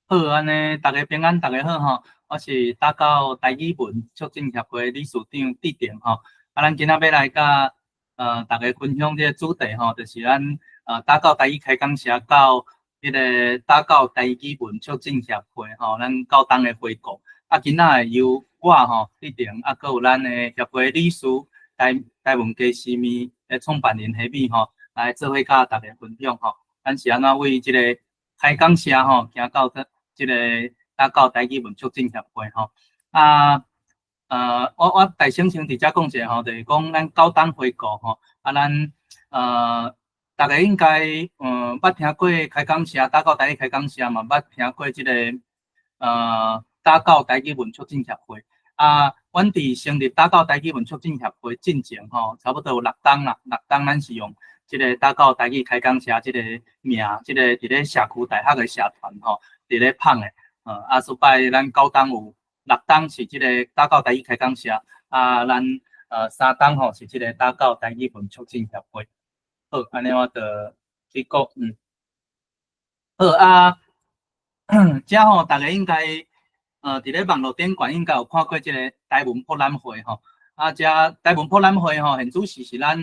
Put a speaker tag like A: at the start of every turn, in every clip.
A: 好，按呢，逐家平安，逐家好吼。我是打狗台語文促進協會理事長志定吼。啊，咱今仔欲來佮逐家分享這个主題吼，就是咱打狗台語開講社到彼个打狗台語文促進協會吼，咱九冬的回顧。啊，今仔會由我吼志定，啊，閣有咱的協會理事台台文家私麵的創辦人彼米吼，來做伙佮逐家分享吼。咱是按怎為這個開講社吼，行到這個打狗台語文促進協會吼。啊，我大聲先佇遮講一下吼，就是講咱九冬回顧吼，啊，咱逐家應該捌聽過開講社，打狗台語開講社嘛，捌聽過這個打狗台語文促進協會。啊，阮佇成立打狗台語文促進協會進前吼，差不多有六冬啦，六冬咱是用這個打狗台語開講社這個名，這個佇咧社區大學的社團吼，佇咧麭的。啊，所擺咱九冬有六冬是這個打狗台語開講社，啊，咱三冬吼是這個打狗台語文促進協會。好，按呢我就去講，嗯。好啊，遮吼，逐家應該佇咧網路頂懸應該有看過這個台文博覽會吼。啊，遮台文博覽會吼，現主時是咱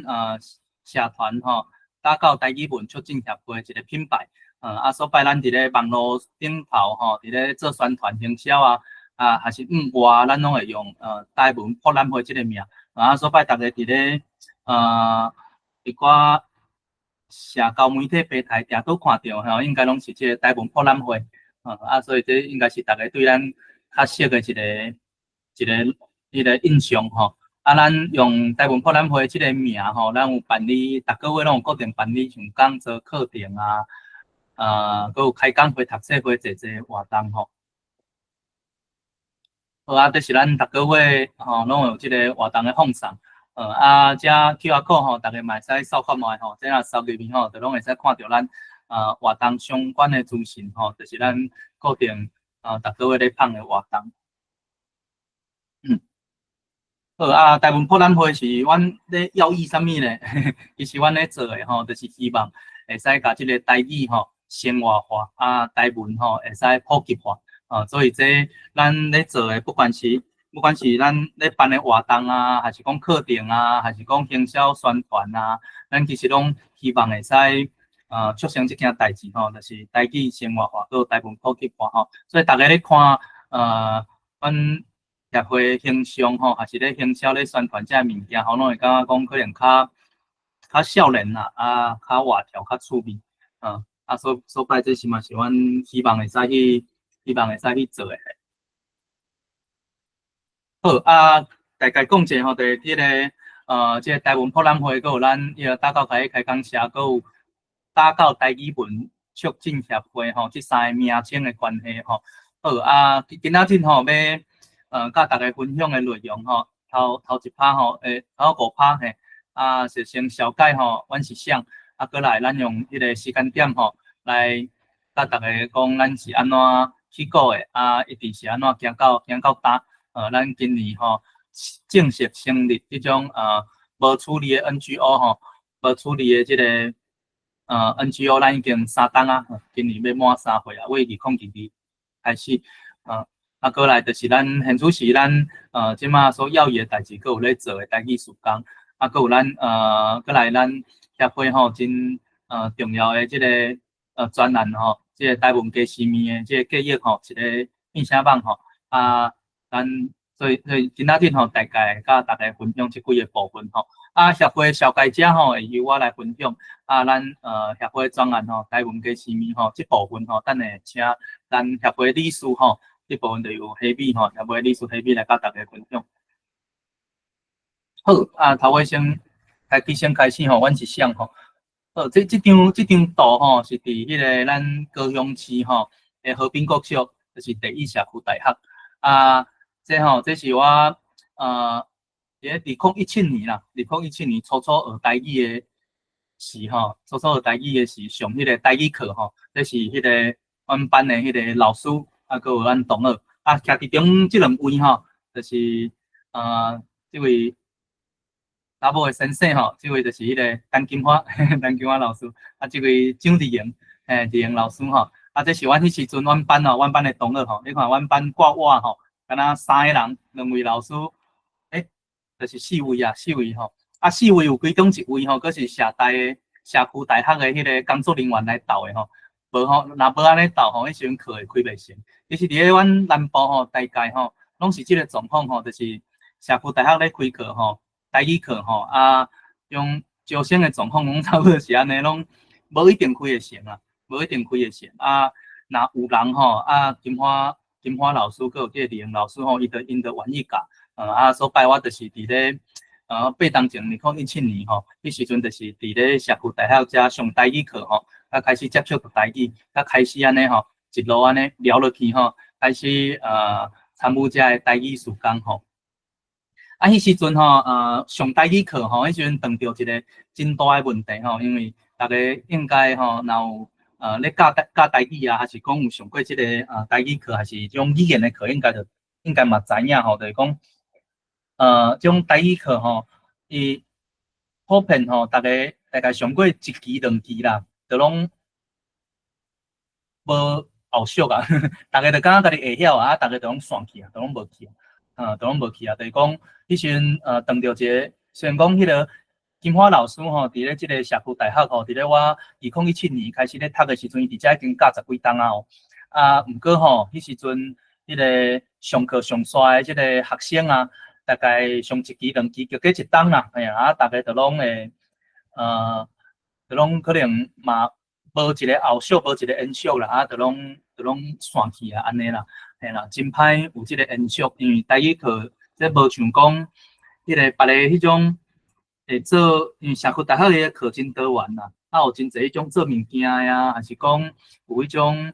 A: 社團吼，打狗台語文促進協會一個品牌。啊，所擺咱佇咧網路頂頭吼，佇咧做宣傳行銷啊，啊，還是向外，咱攏會用台文博覽會這個名。啊，所擺逐家佇咧一寡社交媒體平台定都看著吼，應該攏是這個台文博覽會。啊，所以這應該是逐家對咱較熟的一個印象吼。啊，咱用台文博覽會這個名吼，咱有辦理，逐個月攏有固定辦理，像講座課程啊，閣有開講會、讀冊會濟濟活動吼。好啊，這是咱逐個月吼攏有這個活動的放送。啊，這 QR code 吼，逐家嘛會使掃看覓吼，這若掃入去吼，就攏會使看著咱活動相關的資訊吼，就是咱固定逐個月咧辦的活動。嗯。好啊，台文博覽會是阮咧要義啥物咧？其實阮咧做的吼，就是希望會使共這個台語吼生活化，啊，台文吼會使普及化。啊，所以這咱咧做的，不管是咱咧辦的活動啊，還是講課程啊，還是講行銷宣傳啊，咱其實攏希望會使促成這件代誌吼，就是台語生活化，閣有台文普及化吼。所以逐家咧看，阮協會形象吼，還是咧行銷咧宣傳這个物件吼，攏會感覺講可能較少年啦，啊，較活跳，較趣味，啊，所擺這是嘛是阮希望會使去做的。好啊，大概講者吼，就是彼個這个台文博覽會，閣有咱彼個打狗台語開講社，閣有打狗台語文促進協會吼，這三个名稱的關係吼。好啊，今仔日吼欲佮逐家分享的內容吼，頭頭一 part 吼，頭五 part 嘿，啊，是先紹介吼，阮是啥，啊，過來咱用彼個時間點吼，來佮逐家講咱是按怎起鼓的，啊，一直是按怎行到今，咱今年吼正式成立這種無處理的 NGO 吼，無處理的這個NGO，咱已經三冬啊，今年欲滿三歲啊，為2022開始，啊，過來就是咱現主時咱這馬所要的代誌，閣有咧做的台語事工，啊，閣有咱過來咱協會吼真重要的這個專案吼，這個台文家私麵的這個計劃吼，一个變聲網吼，啊，咱所以今仔日吼，大概佮逐家分享這幾个部分吼。啊，協會紹介者吼，會由我來分享。啊，咱協會專案吼，台文家私麵吼，這部分吼，等下請咱協會理事吼，這部分就由彼米吼，協會理事彼米來佮逐家分享。好，啊，頭尾先開始先開始吼，阮是啥吼？好，這張圖吼，是佇彼个咱高雄市吼的和平國小，就是第一社區大學。啊，這吼，這是我佇2017年啦，2017年初初學台語的時吼，初初學台語的時上彼个台語課吼，這是彼个阮班的彼个老師，啊，閣有阮同學，啊，徛佇中這兩位吼，就是這位查某的先生吼，這位就是彼个陳金花，陳金花老師，啊，這位蔣麗瑩，嘿，李榮老師吼，啊，這是阮彼時陣阮班吼，阮班的同學吼，你看阮班掛我吼，敢若三个人，兩位老師，欸，就是四位啊，四位吼，啊，四位有其中一位吼，閣是社大的社區大學的彼个工作人員來鬥的吼，無吼，若無按呢鬥吼，彼時陣課會開袂成。其實佇咧阮南部吼，大概吼，攏是這个狀況吼，就是社區大學咧開課吼，台語課吼，啊，種招生的狀況攏差不多是按呢，攏無一定開會成啊，無一定開會成。啊，若有人吼，啊，金花金花老師，閣有這个李榮老師吼，伊就𪜶就願意教。啊，所擺我就是佇咧8冬前，2017年吼，彼時陣就是佇咧社區大學遮上台語課吼，啊，開始接觸台語，啊，開始按呢吼，一路按呢聊落去吼，開始參與遮个台語事工吼。啊，彼時陣吼，上台語課吼，彼時陣碰著一个真大的問題吼，因為逐家應該吼，若有咧教台教台語啊，還是講有上過這个台語課，還是這種語言的課，應該就應該嘛知影吼，就是講，這種台語課吼，伊普遍吼，逐家大概上過一期兩期啦，就攏無後續啊，逐家就感覺家己會曉啊，逐家就攏散去啊，就攏無去啊，就攏無去啊，就是講，彼時陣碰著一个，雖然講彼个金花老師吼，佇咧這个社區大學吼，佇咧我2017年開始咧讀的時陣，伊佇遮已經教十幾冬啊哦，啊，毋過吼，彼時陣彼个上課上煞的這个學生啊，大概上一期兩期，就過一冬啦，嘿啊，逐家就攏會，就攏可能嘛無一个後續，無一個延續啦，啊，就攏散去啊，按呢啦，嘿啦，真歹有這个延續，因為台語課這無像講彼个別个彼種會做，因為社區大學的課真多元啦，啊，有真濟彼種做物件呀，還是講有彼種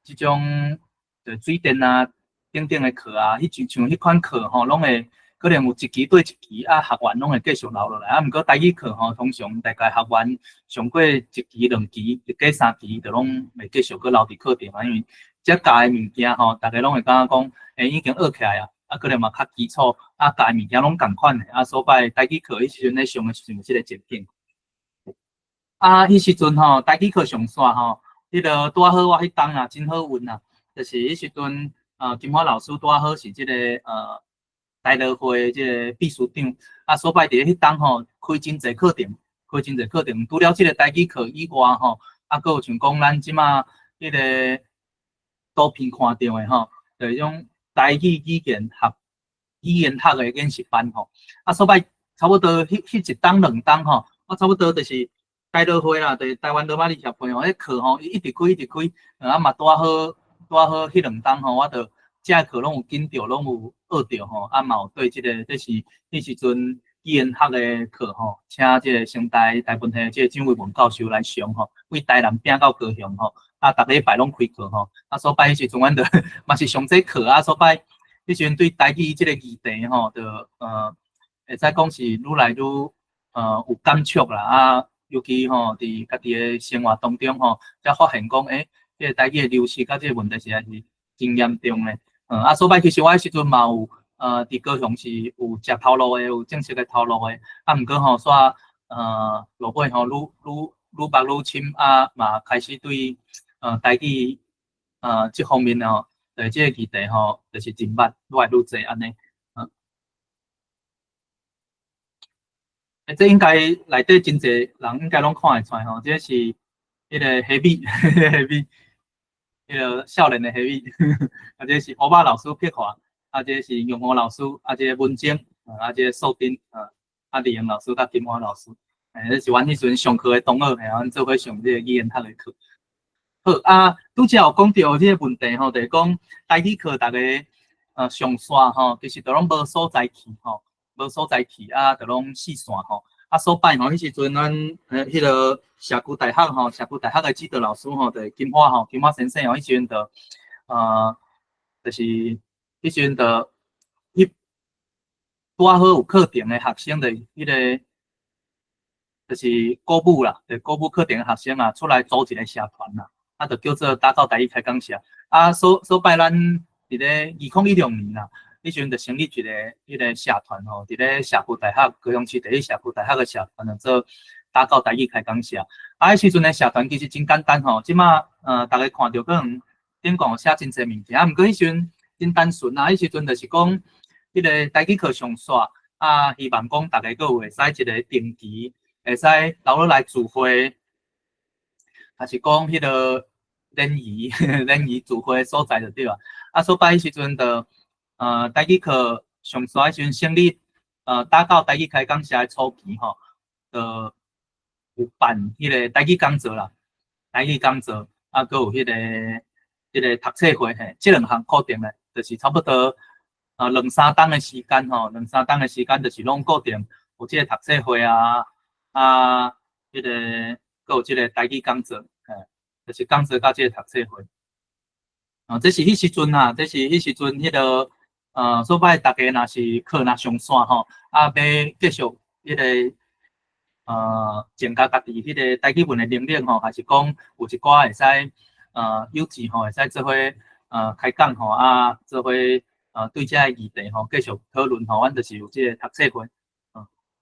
A: 這種就水電啊等等的課啊，彼種像彼款課吼，攏會可能有一期對一期，啊，學員攏會繼續留落來。啊，毋過台語課吼，通常大概學員上過一期、兩期，就過三期，就攏袂繼續閣留佇課程啊，因為這教的物件吼，逐家攏會感覺講，欸，已經學起來啊，啊，可能嘛較基礎，啊，教的物件攏仝款的，啊，所以台語課彼時陣咧上的時陣有這个情景。啊，彼時陣吼，台語課上煞吼，彼个拄仔好我彼冬啊，真好運啊，就是彼時陣，金花老師拄仔好是這个台樂會這个秘書長，啊，所擺佇咧彼冬吼，開真濟課程，開真濟課程，除了這个台語課以外吼，啊，閣有像講咱這馬彼个圖片看著的吼，就是種台語語言學的研習班吼，啊，所擺差不多彼一冬兩冬吼，我差不多就是台樂會啦，就是台灣羅馬字協會吼，彼課吼，伊一直開一直開，啊嘛拄仔好拄仔好彼兩冬吼，我就這課攏有緊著，攏有學著吼，啊嘛有對這个這是彼時陣語言學的課吼，請這个成大台文系這个張維文教授來上吼，為台南摒到高雄吼，啊，逐禮拜攏開課吼，啊，所擺彼時陣阮就嘛是上這課啊，所擺彼時陣對台語這个議題吼，就會使講是愈來愈有感觸啦，啊，尤其吼佇家己的生活當中吼，才發現講，欸，這个台語的流失佮這个問題實在是真嚴重咧。啊，所擺其實我彼時陣嘛有，佇高雄是有食頭路的，有正式的頭路的，啊，毋過吼，煞落尾吼，愈愈愈捌愈深，啊，嘛開始對台語這方面吼，對這個議題吼，就是真捌愈來愈濟按呢。欸，這應該內底真濟人應該攏看會出來吼，這是彼个黑米，黑米。彼个少年的黑米，啊，這是烏馬老師碧華，啊，這是楊華老師，啊，這個文靜，啊，這個素貞，啊，李榮老師佮金花老師，欸，這是阮彼時陣上課的同學，嘿，阮做伙上這個語言學的課。好，啊，拄才有講著這個問題吼，就是講台語課逐家上煞吼，其實都攏無所在去吼，無所在去啊，就攏四散吼。啊，所擺吼，彼時陣咱彼个社區大學吼，社區大學的指導老師吼，就是金花吼，金花先生吼，彼時陣就，就是彼時陣就，彼拄仔好有課程的學生，就彼个，就是鼓舞啦，就鼓舞課程的學生啊，出來組一個社團啦，啊，就叫做打狗台語開講社。啊，所擺咱佇咧2016年啦，彼時陣就成立一个彼个社團吼，佇咧社區大學，高雄市第一社區大學的社團，叫做打狗台語開講社。啊，彼時陣的社團其實真簡單吼，這馬逐家看著可能頂懸寫真濟物件，啊，毋過彼時陣真單純啊，彼時陣就是講，彼個台語課上煞，啊，希望講逐家閣有會使一個定期，會使留落來聚會，抑是講彼個聯誼聚會所在就對啊。啊，所以彼時陣就，台語課上煞彼時陣成立，打狗台語開講社的初期吼，就有辦彼個台語講座啦，台語講座，啊，閣有彼個讀冊會嘿，這兩項固定的，就是差不多兩三冬的時間吼，兩三冬的時間就是攏固定有這個讀冊會啊，啊，彼個閣有這個台語講座，嘿，就是講座佮這個讀冊會。啊，這是彼時陣啊，這是彼時陣彼個，所擺逐家若是課若上煞吼，啊，欲繼續彼個，增加家己彼個台語文的能力吼，還是講有一寡會使，有志吼，會使做伙開講吼，啊，做伙對這個議題吼繼續討論吼，阮就是有這個讀冊會。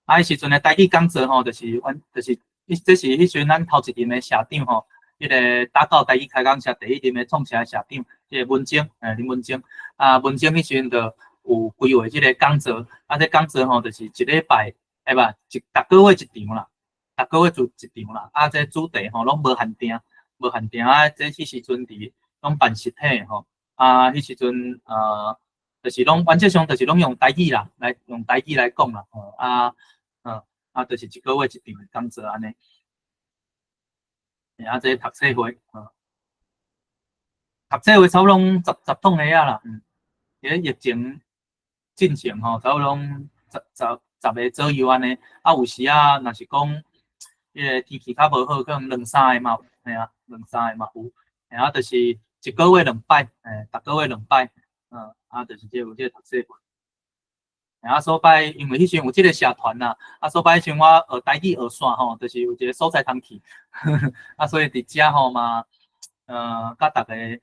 A: 啊，彼時陣的台語講座吼，就是阮就是，這是彼時陣咱頭一任的社長吼，彼個打狗台語開講社第一任的創社社長，這個文晶，林文晶，啊，文晶彼時陣就有規劃這個講座，啊，這講座吼就是一禮拜，欸無，一逐個月一場啦，逐個月做一場啦，啊，這主題吼攏無限定，無限定啊，這彼時陣佇攏辦實體吼，啊，彼時陣就是攏原則上就是攏用台語啦，來用台語來講啦，吼，啊，啊，就是一個月一場的講座按呢。啊，這讀冊會，讀冊會差不多十通個仔啦，佇咧疫情進前吼，差不多十個左右按呢。啊，有時啊，若是講彼個天氣較無好，可能兩三個嘛有，嘿啊，兩三個嘛有，嘿啊，就是一個月兩擺，嘿，逐個月兩擺，啊，就是這有這個讀冊會。啊，所擺因為彼時陣有這個社團啦，啊，所擺彼時陣我學台語學煞吼，就是有一個所在通去，啊，所以佇遮吼嘛，佮逐家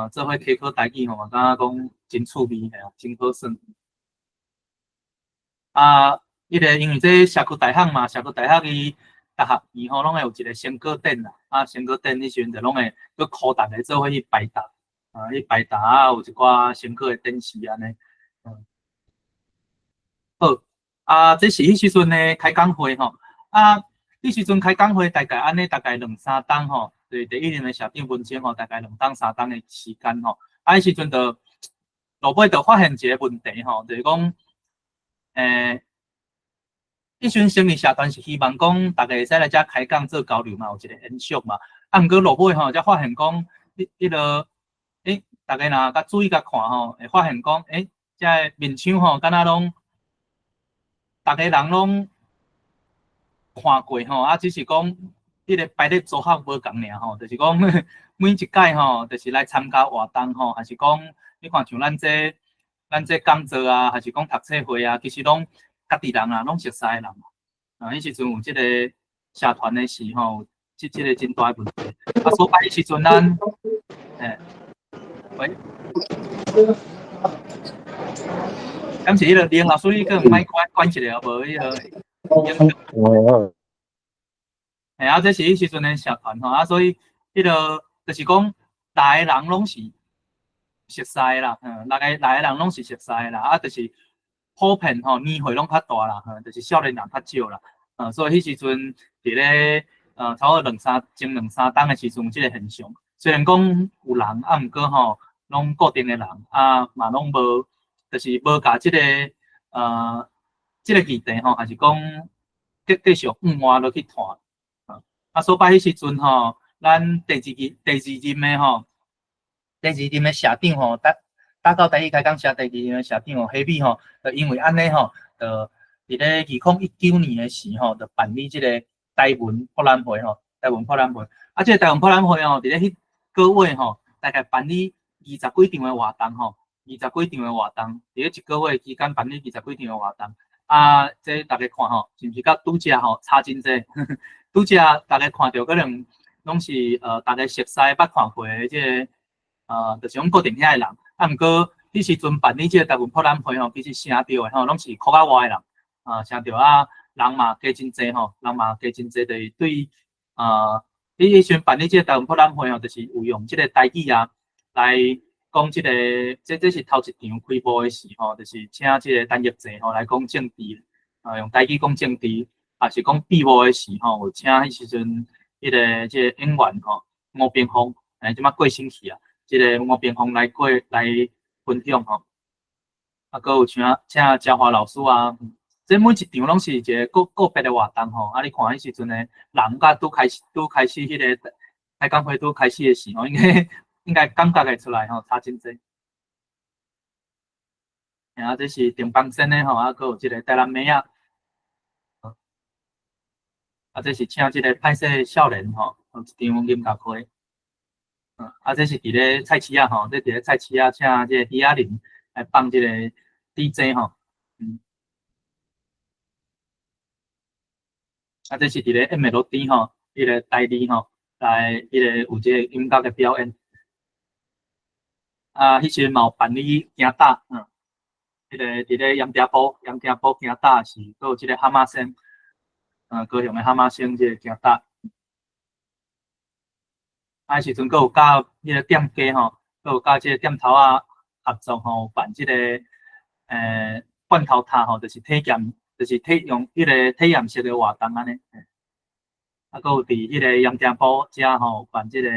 A: 做伙開課台語吼，感覺講真趣味，嘿啊，真好耍。啊，彼個因為這社區大學嘛，社區大學伊逐學期吼攏會有一個成果展啦，啊，成果展彼時陣就攏會閣箍逐家做伙去排答，啊，去排答啊，有一寡成果的展示按呢，嗯。好，啊，這是彼時陣的開講會吼，啊，彼時陣開講會大概按呢，大概兩三冬吼，就是第一任的社長文晶吼，大概兩冬三冬的時間吼，啊，彼時陣就落尾就發現一個問題吼，就是講，彼時陣成立社團是希望講逐家會使來遮開講做交流嘛，有一個延續嘛，啊，毋過落尾吼，才發現講，彼個，逐家若較注意共看吼，會發現講，這个面相吼，敢若攏。逐家人攏看過吼，啊，只是講彼個排列組合無仝爾吼，就是講每一屆吼，就是來參加活動吼，還是講你看像咱這講座啊，還是講讀冊會啊，其實攏家己人啊，攏熟似的人。啊，彼時陣有這個社團的時吼，這個真大的問題。啊，所以彼時陣咱，欸，喂。敢是彼個林老師，你閣毋愛關關一下無？彼個，嘿啊，這是彼時陣的社團吼，啊，所以彼個就是講，來的人攏是熟似的啦，來的人攏是熟似的啦，啊，就是普遍吼年歲攏較大啦，就是少年人較少啦，所以彼時陣佇咧差不多兩三前兩三冬的時陣有這個現象，雖然講有人，啊，毋過吼攏固定的人，啊，嘛攏無。就是無共這個議題吼，還是講繼續往外落去拖。啊，所以彼時陣吼，咱第二任的吼，第二任的社長吼，打狗台語開講社第二任的社長吼，彼米吼，就因為按呢吼，就佇咧2019年的時吼，就辦理這個台文博覽會吼，台文博覽會。啊，這個台文博覽會吼，佇咧彼個月吼，大概辦理二十幾場的活動吼。二十幾場的活動，佇咧一個月期間辦理二十幾場的活動，啊，這逐家看吼，是毋是佮拄才吼差真濟？拄才逐家看著可能攏是逐家熟似捌看過的這個，就是講固定遐的人。啊，毋過彼時陣辦理這個台文博覽會吼，其實城鎮的吼，攏是國外的人，啊，城鎮啊，人嘛加真濟吼，人嘛加真濟，就是對啊，你彼時陣辦理這個台灣博覽會吼，就是有用這個台語啊來講這個，這是頭一場開幕的時吼，就是請這個陳玉濟吼來講政治，啊用台語講政治，也是講閉幕的時吼，有請彼時陣彼個這個演員吼吳平鳳，這馬過身去啊，這個吳平鳳來過來分享吼，啊，閣有請嘉華老師啊，這每一場攏是一個個個別的活動吼，啊，你看彼時陣的人甲拄開始彼個開講會拄開始的時吼，應該感覺會出來吼，差真濟。啊，這是鄭邦森的吼，啊，閣有這個台南妹仔，啊，這是請這個歹勢少年吼，有一場音樂會。啊，這是佇咧菜市仔吼，這佇咧菜市仔請這個許亞林來放這個 DJ 吼，啊，這是佇咧 MLD 吼，彼個台裡吼，來彼個有這個音樂的表演。啊，彼時陣嘛有辦理行搭，彼個佇咧鹽埕埔，鹽埕埔行搭是閣有這個哈馬星，高雄的哈馬星這個行搭。啊，彼時陣閣有佮彼個店家吼，閣有佮這個店頭仔合作吼，辦這個罐頭塔吼，就是體驗，就是體用彼個體驗式的活動按呢。啊，閣有佇彼個鹽埕埔遮吼，辦這個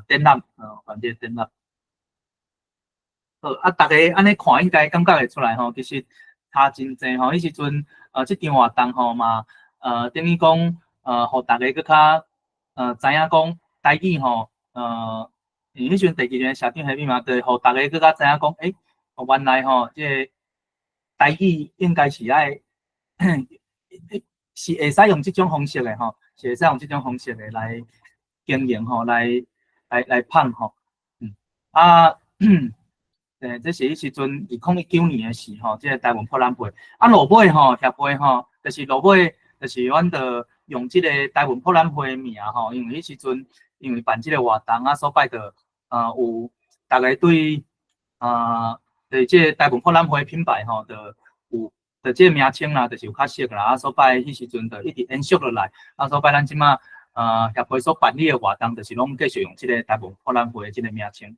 A: 展覽，辦這個展覽。好，啊，逐家按呢看應該感覺會出來吼，其實差真濟吼。彼時陣，這場活動吼嘛，等於講，予逐家閣較，知影講台語吼，因為彼時陣第二任社長彼邊嘛，就予逐家閣較知影講，欸，原來吼，這個台語應該是愛，是會使用這種方式的吼，是會使用這種方式的來經營吼，來拍吼，啊。這是彼時陣2019年的時吼，這個台灣博覽會。啊，落尾吼協會吼，就是落尾，就是阮就用這個台灣博覽會的名吼，因為彼時陣因為辦這個活動啊，所擺就有逐家對對這個台灣博覽會品牌吼，就有就這個名稱啦，就是有較熟啦。啊，所擺彼時陣就一直延續落來。啊，所擺咱這馬協會所辦理的活動，就是攏繼續用這個台灣博覽會的這個名稱。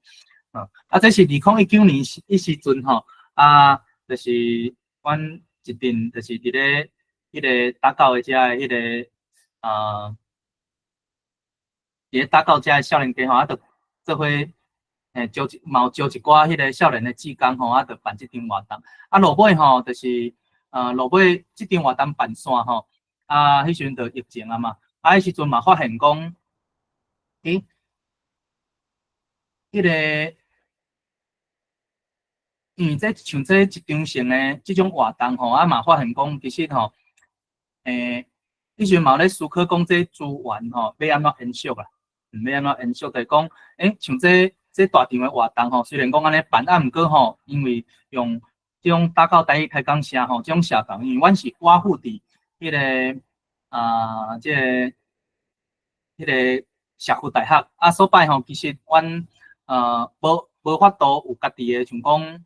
A: 啊，這是2019年彼時陣吼，啊，就是阮一陣就是佇咧彼個打狗的遮的彼個佇咧打狗遮的少年家吼，啊，就做伙招一嘛有招一寡彼個少年的志工吼，啊，就辦這場活動。啊，落尾吼，就是落尾這場活動辦煞吼，啊，彼時陣就疫情啊嘛，啊，彼時陣嘛發現講，欸，彼個。因為這像這一場性的這種活動吼，啊嘛發現講，其實吼，彼時陣嘛有咧思考講這資源吼，欲按怎延續啊？欲按怎延續？就是講，欸，像這大場的活動吼，雖然講按呢辦，啊，毋過吼，因為用這種打狗台語開講社吼，這種社團，因為阮是倚附佇彼個啊，這個彼個社區大學，啊，所擺吼，其實阮無法度有家己的，像講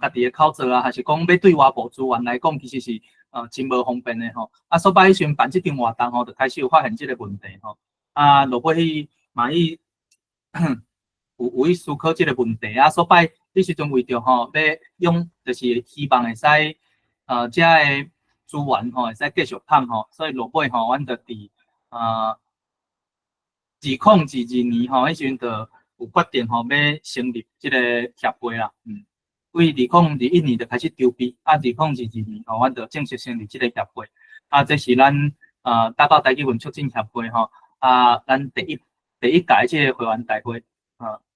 A: 家己的口座啊，還是講欲對外部資源來講，其實是真無方便的吼。啊，所擺彼時陣辦這場活動吼，就開始有發現這個問題吼。啊，落尾去嘛去有去思考這個問題啊，所擺彼時陣為著吼，欲用就是希望會使遮的資源吼會使繼續噴吼，所以落尾吼，阮就佇2022年吼，彼時陣就有決定吼，欲成立這個協會啦，對2021年就開始籌備，啊，2022年吼，阮就正式成立這個協會。啊，這是咱打狗台語文促進協會吼，啊，咱第一屆這個會員大會，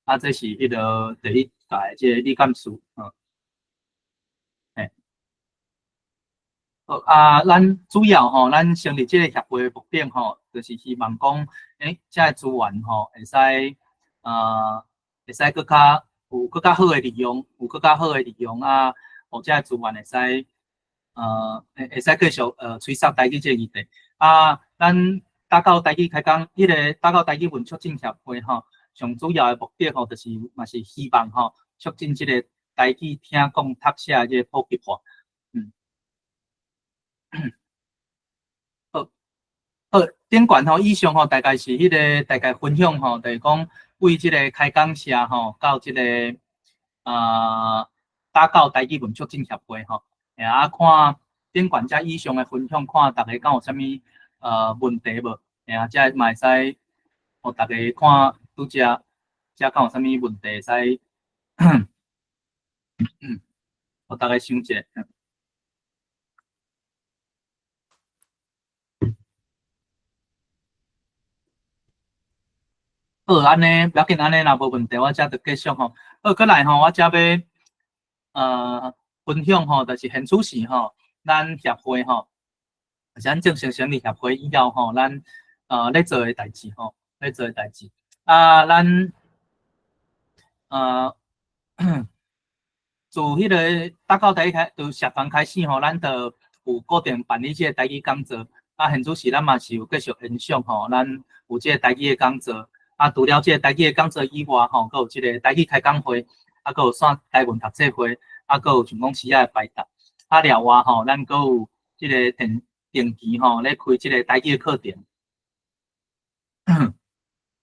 A: 啊，這是彼個第一屆這個理監事，嘿。好，啊，咱主要吼，咱成立這個協會的目的吼，就是希望講，欸，這個資源吼，會使閣較有閣較好的利用，有閣較好的利用啊，予這個資源會使繼續催促台語這個議題。啊，咱打狗台語開講，彼個打狗台語文促進協會吼，上主要的目的吼，就是嘛是希望吼，促進這個台語聽講讀寫的這個普及化。頂懸吼，以上吼，大概是彼个大概分享吼，就是講為這个開講社吼，到這个打狗台語文促進協會吼，啊看頂懸遮以上的分享，看逐家敢有啥物問題無？啊，遮嘛會使予逐家看拄才遮敢有啥物問題會使，予逐家想一下。好，按呢，無要緊，按呢若無問題，我遮就繼續吼。好，閣來吼，我遮欲分享吼，就是現此時吼，咱協會吼，就是咱正式成立協會以後吼，咱咧做的代誌吼，咧做的代誌。啊，咱自彼个打狗台語開，自社團開始吼，咱就有固定辦理這个台語講座。啊，現此時咱嘛是有繼續延續吼，咱有這個台語的講座。啊，除了這个台語的講座以外吼，閣有這个台語開講會，啊，閣有線台文讀冊會，啊，閣有像講詩仔的排答。啊，另外吼，咱閣有這个定定期吼咧開這个台語的課程。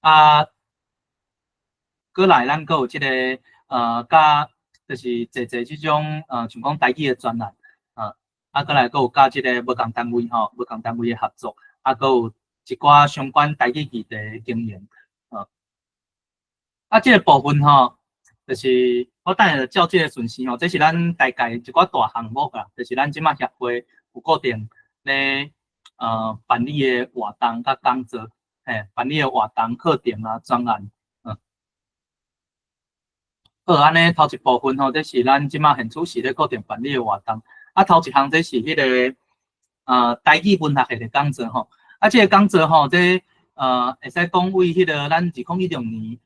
A: 啊，閣來咱閣有這个佮就是濟濟這種像講台語的專欄，啊，閣來閣有佮這个無仝單位吼，無仝單位的合作，啊，閣有一寡相關台語議題的經營。啊，這個部分吼，就是我等下照這個順序吼，這是咱大概一寡大項目啦，就是咱這馬協會有固定咧辦理的活動佮講座，嘿，辦理的活動、課程啊、專案，嗯。好，按呢頭一部分吼，這是咱這馬現此時咧固定辦理的活動。啊，頭一項這是彼個台語文學的講座吼。啊，這個講座吼，這會使講為彼個咱2016年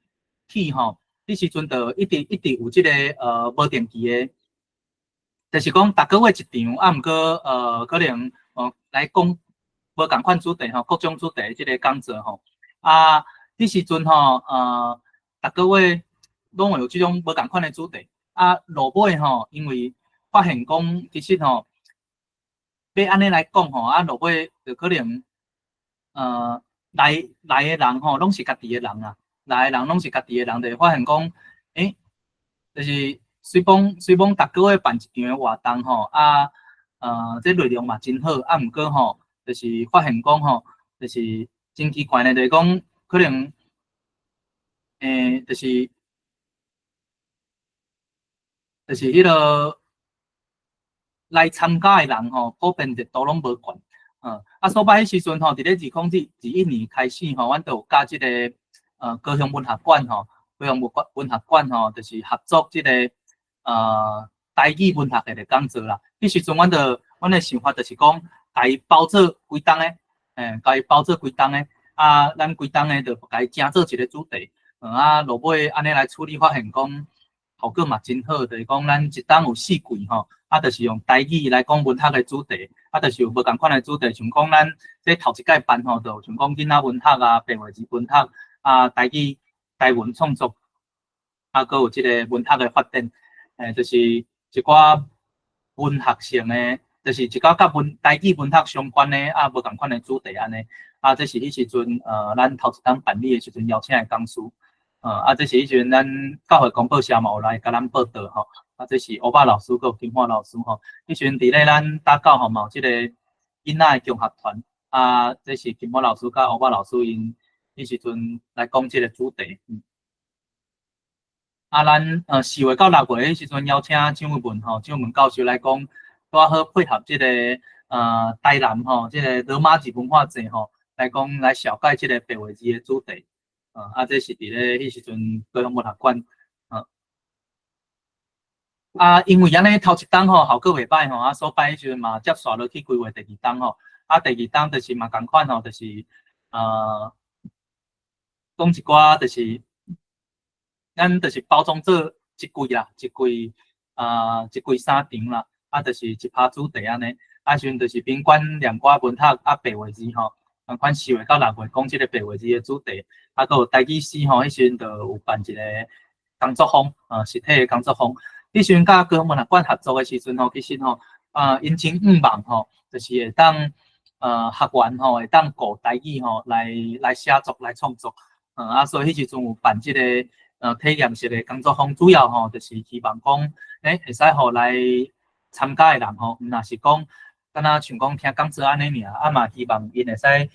A: 起吼，彼時陣就一直一直有這個無定期的，就是講逐个月一場，啊，毋過可能來講無仝款主題吼，各種主題這個講座吼。啊，彼時陣吼，逐个月攏會有這種無仝款的主題。啊，落尾吼，因為發現講其實吼，欲按呢來講吼，啊，落尾就可能來來的人吼，攏是家己的人啊。來的人攏是家己的人，就會發現講，欸，就是雖講逐个月辦一場的活動吼，啊，這內容嘛真好，啊，毋過吼，就是發現講吼，就是真奇怪呢，就是講可能，欸，就是彼个來參加的人吼，普遍熱度攏無懸，啊，所以彼時陣吼，佇咧2021年開始吼，阮就有佮這个高雄文學館吼，高雄文學館吼，就是合作這個台語文學的講座啦。彼時陣，阮的想法就是講，共伊包做規冬的，欸，共伊包做規冬的，啊，咱規冬的就共伊成做一個主題，啊，落尾按呢來處理，發現講效果嘛真好，就是講咱一冬有四季吼，啊，就是用台語來講文學的主題，啊，就是有無仝款的主題，像講咱這頭一屆辦吼，就像講囡仔文學啊、白話字文學。啊，台語、台文創作，啊，閣有這个文學的發展，欸，就是一寡文學性的，就是一寡佮文台語文學相關的啊，無仝款的主題按呢。啊，這是彼時陣咱頭一冬辦理的時陣邀請的講師，啊，這是彼時陣咱教會廣播社嘛有來共咱報道吼。啊，這是烏巴老師閣有金華老師吼。彼時陣佇咧咱打狗吼嘛有這个囡仔的共學團，啊，這是金華老師佮烏巴老師𪜶彼時陣來講這个主題。啊，咱4月到6月彼時陣邀請張偉文吼，張偉文教授來講，拄好配合這个台南吼，這个羅馬字文化節吼，來講來紹介這個白話字的主題。啊，這是佇咧彼時陣高雄文學館。啊，因為按呢頭一冬吼效果袂歹吼，啊，所以彼時陣嘛接續落去規劃第二冬吼。啊，第二冬就是嘛仝款吼，就是講一寡就是，咱就是包裝做一季啦，一季啊，一季三場啦，啊，就是一趴主題按呢，啊，時陣就是賓館兩寡文學啊白話字吼，仝款4月到6月講這個白話字的主題，啊，閣有台語詩吼，彼時陣就有辦一個工作坊，實體的工作坊。彼時陣佮高雄文學館合作的時陣吼，其實吼，𪜶真向望吼，就是會當學員吼會當顧台語吼來寫作來創作，啊，所以彼時陣有辦這個體驗式的工作坊，主要吼就是希望講，會使予來參加的人吼，毋若是講敢若像講聽講座按呢爾，啊嘛希望𪜶會使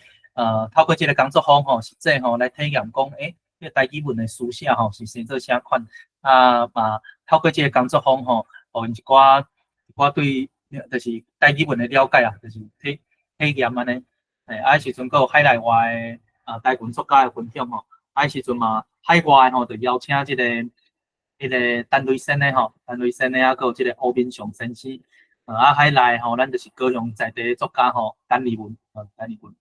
A: 透過這個工作坊吼，實際吼來體驗講，這個台語文的書寫吼是生做啥款，啊嘛透過這個工作坊吼，予𪜶一寡對就是台語文的了解啊，就是體驗按呢，啊，彼時陣閣有海內外的台文作家的分享吼，啊，彼時陣嘛海外吼就邀請這個彼個陳雷先的吼，陳雷先的啊，閣有這個胡明雄先生，啊，海內吼，咱就是高雄在地作家吼，陳立文，陳立文。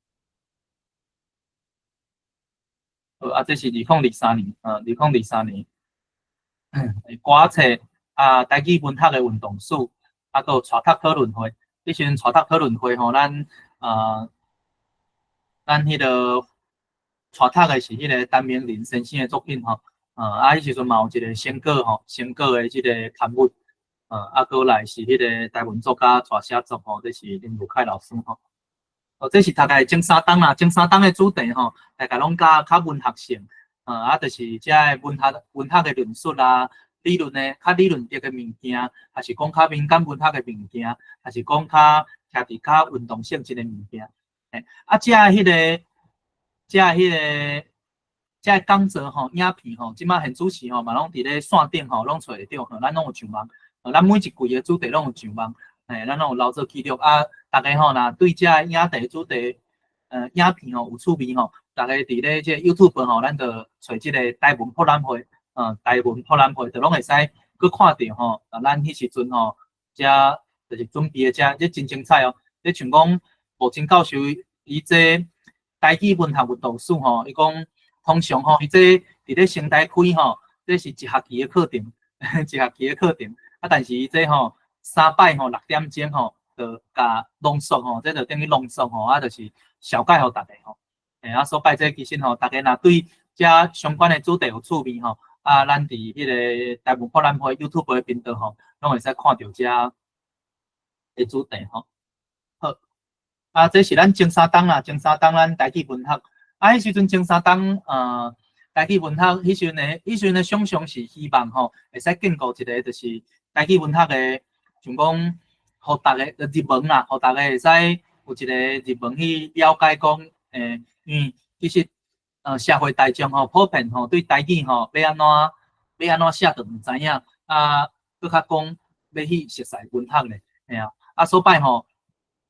A: 好，啊，這是2023年，2023年，歌冊啊，台語文學的運動史，啊，閣有帶讀討論會。彼時陣帶讀討論會吼，咱彼個帶讀的是彼個陳明仁先生的作品吼，啊，彼時陣嘛有一個成果吼，成果的這個刊物，啊，閣來是彼個台文作家帶寫作吼，這是林如凱老師吼。哦，這是大概前三冬啦，前三冬的主題吼，大概攏較較文學性，啊，就是這个文學的論述啊，理論的較理論的的物件，還是講較民間文學的物件，還是講較徛佇較運動性質的物件。啊，這個講座吼，影片吼，這擺現主持吼嘛攏佇咧線頂吼，攏揣會著，咱攏有上網，咱每一季的主題攏有上網，咱攏有留做記錄啊。逐家吼，若對這影題主題，影片吼有趣味吼，逐家佇咧這 YouTube 吼，咱就揣這個台文博覽會，台文博覽會，就攏會使閣看著吼，啊，咱彼時陣吼，遮就是準備的遮，這真精彩哦。這像講吳清教授伊這台語文學運動史吼，伊講通常吼，伊這佇咧成大開吼，這是一學期的課程，一學期的課程。啊，但是伊這吼三擺吼6點鐘吼，就共濃縮吼，這就等於濃縮吼，啊，就是紹介予逐家吼。啊，所以這其實吼，逐家若對遮相關的主題有趣味吼，啊，咱佇彼個台文博覽會 YouTube 的頻道吼，攏會使看著遮的主題吼。好，啊，這是咱前三冬啦，前三冬咱台語文學，啊，彼時陣前三冬，台語文學彼時陣的想象是希望吼，會使建構一個就是台語文學的，像講，予逐家入門啦，予逐家會使有一個入門去了解講，因為其實，社會大眾吼，普遍吼對台語吼欲按怎寫都毋知影，啊，閣較講欲去熟似文學咧，嘿啊，啊，所擺吼，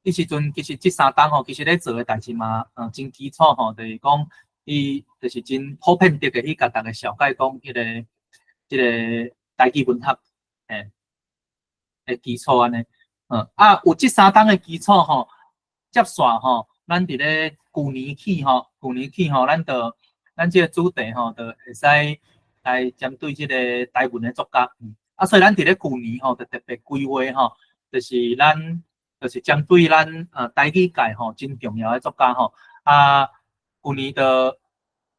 A: 彼時陣其實這三冬吼，其實咧做的代誌嘛，真基礎吼，就是講伊就是真普遍的去共逐家紹介講彼個這個台語文學，的基礎按呢，啊，有這三冬的基礎吼，接續吼，咱佇咧舊年起吼，舊年起吼，咱就咱這個主題吼，就會使來針對這個台文的作家，啊，所以咱佇咧舊年吼，就特別規劃吼，就是咱就是針對咱台語界吼真重要的作家吼，啊，舊年就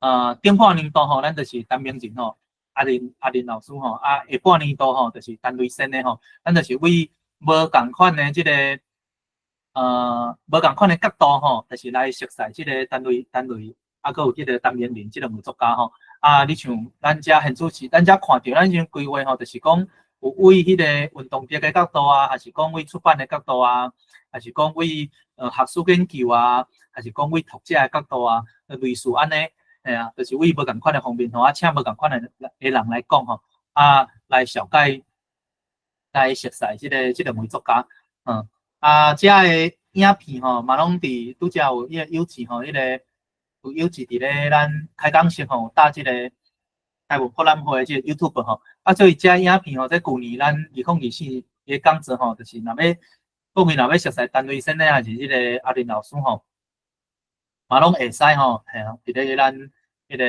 A: 頂半年度吼，咱就是陳明仁吼，阿林老師吼，啊，下半年度吼，就是陳雷先的吼，咱就是為無仝款的這個無仝款的角度吼，就是來熟似這個陳雷，啊，閣有這個陳明仁這兩位作家吼。啊，你像咱遮現主持，咱遮看著咱這種規劃吼，就是講有為彼個運動的角度啊，還是講為出版的角度啊，還是講為學術研究啊，還是講為讀者的角度啊，類似按呢，嘿啊，就是為無仝款的方面吼，啊，請無仝款的人來講吼，啊，來紹介，來熟似這兩位作家，啊，遮的影片吼，嘛攏佇拄才有彼個有志吼，彼個有有志佇咧咱開講室吼，搭這個台文博覽會這個 YouTube 吼，啊，所以遮影片吼，這舊年咱2024个講座吼，就是若欲各位若欲熟似陳雷先的，還是這個阿林老師吼，嘛攏會使吼，嘿啊，佇咧咱彼個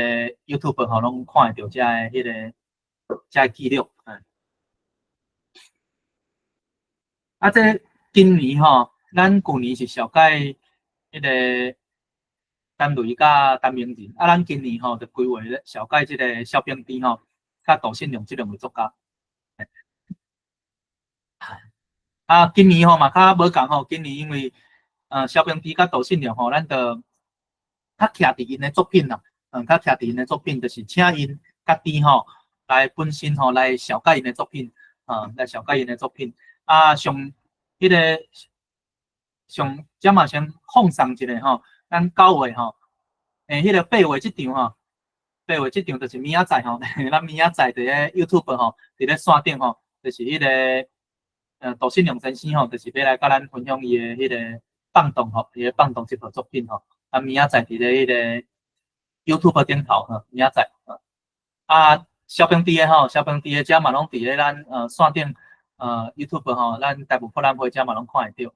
A: YouTube 吼，攏看會著遮的彼個遮的記錄，嗯。啊，這今年吼，咱舊年是紹介彼個陳雷佮陳明仁，啊，咱今年吼就規劃咧紹介這個蕭秉治吼，佮杜信良這兩位作家。啊，今年吼嘛較無仝吼，今年因為蕭平治佮杜信良吼，咱就較徛佇𪜶的作品啦，較徛佇𪜶的作品，就是請𪜶家己吼來本身吼來紹介𪜶的作品，來紹介𪜶的作品。啊，上彼個上，這嘛先放送一下吼，咱9月吼，彼個8月這場吼，八月這場就是明仔載吼，咱明仔載佇咧 YouTube 吼，佇咧線頂吼，就是彼個杜信良先生吼，就是欲來佮咱分享伊的彼個放蕩吼，伊的放蕩這部作品吼，啊，明仔載佇咧彼個 YouTube 頂頭吼，明仔載。啊，蕭平治的吼，蕭平治的遮嘛攏佇咧咱線頂YouTube 吼，咱台文博覽會遮嘛攏看會著。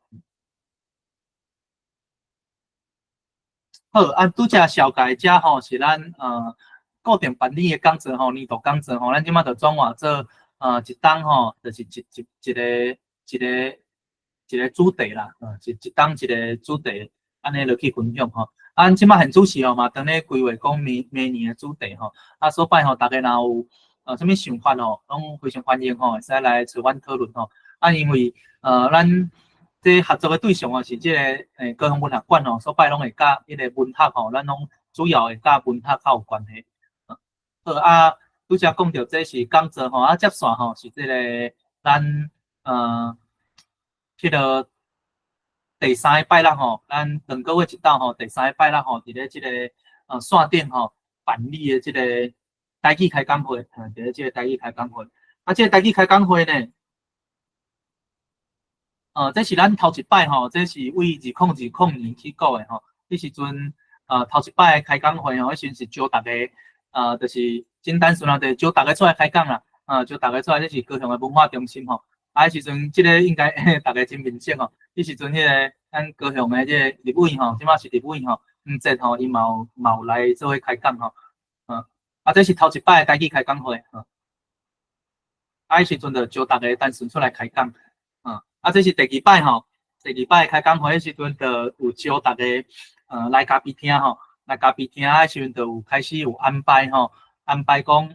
A: 好，啊，拄才紹介遮吼是咱固定辦理的講座吼，年度講座吼，咱這馬就轉換做一冬吼，就是一個主題啦，一冬一個主題，按呢落去分享吼。啊，咱這馬現主時吼嘛，當咧規劃講明明年的主題吼。啊，所擺吼，大家若有啥物想法吼，攏非常歡迎吼，會使來揣阮討論吼。啊，因為咱這合作的對象哦是這個高雄文學館吼，所擺攏會佮彼個文學吼，咱攏主要會佮文學較有關係。好啊，拄才講著這是講座吼，啊接線吼是這個咱彼個第三個拜六吼，咱2個月一晝吼，第三個拜六吼，佇咧這個線頂吼辦理的這個台語開講會，佇咧這個台語開講會。啊，這個台語開講會呢，這是咱頭一擺吼，這是為2020年去搞的吼。彼時陣，頭一擺開講會吼，彼時陣是招逐家，就是真單純啊，就是招逐家出來開講啦，招逐家出來，這是高雄的文化中心吼。啊，彼時陣這個應該逐家真面熟吼。彼時陣彼個咱高雄的這個立委吼，這馬是立委吼，黃捷吼，伊嘛有來做伙開講吼。啊，這是頭一擺台語開講會，啊，彼時陣就招逐家單純出來開講。啊，這是第二擺吼，第二擺開講會彼時陣就有招逐家，來咖啡廳吼，來咖啡廳彼時陣就有開始有安排吼，安排講，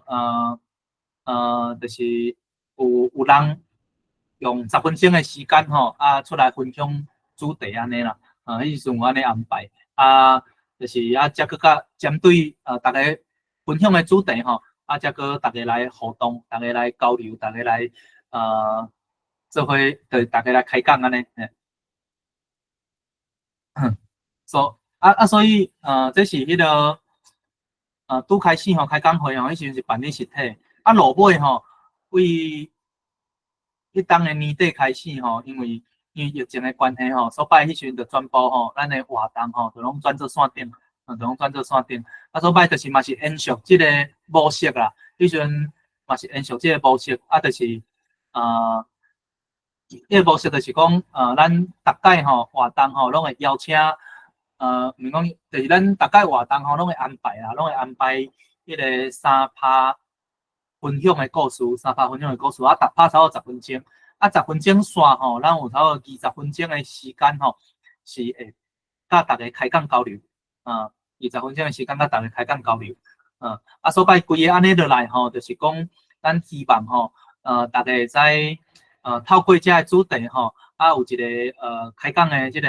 A: 就是有人用10分鐘的時間吼，啊，出來分享主題按呢啦，彼時陣有按呢安排，啊，就是啊，才閣較針對逐家分享的主題吼，啊，才閣逐家來互動，逐家來交流，逐家來做伙，就逐家來開講按呢，所以，這是彼個，拄開始吼開講會吼，彼時陣是辦理實體，啊，落尾吼，為彼冬的年底開始吼，因為疫情的關係吼，所擺彼時陣就全部吼，咱的活動吼，就攏轉做線頂，就攏轉做線頂。啊，所擺就是嘛是延續這個模式啦，彼時陣嘛是延續這個模式，啊，就是彼個模式就是講，咱逐擺吼活動吼，攏會邀請，毋是講，就是咱逐擺活動吼，攏會安排啦，攏會安排彼個三趴分享的故事，三趴分享的故事，啊，逐趴差不多十分鐘，啊，十分鐘煞吼，咱有差不多20分鐘的時間吼，是會佮逐家開講交流，20分鐘的時間佮逐家開講交流，啊，所擺規个按呢落來吼，就是講，咱希望吼，逐家會使透過這个主題吼，啊，有一個開講的這個，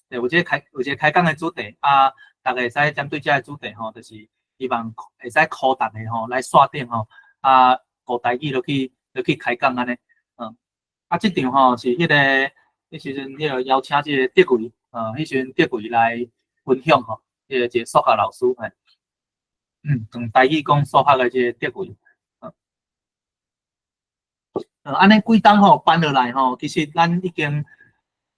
A: 有一個開講的主題，啊，逐家會使針對這个主題吼，就是希望會使 call 逐家吼來線頂吼，啊，講台語落去落去開講按呢，啊，這場吼是彼個，彼時陣彼個邀請這個德維，彼時陣德維來分享吼，彼個一個數學老師，嘿，用台語講數學的這個德維。按呢幾冬吼辦落來吼，其實咱已經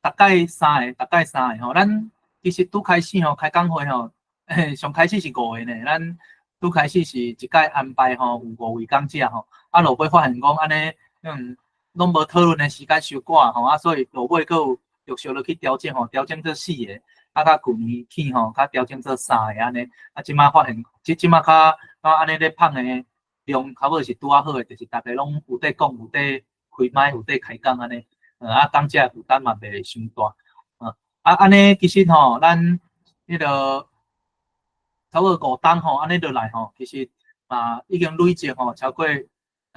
A: 大概三个，大概三个吼。咱其實拄開始吼開講會吼，上開始是五個呢。咱拄開始是一擺安排吼，有五位講者吼。啊，落尾發現講按呢，攏無討論的時間傷趕吼，啊，所以落尾閣有陸續落去調整吼，調整做四個。啊，較舊年起吼，較調整做三个按呢。啊，這馬發現，這馬較較按呢咧芳的量，較無是拄仔好的，就是逐家攏有得講，有得開麥，有得開講按呢。啊，講者負擔嘛袂傷大。啊，按呢其實吼，咱彼個差不多五冬吼，按呢落來吼，其實嘛已經累積吼超過然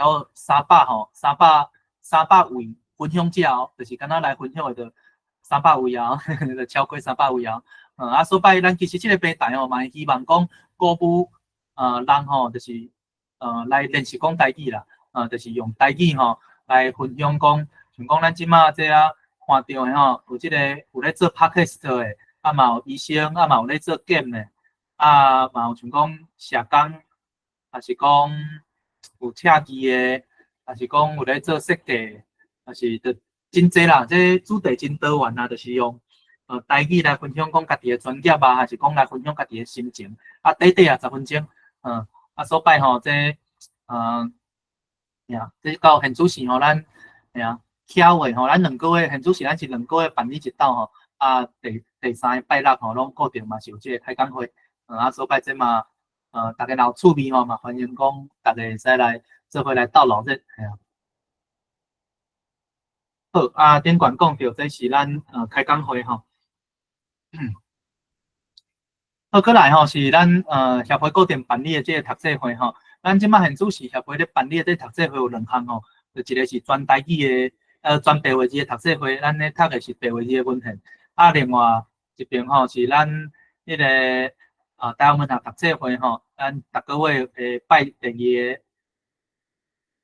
A: 後三百吼，300位分享者哦，就是敢若來分享的，就300位啊，就超過三百位啊。啊，所擺咱其實這个平台吼，嘛希望講鼓舞人吼，就是來練習講台語啦，就是用台語吼來分享講，像講咱這馬這啊看著的吼，有這个有咧做 podcast 的，啊嘛有醫生，啊嘛有咧做 game 的，啊嘛有像講社工，抑是講有車技的，抑是講有咧做設計，抑是就真濟啦，這主題真多元啊，就是用台語來分享講家己的專業啊，還是講來分享家己的心情，啊，短短啊10分鐘，啊，所擺吼，這，呀，這到現主時吼，咱，呀，巧的吼，咱兩個月現主時咱是兩個月辦理一道吼，啊，第三個拜六吼，攏固定嘛是有這个開講會，啊，所擺這嘛，逐家若有趣味吼，嘛歡迎講逐家會使來做伙來鬥鬧熱，嘿啊。好，啊，頂懸講著這是咱開講會吼。好，過來吼是咱協會固定辦理的這个讀冊會吼。咱這馬現主時協會咧辦理的這讀冊會有兩項吼，就一个是全台語的，全白話字的讀冊會，咱咧讀的是白話字的文獻。啊，另外一邊吼是咱彼个台灣文學讀冊會吼，咱逐個月的拜第二個、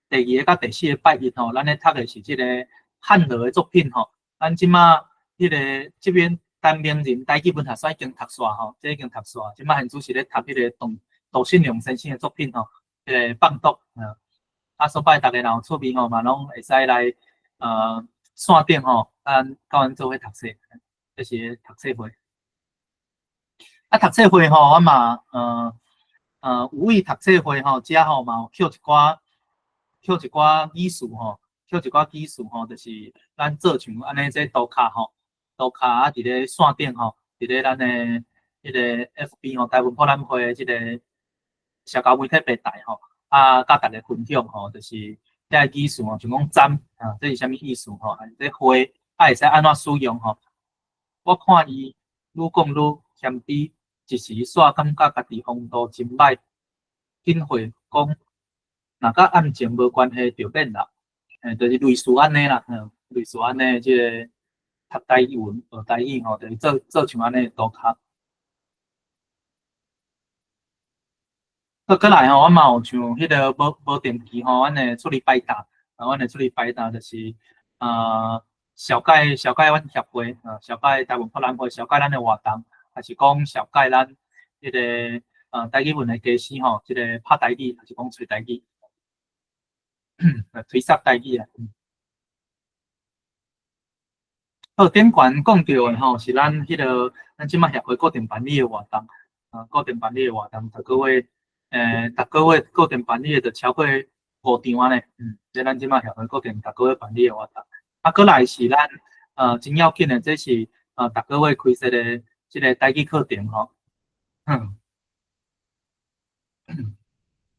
A: 第二个佮第四个拜一吼，咱咧讀的是這个漢羅的作品吼。咱這馬彼个這邊陳明仁台語文學選已經讀煞吼，這已經讀煞，這馬現主時咧讀彼个杜杜信良先生的作品吼，彼个放毒，啊，所擺逐家若有趣味吼，嘛攏會使來線頂吼，咱佮阮做伙讀冊，這是讀冊會。啊，讀冊會吼，我嘛有為讀冊會吼，遮吼嘛有抾一寡語詞吼，抾一寡語詞吼，就是咱做像按呢這圖卡吼。圖卡啊，佇咧線頂吼，佇咧咱的彼个 FB 吼，台灣博覽會的這个社交媒體平台吼，啊，佮逐家分享吼，就是這个語詞吼，像講針啊，這是啥物意思吼？啊，這花啊會使按怎使用吼？我看伊愈講愈謙卑，一時煞感覺家己風度真歹，緊會講，若佮案情無關係就免啦，就是類似按呢啦，類似按呢這个。讀台語文、學台語吼，就是做做像按呢圖卡。好，過來吼，我嘛有像彼个無無定期吼，阮會出去擺檔，啊，阮會出去擺檔，就是紹介紹介阮協會，紹介台灣博覽會，紹介咱的活動，抑是講紹介咱彼个台語文的家師吼，這个拍台語，抑是講吹台語，推捒台語啊。好，頂懸講著的吼，是咱彼个咱這馬協會固定辦理的活動，固定辦理的活動，逐個月，逐個月固定辦理的就超過五場呢，這咱這馬協會固定逐個月辦理的活動。啊，過來是咱真要緊的，這是逐個月開設的這个台語課程吼。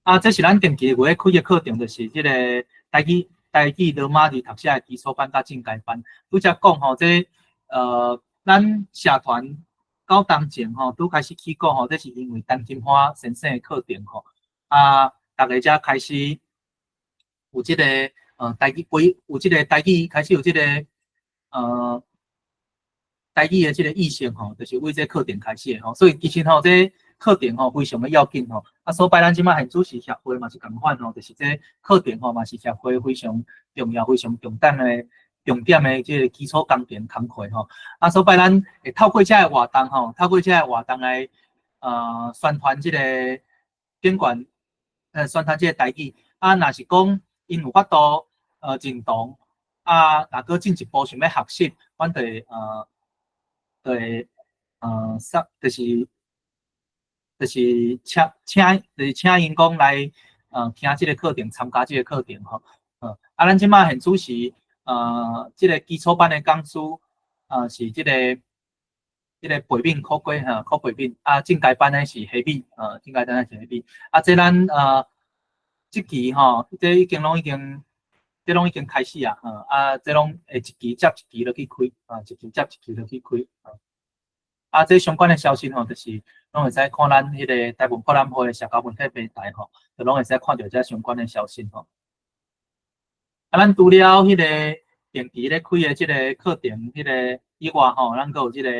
A: 啊，這是咱定期有咧開的課程，就是這个台語。台語羅馬字讀寫的基礎班佮進階班，拄才講吼，這咱社團九當前吼，拄開始起鼓吼，這是因為陳金花先生的課程吼，啊，逐家才開始有這个台語規，有這个台語開始有這个台語的這个意識吼，就是為這課程開始的吼，所以其實吼，這課程吼非常的要緊吼，啊，所擺咱這馬現主時協會嘛是仝款吼，就是這課程吼嘛是協會非常重要、非常重點的這个基礎工程工課吼，啊，所擺咱會透過這个活動吼，透過這个活動來宣傳這个頂懸，宣傳這个台語，啊，若是講𪜶有法度認同，啊，若閣進一步想欲學習，阮就會就會送就是。就是請請，就是請𪜶講來，聽這个課程，參加這个課程吼，啊，咱這馬現主時，這个基礎班的講師，是這個白敏苦瓜哈，苦白敏，啊，進階班的是黑米，進階班的是黑米，啊，這咱這期吼，這已經攏已經，這攏已經開始啊，啊，這攏會一期接一期落去開，啊，一期接一期落去開，啊，這相關的消息吼，就是攏會使看咱彼个台灣博覽會的社交媒體平台吼，就攏會使看著這相關的消息吼。啊，咱除了彼个定期咧開的這個課程，彼個以外吼，咱閣有這個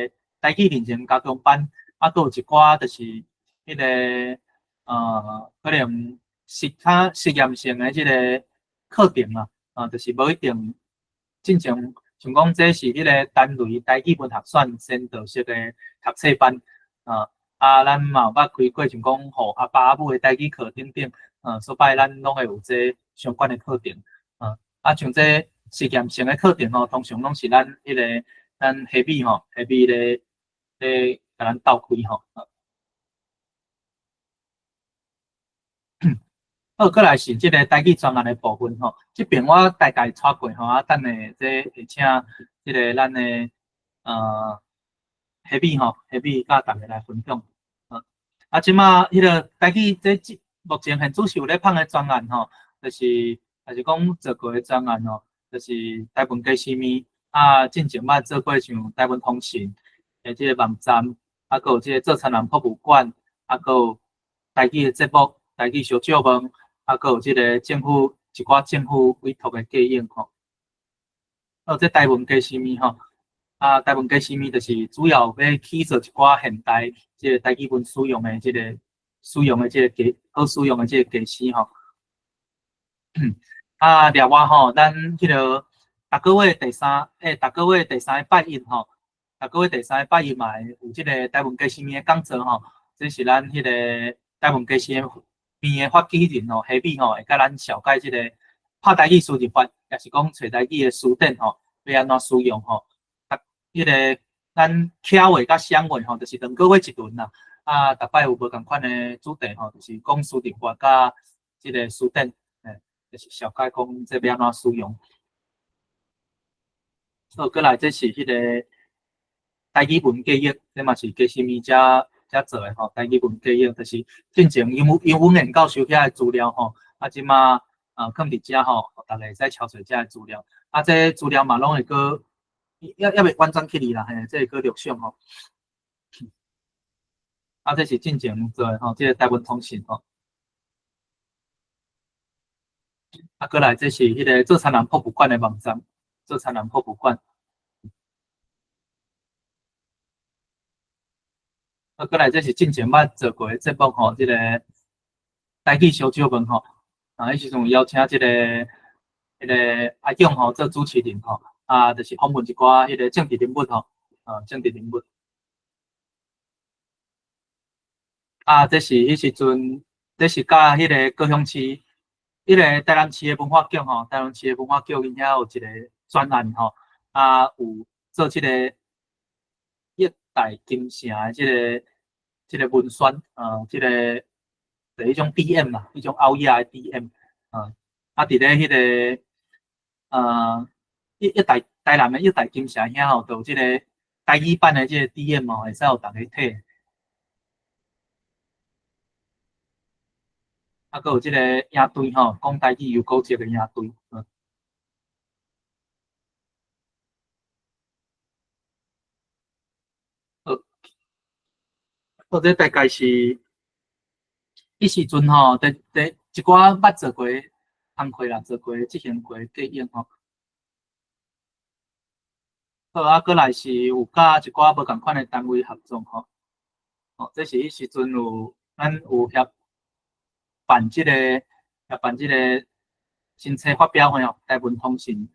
A: 台語認證加強班，啊，閣有一寡就是彼個可能實較實驗性的這個課程啦，啊，就是無一定進前像講這是彼個單類台語文學選先導式的讀冊班，啊，啊，咱嘛有捌開過像講予阿爸阿母的台語課等等，所擺咱攏會有這相關的課程，啊，啊，像這實驗性的課程吼，通常攏是咱彼個咱黑米吼，黑米咧咧共咱鬥開吼。好，過來是這個台語專案的部分吼，這邊我大概帶過吼，啊，等下這會請這個咱的黑米吼，黑米佮逐家來分享。啊，這馬彼個台語這目前現主是有咧放的專案吼，就是也是講做過的專案吼，就是台文雞絲麵，啊，進前捌做過像台文通訊的這個網站，啊，閣有這個做田人博物館，啊，閣有台語的節目，台語小借問，啊，閣有這個政府一寡政府委託的計劃吼。哦，這台文雞絲麵吼，啊，台文雞絲麵就是主要欲起做一寡現代這個台語文使用的這個使用的這個雞好使用的這個雞絲吼。啊，另外吼，咱彼個逐個月第三，欸，逐個月第三拜一吼，逐個月第三拜一嘛會有這個台文雞絲麵的講座吼，這是咱彼個台文雞絲麵的發起人吼，黑米吼，會共咱紹介這個拍台語輸入法，也是講揣台語的詞典吼，欲按怎使用吼。逐彼個咱巧話佮雙話吼，就是兩個月一輪啦。啊，逐擺有無仝款的主題吼，就是講輸入法佮這個詞典，欸，就是紹介講這欲按怎使用。好，過來這是彼個台語文記憶，這嘛是雞絲麵遮遮做的吼。台語文記憶就是進前楊楊文彦教授遐的資料吼，啊，這馬啊囥佇遮吼，逐家會使抄揣遮的資料。啊，這資料嘛攏會閣猶未完全起去啦，嘿，這會閣錄像吼。啊，這是進前做的吼，這個台文通訊吼。啊，過來這是彼個做田人博物館的網站，做田人博物館。啊，過來這是進前捌做過的節目吼，這個台語小酒問吼。啊，彼時陣有邀請這個彼個阿勇吼做主持人吼，啊，就是訪問一寡彼個政治人物吼，啊，政治人物。啊，這是彼時陣，這是佮彼個高雄市，彼個台南市的文化局吼，台南市的文化局𪜶遐有一個專案吼，啊，有做這個一代金城的這個文宣，這個就彼種 DM 啦，彼種凹頁的 DM，啊，啊，佇咧彼個一代台南的一代金城遐吼，就有這個台語版的這個 DM 哦，會使予逐家睇。啊，閣有這個營隊吼，講台語有古蹟的營隊。好，好，這大概是彼時陣吼，佇佇一寡捌做過工課啦，做過執行過計劃吼。好，啊，閣來是有佮一寡無仝款的單位合作吼。哦，這是彼時陣有咱有協辦這個協辦這個新冊發表會吼，台文通訊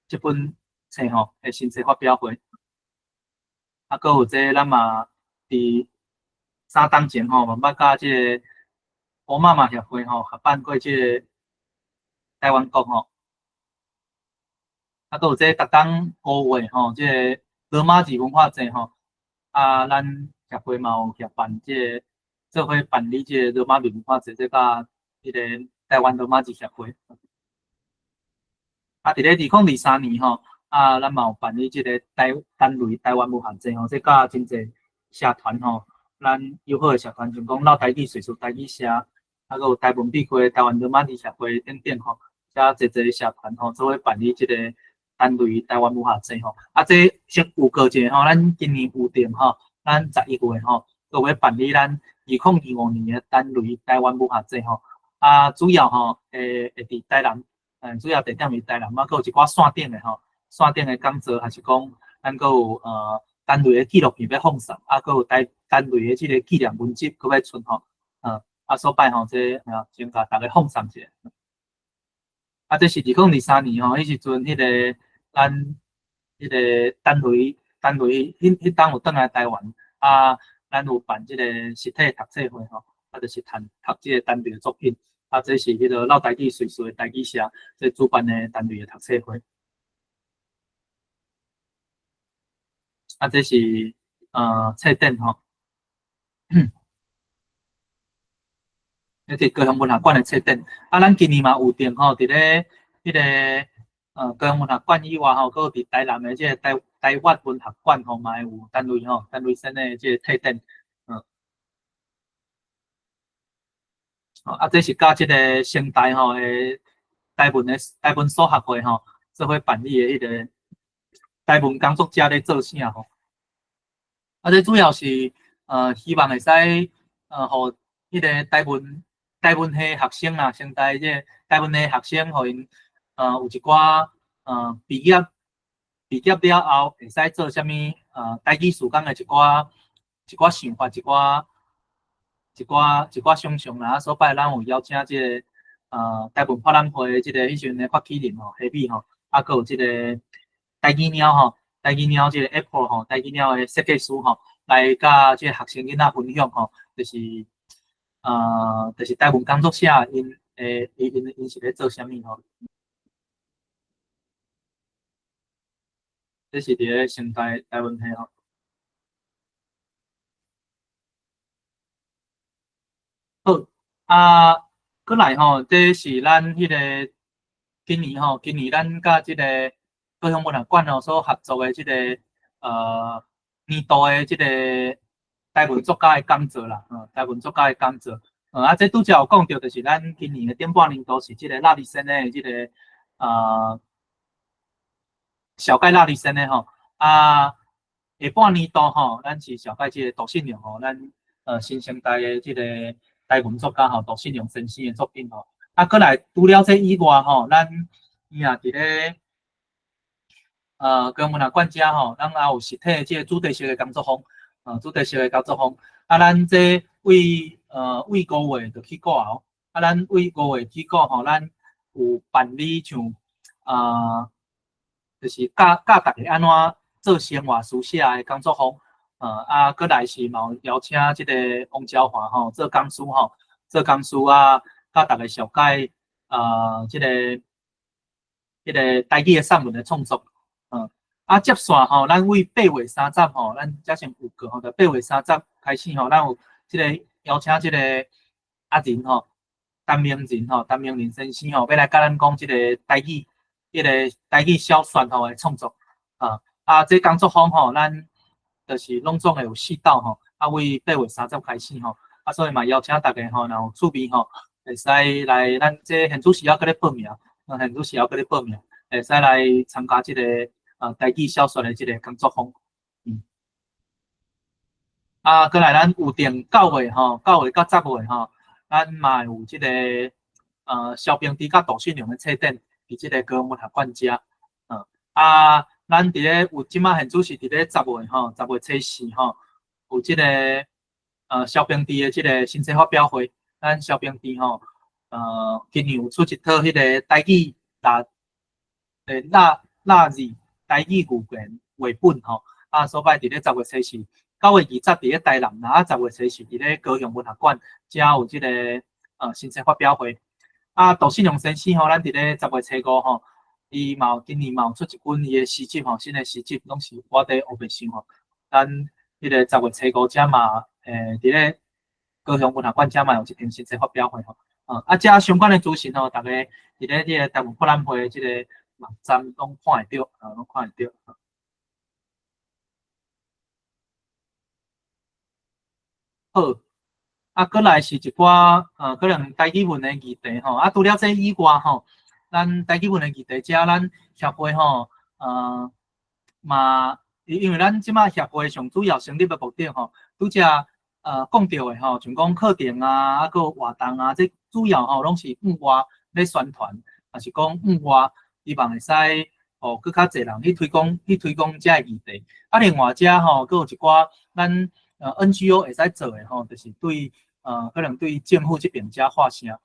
A: 這本冊吼的新冊發表會。啊，閣有這咱嘛佇三冬前吼，嘛捌佮這個烏媽媽協會吼合辦過這個台灣國吼。啊，閣有這逐冬五月吼，這個羅馬字文化節吼，啊，咱協會嘛有協辦這個做伙辦理這個羅馬字文化節，這佮彼個台灣羅馬字協會。啊，佇咧2023年吼，啊，咱嘛有辦理這個台單類台灣文學節吼，這佮真濟社團吼，咱友好的社團，像講老台語敘事台語社，啊，閣有台文筆會、台灣羅馬字協會等等吼，遮濟濟社團吼，做伙辦理這個單類台灣文學節吼。啊，這先預告一下吼，咱今年有定吼，咱11月吼，閣欲辦理咱2025年的單類台灣文學節吼。啊，主要吼會佇台南，主要地點佇台南，啊，閣有一寡線頂的吼，線頂的講座，還是講咱閣有單位的紀錄片欲放送，啊，閣有單位的這個紀念文集閣欲出吼，啊，所擺吼，這啊先共逐家放送一下。啊，這是2023年吼，彼時陣彼個咱彼個單位彼當有轉來台灣，啊，咱有辦這個實體讀冊會吼，啊，就是讀這個單位的作品，啊，這是彼個老台語瑞士的台語社這主辦的單位的讀冊會。啊，這是冊展吼，這是高雄文學館的冊展。啊，咱今年嘛有定吼，佇咧彼個高雄文學館以外吼，閣有佇台南的這個台灣文學館吼，嘛會有單位吼，單位先的這個冊展。啊，這是佮這個成大吼的台文所學會吼，做伙辦理的彼個台文工作者咧做啥吼？啊，這主要是希望會使予彼個台文系學生啦，成大這個台文系學生，予𪜶有一寡畢業了後會使做啥物台語事工的一寡想法，一寡想像啦。啊，所擺咱有邀請這個台文博覽會的這個彼時陣的發起人吼，黑米吼，啊，閣有這個台語貓吼，台語貓這個 Apple 吼，台語貓的設計師吼，來佮這個學生囡仔分享吼，就是台文工作者𪜶的𪜶是咧做啥物吼。這是佇咧成大台文系吼。好，啊，閣來吼，這是咱彼個今年吼，今年咱佮這個高雄文學館吼所合作的這個年度的這個台文作家的講座啦，台文作家的講座，啊，這拄才有講著，就是咱今年的頂半年度是這個納里森的這個紹介納里森的吼，啊，下半年度吼，咱是紹介這個杜信良吼，咱新生代的這個台文作家吼，杜信良先生的作品吼，啊，閣來除了這以外吼，咱伊也佇咧高雄文學館遮吼，咱也有實體的這個主題式的工作坊，主題式的工作坊，啊，咱這為5月就起鼓啊，啊，咱為5月起鼓吼，咱有辦理像就是教教逐家按怎做生活書寫的工作坊，啊，閣來是嘛有邀請這個王昭華吼做講師吼，做講師啊，教逐家紹介這個台語的散文的創作，啊，接續吼，咱為8月30吼，咱才先預告吼，就八月三十開始吼，咱有這個邀請這個阿仁吼，陳明仁吼，陳明仁先生吼，欲來佮咱講這個台語。彼個台語小說吼的創作，啊，這工作坊吼，咱就是攏總會有四道吼，啊，為8月30開始吼，啊，所以嘛邀請逐家吼，若有趣味吼，會使來咱這現主時猶閣咧報名，現主時猶閣咧報名，會使來參加這個台語小說的這個工作坊，啊，閣來咱有定9月吼，9月到10月吼，咱嘛有這個蕭平治佮杜信良的冊展。佇這個高雄文學館遮，啊，咱佇咧有這馬現主是佇咧十月吼，10月初4吼，有這個蕭平治的這個新冊發表會。咱蕭平治吼，今年有出一套彼個台語臘字台語語言繪本吼，啊，所擺佇咧10月初4，9月20佇咧台南啦，啊，10月初4佇咧高雄文學館遮有這個新冊發表會。啊，杜信良先生吼，咱佇咧10月初5吼，伊嘛有今年嘛有出一本伊的詩集吼，新的詩集攏是我佇烏白想吼。咱彼個10月初5遮嘛，佇咧高雄文學館遮嘛有一場新冊發表會吼。啊，遮相關的資訊吼，逐家佇咧這個台灣博覽會這個網站攏看會著，啊，攏看會著。好。啊，閣來是一寡可能台語文的議題吼。啊，除了這以外吼，咱台語文的議題遮，咱協會吼，嘛，因為咱這馬協會上主要成立的目的吼，拄才講著的吼，像講課程啊，啊，閣活動啊，這主要吼攏是向外咧宣傳，抑是講向外，希望會使予予閣較濟人去推廣遮个議題。啊，另外遮吼，閣有一寡咱NGO 會使做的吼，就是對可能對政府這邊遮發聲。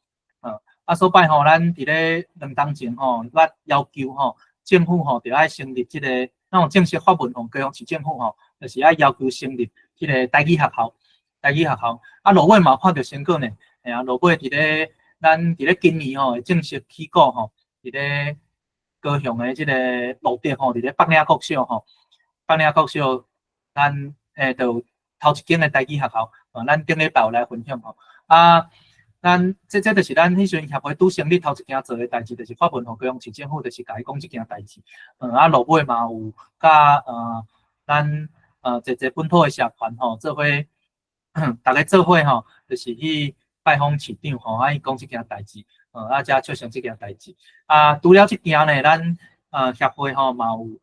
A: 啊，所擺吼，咱佇咧2冬前吼，捌要求吼，政府吼，著愛成立這個，咱有正式發文予高雄市政府吼，就是愛要求成立這個台語學校，台語學校。啊，落尾嘛有看著成果呢，嘿啊，落尾佇咧咱佇咧今年吼，會正式起鼓吼，佇咧高雄的這個蘆竹吼，佇咧北嶺國小吼，北嶺國小，咱就有頭一間的台語學校，咱頂禮拜有來分享吼。啊，咱這就是咱彼時陣協會拄成立頭一件做的代誌，就是發文予高雄市政府，就是共伊講這件代誌。啊，落尾嘛有佮咱濟濟本土的社團吼，做伙，逐家做伙吼，就是去拜訪市長吼，啊，伊講這件代誌，啊，才促成這件代誌。啊，除了這件呢，咱協會吼嘛有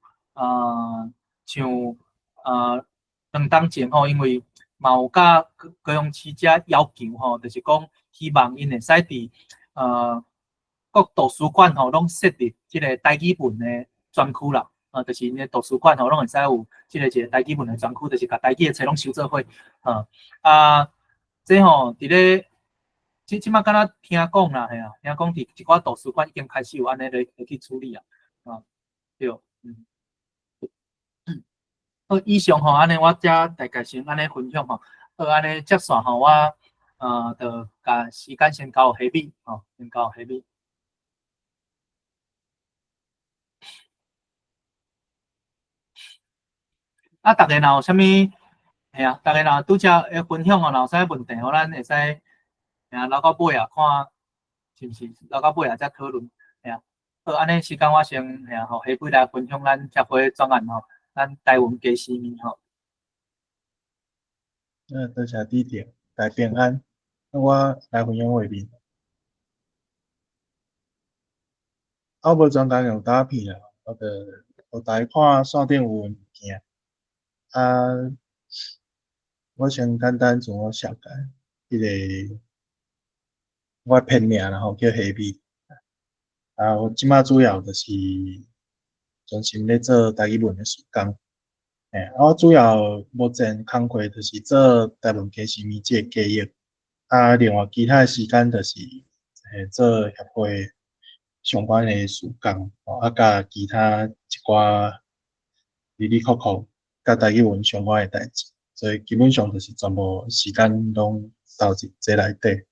A: 像2冬前吼，因為嘛有佮高雄市遮要求吼，就是講希望𪜶會使佇各圖書館吼攏設立這個台語文的專區啦，就是𪜶的圖書館吼攏會使有這個一個台語文的專區，就是共台語的冊攏收做伙，啊，這吼佇咧這這馬敢若聽講啦，嘿啊，聽講佇一寡圖書館已經開始有按呢咧去處理啊，啊，對，嗯。好，以上吼，按呢我遮大概先按呢分享吼，好，按呢接續吼，我就共時間先交予彼吼，先交予彼。啊，逐家若有啥物，嘿啊，逐家若拄才會分享吼，若有啥物問題吼，咱會使，嘿啊，留到尾仔看，是毋是留到尾仔才討論，嘿啊。好，按呢時間我先，嘿啊，予彼來分享咱協會專案吼，咱台文家私物吼。
B: 多謝主持，大家平安。那我來分享畫面。我無專工用打片啦，我就予大家看線頂有的物件。啊，我先簡單自我紹介，彼個我片名啦吼叫彼美。啊，我這馬主要就是專心咧做台語文的事工。啊，我主要目前工課就是做台文家私物這個計劃。啊，另外其他的時間就是，做協會相關的事工，啊，佮其他一寡哩哩扣扣佮台語文相關的代誌，所以基本上就是全部時間攏投入這內底。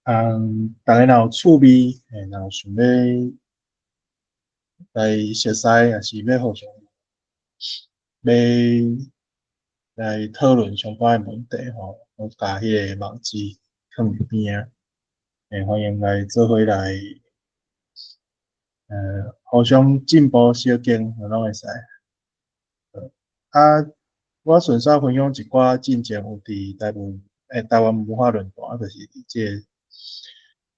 B: 嗯，逐家若有趣味，若有想欲來熟似，抑是欲互相欲來討論相關的問題吼，我共彼個網址囥佇邊仔，歡迎來做伙來，互相進步相見，攏會使。啊，我順紲分享一寡進前有佇台灣文化論壇，就是佇這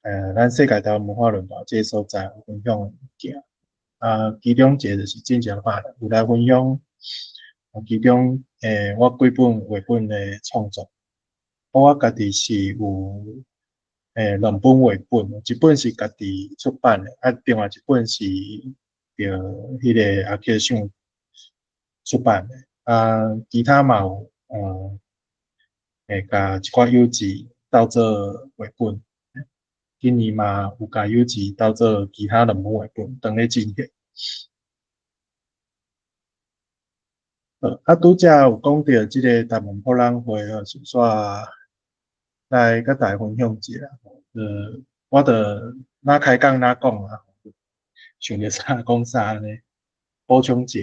B: 個，咱世界台灣文化論壇這個所在有分享的物件。啊，其中一個就是進前有來分享，其中我幾本繪本的創作，我家己是有兩本繪本，一本是家己出版的，啊，另外一本是著彼個阿克想出版的。啊，其他嘛有，會共一寡幼稚鬥做繪本，今年嘛有共幼稚鬥做其他兩本繪本，當咧進行。啊，拄才有講著這個台灣博覽會吼，順紲來佮大家分享一下。我就哪開講哪講啊，想著啥講啥按呢，補充一下。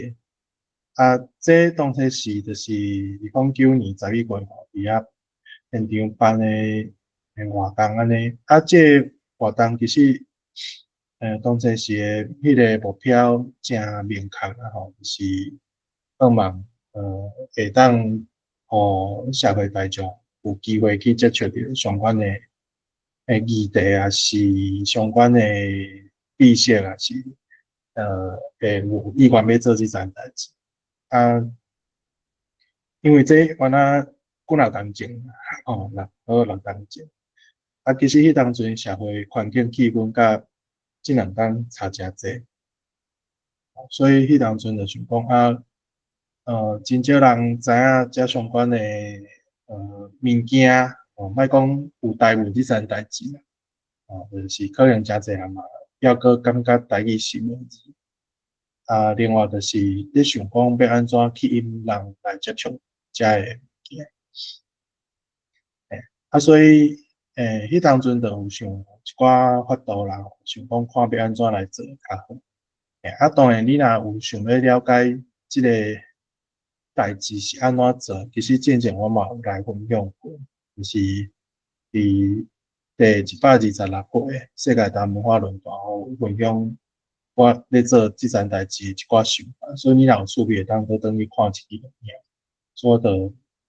B: 啊，這當初是就是2009年10月吼，佇遐現場辦的活動按呢。啊，這個活動其實，當初是的彼個目標誠明確啦吼，就是希望會當予社會大眾有機會去接觸著相關的議題，抑是相關的知識，抑是會有意願欲做這層代誌。啊，因為這原來幾若冬前，吼，6冬前。啊，其實彼當陣社會環境氣氛佮這兩冬差誠濟。所以彼當陣就想講啊，真少人知影這相關的物件，哦，莫講有台文這層代誌啦，哦，就是可能誠濟人嘛，猶閣感覺台語是文字。啊，另外就是咧想講欲按怎吸引人來接觸遮个物件。啊，所以彼當陣就有想一寡法度啦，想講看欲按怎來做較好。啊，當然你若有想欲了解這个代誌是按怎做，其實之前我嘛有來分享過，就是佇第126回世界台灣文化論壇有分享我咧做這層代誌的一寡想法，所以你若有趣味會當閣轉去看一支錄影，所以我就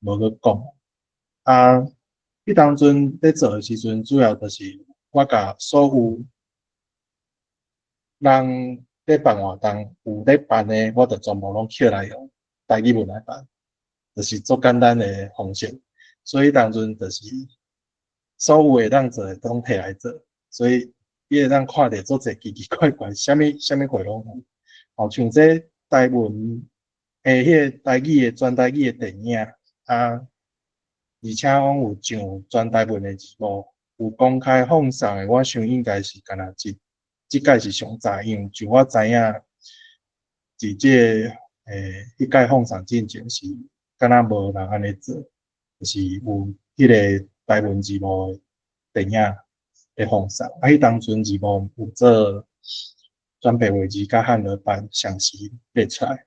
B: 無閣講。啊，彼當陣咧做的時陣，主要就是我共所有人咧辦活動有咧辦的，我就全部攏抾來用台語文來辦，就是足簡單的方式。所以當陣就是所有會當做的攏提來做，所以你會當看著足濟奇奇怪怪，啥物啥物貨攏有。哦，像這台文的彼個台語的全台語的電影啊，而且講有上全台文的字幕，有公開放送的，我想應該是干焦這這屆是上早，因為就我知影，佇這个彼屆放送進前是敢若無人按呢做，就是有彼个台文字幕的電影咧放送。啊，彼當陣字幕有做全白話字佮漢語版同時列出來。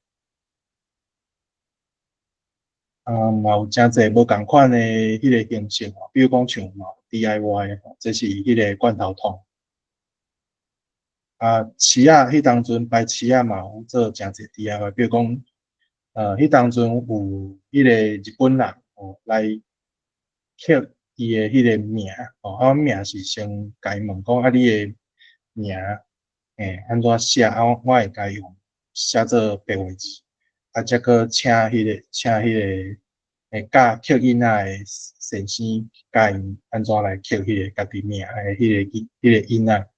B: 啊，嘛有誠濟無仝款的彼个形式吼，比如講像嘛 DIY 吼，這是彼个罐頭桶。啊，市仔彼當陣擺市仔嘛有做誠濟 DIY，比如講，彼當陣有彼個日本人吼來刻伊的彼个名，吼，啊，阮名是先共伊問講，啊，你的名，按怎寫？啊，我會共伊用寫做白話字，啊，才閣請彼個教刻囡仔的先生教𪜶按怎來刻彼个家己名的彼個音仔。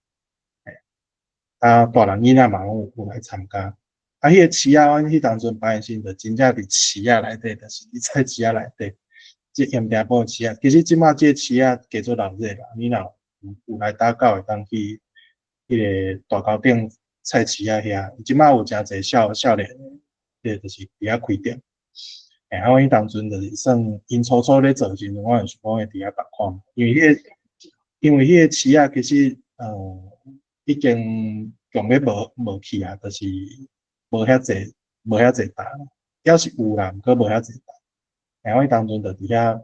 B: 啊，大人囡仔嘛攏有來參加。啊，彼個市仔，阮彼當陣擺的時陣，就真正佇市仔內底，就是佇菜市仔內底，這鹽埕埔的市仔。其實這馬這个市仔加做鬧熱啦，你若有來打狗會當去彼个大溝頂菜市仔遐，這馬有誠濟少少年，彼個就是佇遐開店。啊，阮彼當陣就是算𪜶初初咧做的時陣，我就想講會佇遐辦看，因為彼個市仔其實已經強欲無去啊，就是無遐濟擔，猶是有啦，毋過無遐濟擔。阮彼當陣就佇遐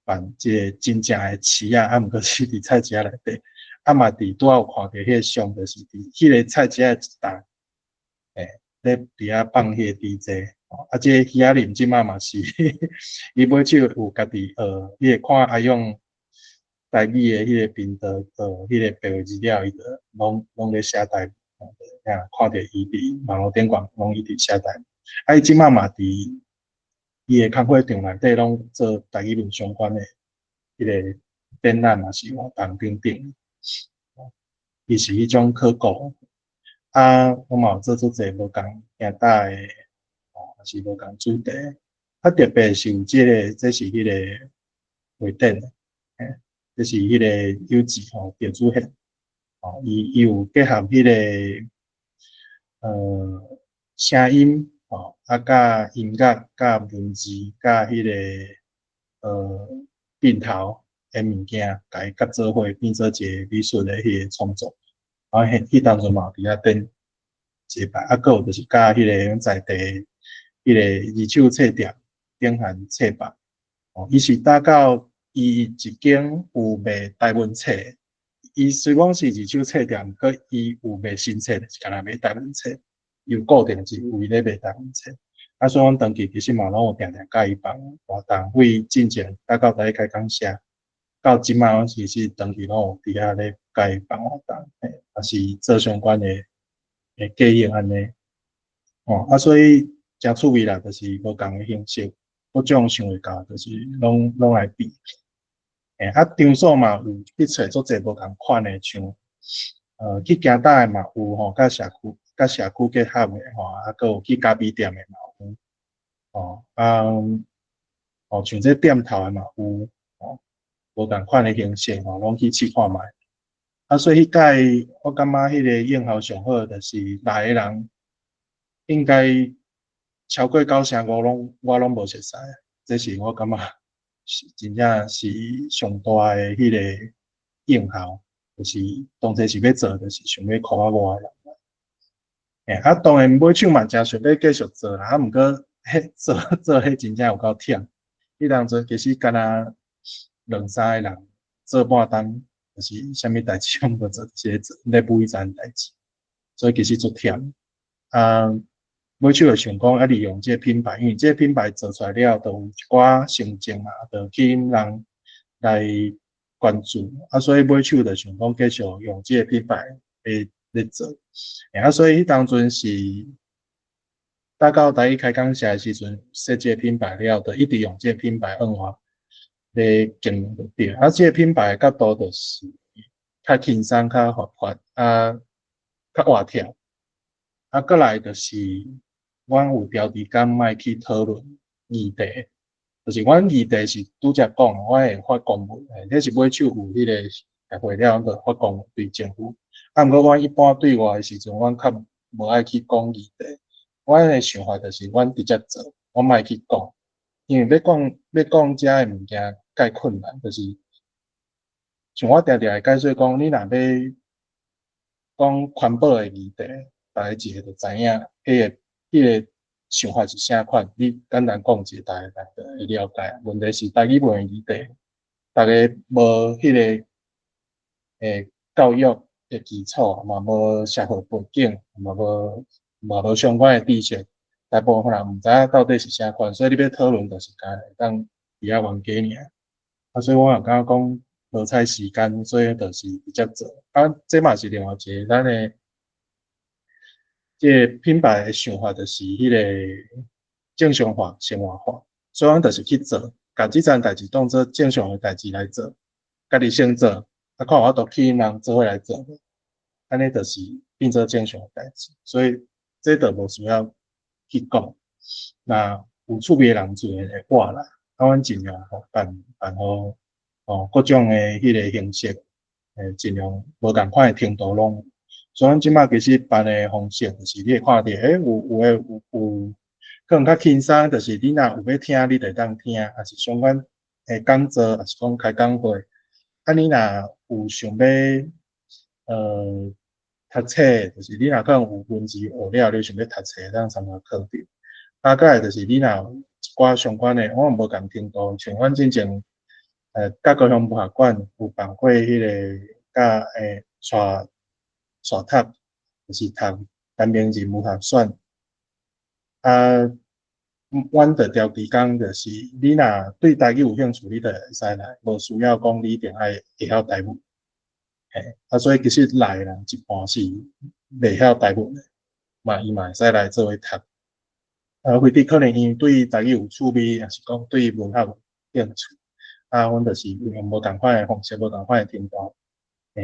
B: 辦這个真正的市仔，啊，毋過是佇菜市仔內底，啊嘛佇拄仔有看著彼个相，就是佇彼个菜市仔的一擔，咧佇遐放彼个 DJ，啊，這个魚仔林這馬嘛是，伊尾手有家己學，彼个看阿勇台語的彼個頻道，學彼個白話字了，伊就攏咧寫台語，看著伊佇網路頂懸，攏一直寫台語。啊，伊這馬嘛佇伊的工課場內底攏做台語文相關的彼個展覽嘛是活動等等。伊是彼種考古。啊，我嘛有做足濟無仝行搭的，哦，也是無仝主題。啊，特別是有這个，這是彼個畫展，這是彼個有志吼，趙主憲，哦，伊有結合彼個聲音，吼，啊，佮音樂、佮文字、佮彼個鏡頭的物件，共伊結做伙，變做一個美術的彼個創作。啊，彼當陣嘛有佇遐展一擺，啊，閣有就是佮彼个在地彼個二手冊店頂韓冊吧，哦，伊是打到伊一間有賣台文冊，伊雖講是二手冊店，毋過伊有賣新冊，就是干焦賣台文冊，有固定一位咧賣台文冊。啊，所以阮長期其實嘛攏有定定佮伊辦活動，為進前打到台語開講社，到這馬阮其實長期攏有佇遐咧共伊辦活動，嘿，也是做相關的計劃按呢。哦，啊，所以誠趣味啦，就是無仝的形式，各種想會到，就是攏來變。啊，場所嘛有去揣足濟無仝款的，像去行搭的嘛有吼，佮社區。佮社區結合的吼，啊，閣有去咖啡店的嘛有，吼，啊，哦，像這店頭的嘛有，吼，無仝款的形式吼，攏去試看覓。啊，所以彼屆我感覺彼个應效上好，就是來的人應該超過九成五攏我攏無熟似，這是我感覺是真正是上大的彼個應效，就是當初是欲做，就是想欲箍較外的人來。欸，啊，當然尾手嘛誠想欲繼續做啦，啊，毋過彼做做彼真正有夠忝。彼當陣其實敢若兩三个人做半冬，就是啥物代誌攏無做，就是咧做咧舞彼層代誌，所以其實足忝。啊，尾手就想講啊，利用這個品牌，因為這個品牌做出來了，就有一寡成績嘛，就吸引人來關注。啊，所以尾手就想講繼續用這個品牌咧咧做。欸，啊，所以彼當陣是打到台語開講社的時陣，設這個品牌了，就一直用這個品牌向外咧經營就對。啊，這個品牌的角度就是較輕鬆、較活潑，啊，較活跳。啊，閣來就是阮有標題講莫去討論議題，就是阮議題是拄才講，我會發公文，欸，這是尾手有彼個協會了，就發公文對政府。啊，毋過阮一般對外的時陣，阮較無愛去講議題。阮的想法就是，阮直接做，我莫去講，因為欲講欲講遮的物件蓋困難，就是像我定定會解說講，你若欲講環保的議題，逐家一下就知影，彼個想法是啥款，你簡單講一下，逐家就會了解。問題是台語文的議題，逐家無彼個教育的基礎，嘛無社會背景，嘛無相關的知識，大部分人毋知影到底是啥款，所以你欲討論就是干焦會當佇遐冤家爾。啊，所以我也感覺講無采時間，所以就是直接做。啊，這嘛是另外一個咱的這個品牌的想法，就是彼個正常化、生活化，所以阮就是去做，共這層代誌當做正常的代誌來做，家己先做，啊，看有法度吸引人做伙來做，按呢就是變做正常的代誌，所以這就無需要去講。若有趣味的人自然會過來，啊，阮盡量吼辦辦予哦各種的彼個形式，盡量無仝款的程度攏有。所以阮這擺其實辦的方式，就是你會看著，欸，有有的有有可能較輕鬆，就是你若有欲聽，你就會當聽，抑是相關的講座，抑是講開講會。啊，你若有想欲讀冊，就是你若可能有文字學了，你想欲讀冊，會當參加課程。啊，閣來就是你若有一寡相關的，我無仝程度，像阮進前，佮高雄文學館有辦過彼個佮帶帶讀，就是讀陳明仁文學選。啊，阮就調提工，就是你若對台語有興趣，你就會使來，無需要講你一定愛會曉台語。嘿，啊，所以其實來的人一半是袂曉台語的，嘛伊嘛會使來做伙讀。啊，非得可能因對台語有趣味，抑是講對文學有興趣，啊，阮就是用無仝款的方式，無仝款的程度，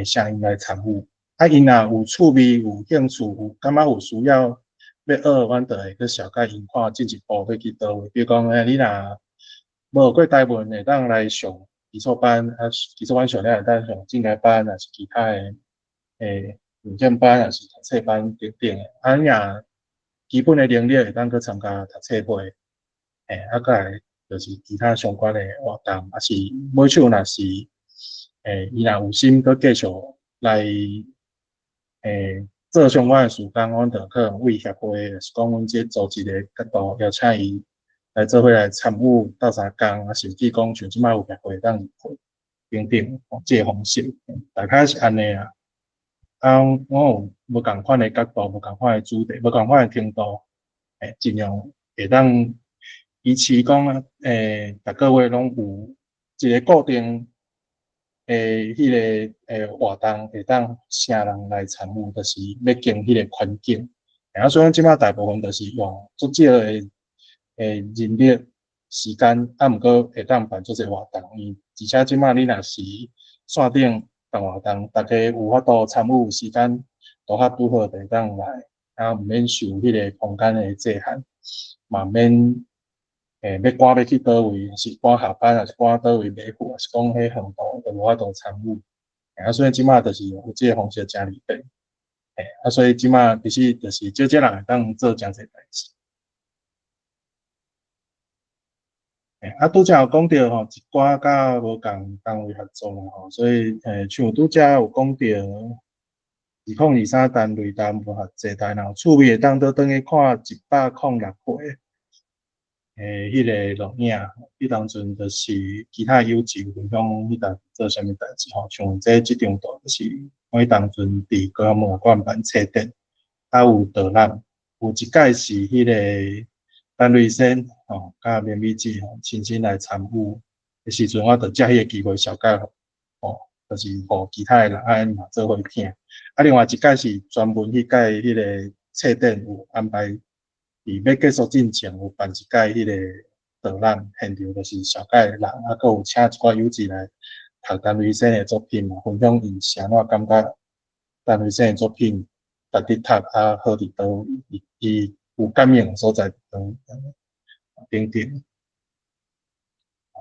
B: 聲音來參與。啊，𪜶若有趣味、有興趣、有感覺有需要欲學，阮就會去紹佮𪜶看進一步欲去佗位。比如講，欸，你若無學過台文，會當來上基礎班，啊，基礎班上了會當上進階班，抑是其他的認證班，抑是讀冊班等等的。啊，你若基本的能力會當去參加讀冊會，欸，啊，閣來就是其他相關的活動，抑是尾手若是，伊若有心閣繼續來，做相關的事工，阮就可能為協會，抑是講阮這組織的角度邀請伊來做伙來參與鬥相共，啊，甚至講像這擺有協會當入會等等，這個方式，大概是按呢啦。啊，我有無仝款的角度，無仝款的主題，無仝款的程度，盡量會當維持講，逐個月攏有一個固定的彼個活動，會當請人來參與，就是欲經彼個環境。啊，所以阮這擺大部分就是用足少的人力時間，啊，毋過會當辦足濟活動。因而且這擺你若是線頂辦活動，逐家有法度參與時間，都較拄好，就會當來。啊，毋免受彼个空間的制限，嘛毋免欲趕欲去佗位，是趕下班，抑是趕佗位袂赴，抑是講彼行動都無法度參與。啊，所以這馬就是有這个方式誠利便。啊，所以這馬其實就是少少人會當做誠濟代誌。啊，拄才有講著吼，一寡佮無仝單位合作啦吼，所以像拄才有講著2023單類單文學節，但若有趣味會當倒轉去看106回彼个錄影，彼當陣就是其他友情分享彼當做啥物代誌吼，像這張圖就是我彼當陣佇高雄文化館辦冊展，啊有導覽，有一擺是彼个陳瑞先吼，佮綿美姊吼親身來參與的時陣，我就藉彼个機會紹介吼，就是予其他的人愛嘛做伙聽。啊，另外一擺是專門彼擺彼个冊展有安排，佇欲結束進前有辦一擺彼個導覽，現場就是紹介人，啊，閣有請一寡友志來讀陳瑞先的作品嘛，分享𪜶是按怎感覺陳瑞先的作品值得讀，啊，好佇佗位，伊有感應的所在佇佗位等等。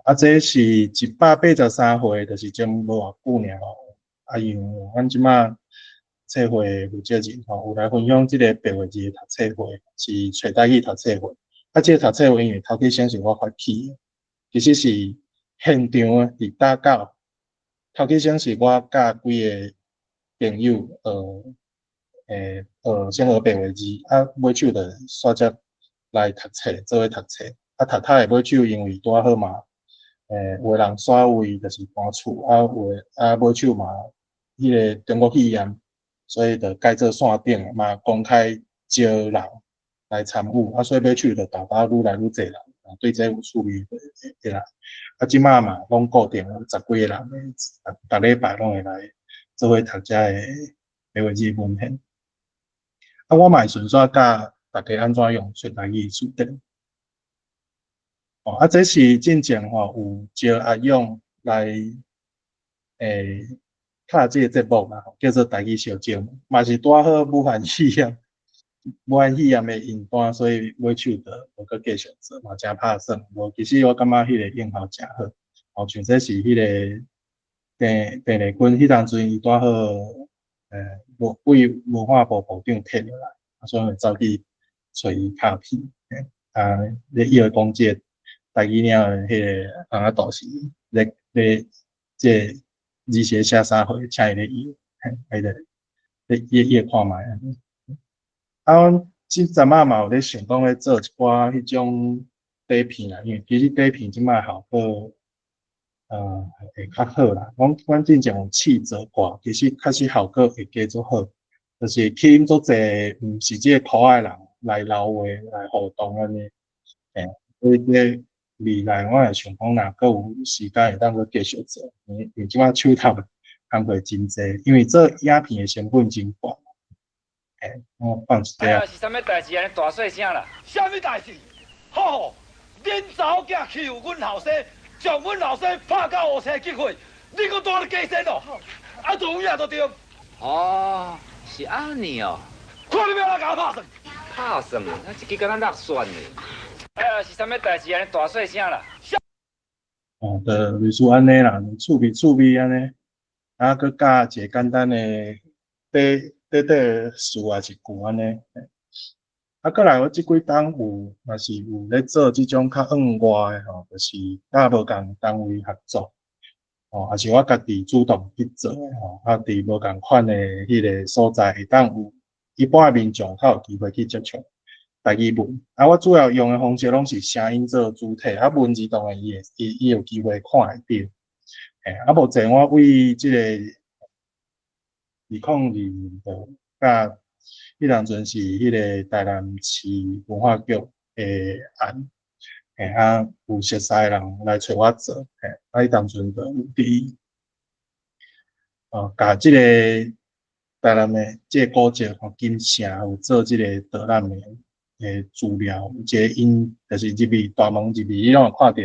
B: 啊，這是183回，就是前無偌久爾吼。啊，因為阮這馬冊會負責人吼，有來分享這个白話字的讀冊會，是揣台語讀冊會。啊，這個讀冊會因為頭起先是我發起的，其實是現場的佇打攪。頭起先是我佮幾个朋友學先學白話字，啊，尾手就煞接來讀冊，做伙讀冊。啊，讀讀的尾手因為拄仔好嘛，有的人煞位就是搬厝，啊，有的啊尾手嘛，彼个中國肺炎，所以就改做線頂嘛，公開招人來參與，啊，所以尾手就逐擺愈來愈濟人，對這有趣味的來。啊，這馬嘛攏固定有十幾个人，逐禮拜攏會來做伙讀這个白話字文獻。啊，我嘛會順紲教大家按怎用揣台語辭典。哦，啊，這是進前吼有招阿勇來拍這个節目啦，叫做台語相招，嘛是拄仔好武漢肺炎，武漢肺炎的引單，所以尾手就無閣繼續做，嘛誠拍算。無，其實我感覺彼个應效誠好，哦，像這是彼个鄭鄭麗君彼當陣伊拄仔好，為文化部部長退落來，啊，所以就走去揣伊拍片，啊，咧伊會講這個台語了的彼个翁仔道士咧咧，這個字寫寫啥貨，請伊咧譯，嘿，伊就咧伊伊會看覓按呢。啊，阮這陣仔嘛有咧想講咧做一寡彼種短片啦，因為其實短片這擺效果，會較好啦。阮進前有試做過，其實確實效果會加足好，就是吸引足濟毋是這個箍仔的人來留話來互動按呢。所以這未來我會想講，若閣有時間會當閣繼續做，因為這擺手頭工課真濟，因為做影片的成本真懸。我放一下。
C: 哎呀，是啥物代誌按呢大細聲啦？
D: 啥物代誌？吼，恁查某囝欺負阮後生，將阮後生拍甲烏青激血，你閣蹛咧假仙哦？啊，就有影就對。
C: 哦，是按呢哦。
D: 看你欲按怎共我拍算？
C: 拍算？啊，這支敢若落選的。哎呀，是啥物代誌按呢大細聲啦？
B: 哦，就類似按呢啦，趣味趣味按呢，啊，閣教一个簡單的短短短詞抑是句按呢。啊，閣來我這幾冬有嘛是有咧做這種較額外的吼，就是佮無仝單位合作，吼，抑是我家己主動去做的吼，啊，佇無仝款的彼个所在會當有一般的民眾較有機會去接觸台語文。啊，我主要用的方式攏是聲音做主體，啊，文字當然伊會伊伊有機會看會著。啊，目前我為這個2022度佮彼當陣是彼个台南市文化局的案，啊，有熟似的人來揣我做，啊，彼當陣就有佇，共這個台南的這个古蹟吼金城有做這个導覽的資料，有一个𪜶就是入去大門入去，你攏會看著，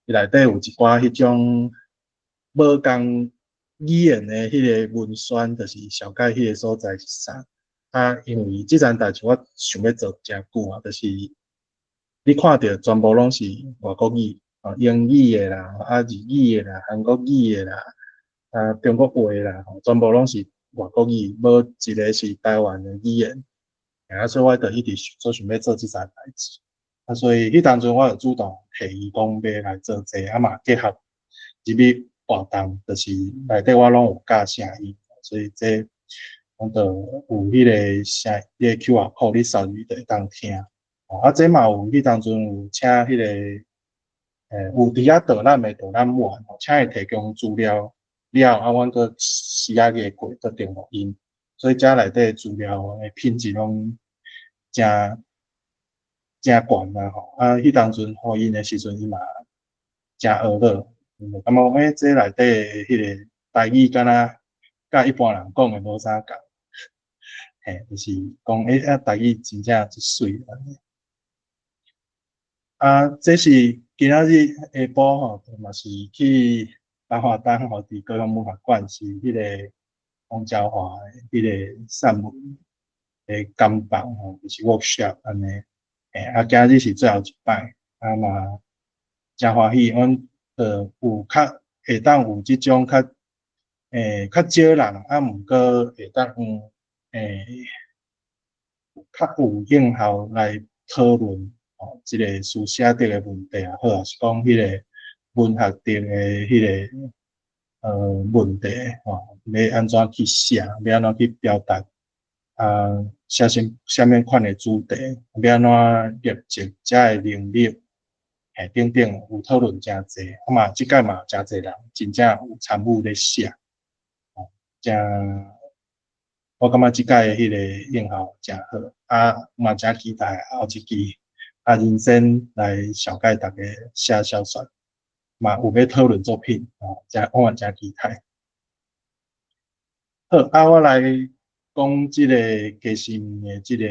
B: 伊內底有一寡彼種無仝語言的彼个文宣，就是紹介彼个所在是啥。啊，因為這層代誌我想欲做誠久啊，就是你看著全部攏是外國語，哦，英語的啦，啊，日語的啦，韓國語的啦，啊，中國話啦，全部攏是外國語，無一个是台灣的語言。啊，所以我就一直做想欲做這層代誌。啊，所以彼當陣我就主動提議講欲來做這個，啊嘛結合入去活動，就是內底我攏有教聲音，所以這阮就有彼个聲，彼个 QR code 你掃入去就會當聽。啊，這嘛有彼當陣有請彼个，有佇遐導覽的導覽員，請伊提供資料了，啊，阮閣時仔個過閣電錄音，所以遮內底資料的品質攏誠誠懸啦吼。啊，彼當陣予𪜶的時陣，伊嘛誠呵咾，就感覺講，這內底的彼个台語敢若佮一般人講的無啥仝，嘿，就是講，啊，台語真正足媠按呢。啊，這是今仔日下晡吼，嘛是去彰化東吼，佇高雄文學館是彼个王昭華的彼个散文的講班吼，就是 workshop 按呢。嘿，啊，今日是最後一擺，啊嘛誠歡喜，阮就有較會當有這種較較少人，啊，毋過會當較有應效來討論吼，這個書寫得的問題也好，抑是講彼个文學頂的彼个問題吼，欲按怎去寫，欲按怎去表達，啊，寫啥物款的主題，欲按怎練習遮的能力，嘿，等等有討論誠濟，啊嘛，這擺嘛誠濟人真正有參與咧寫，吼，誠，我感覺這擺的彼个應效誠好，啊嘛誠期待後一期啊人生來紹介逐家寫小說，嘛有欲討論作品，吼，誠我嘛誠期待。好，啊，我來講這个雞絲麵的這个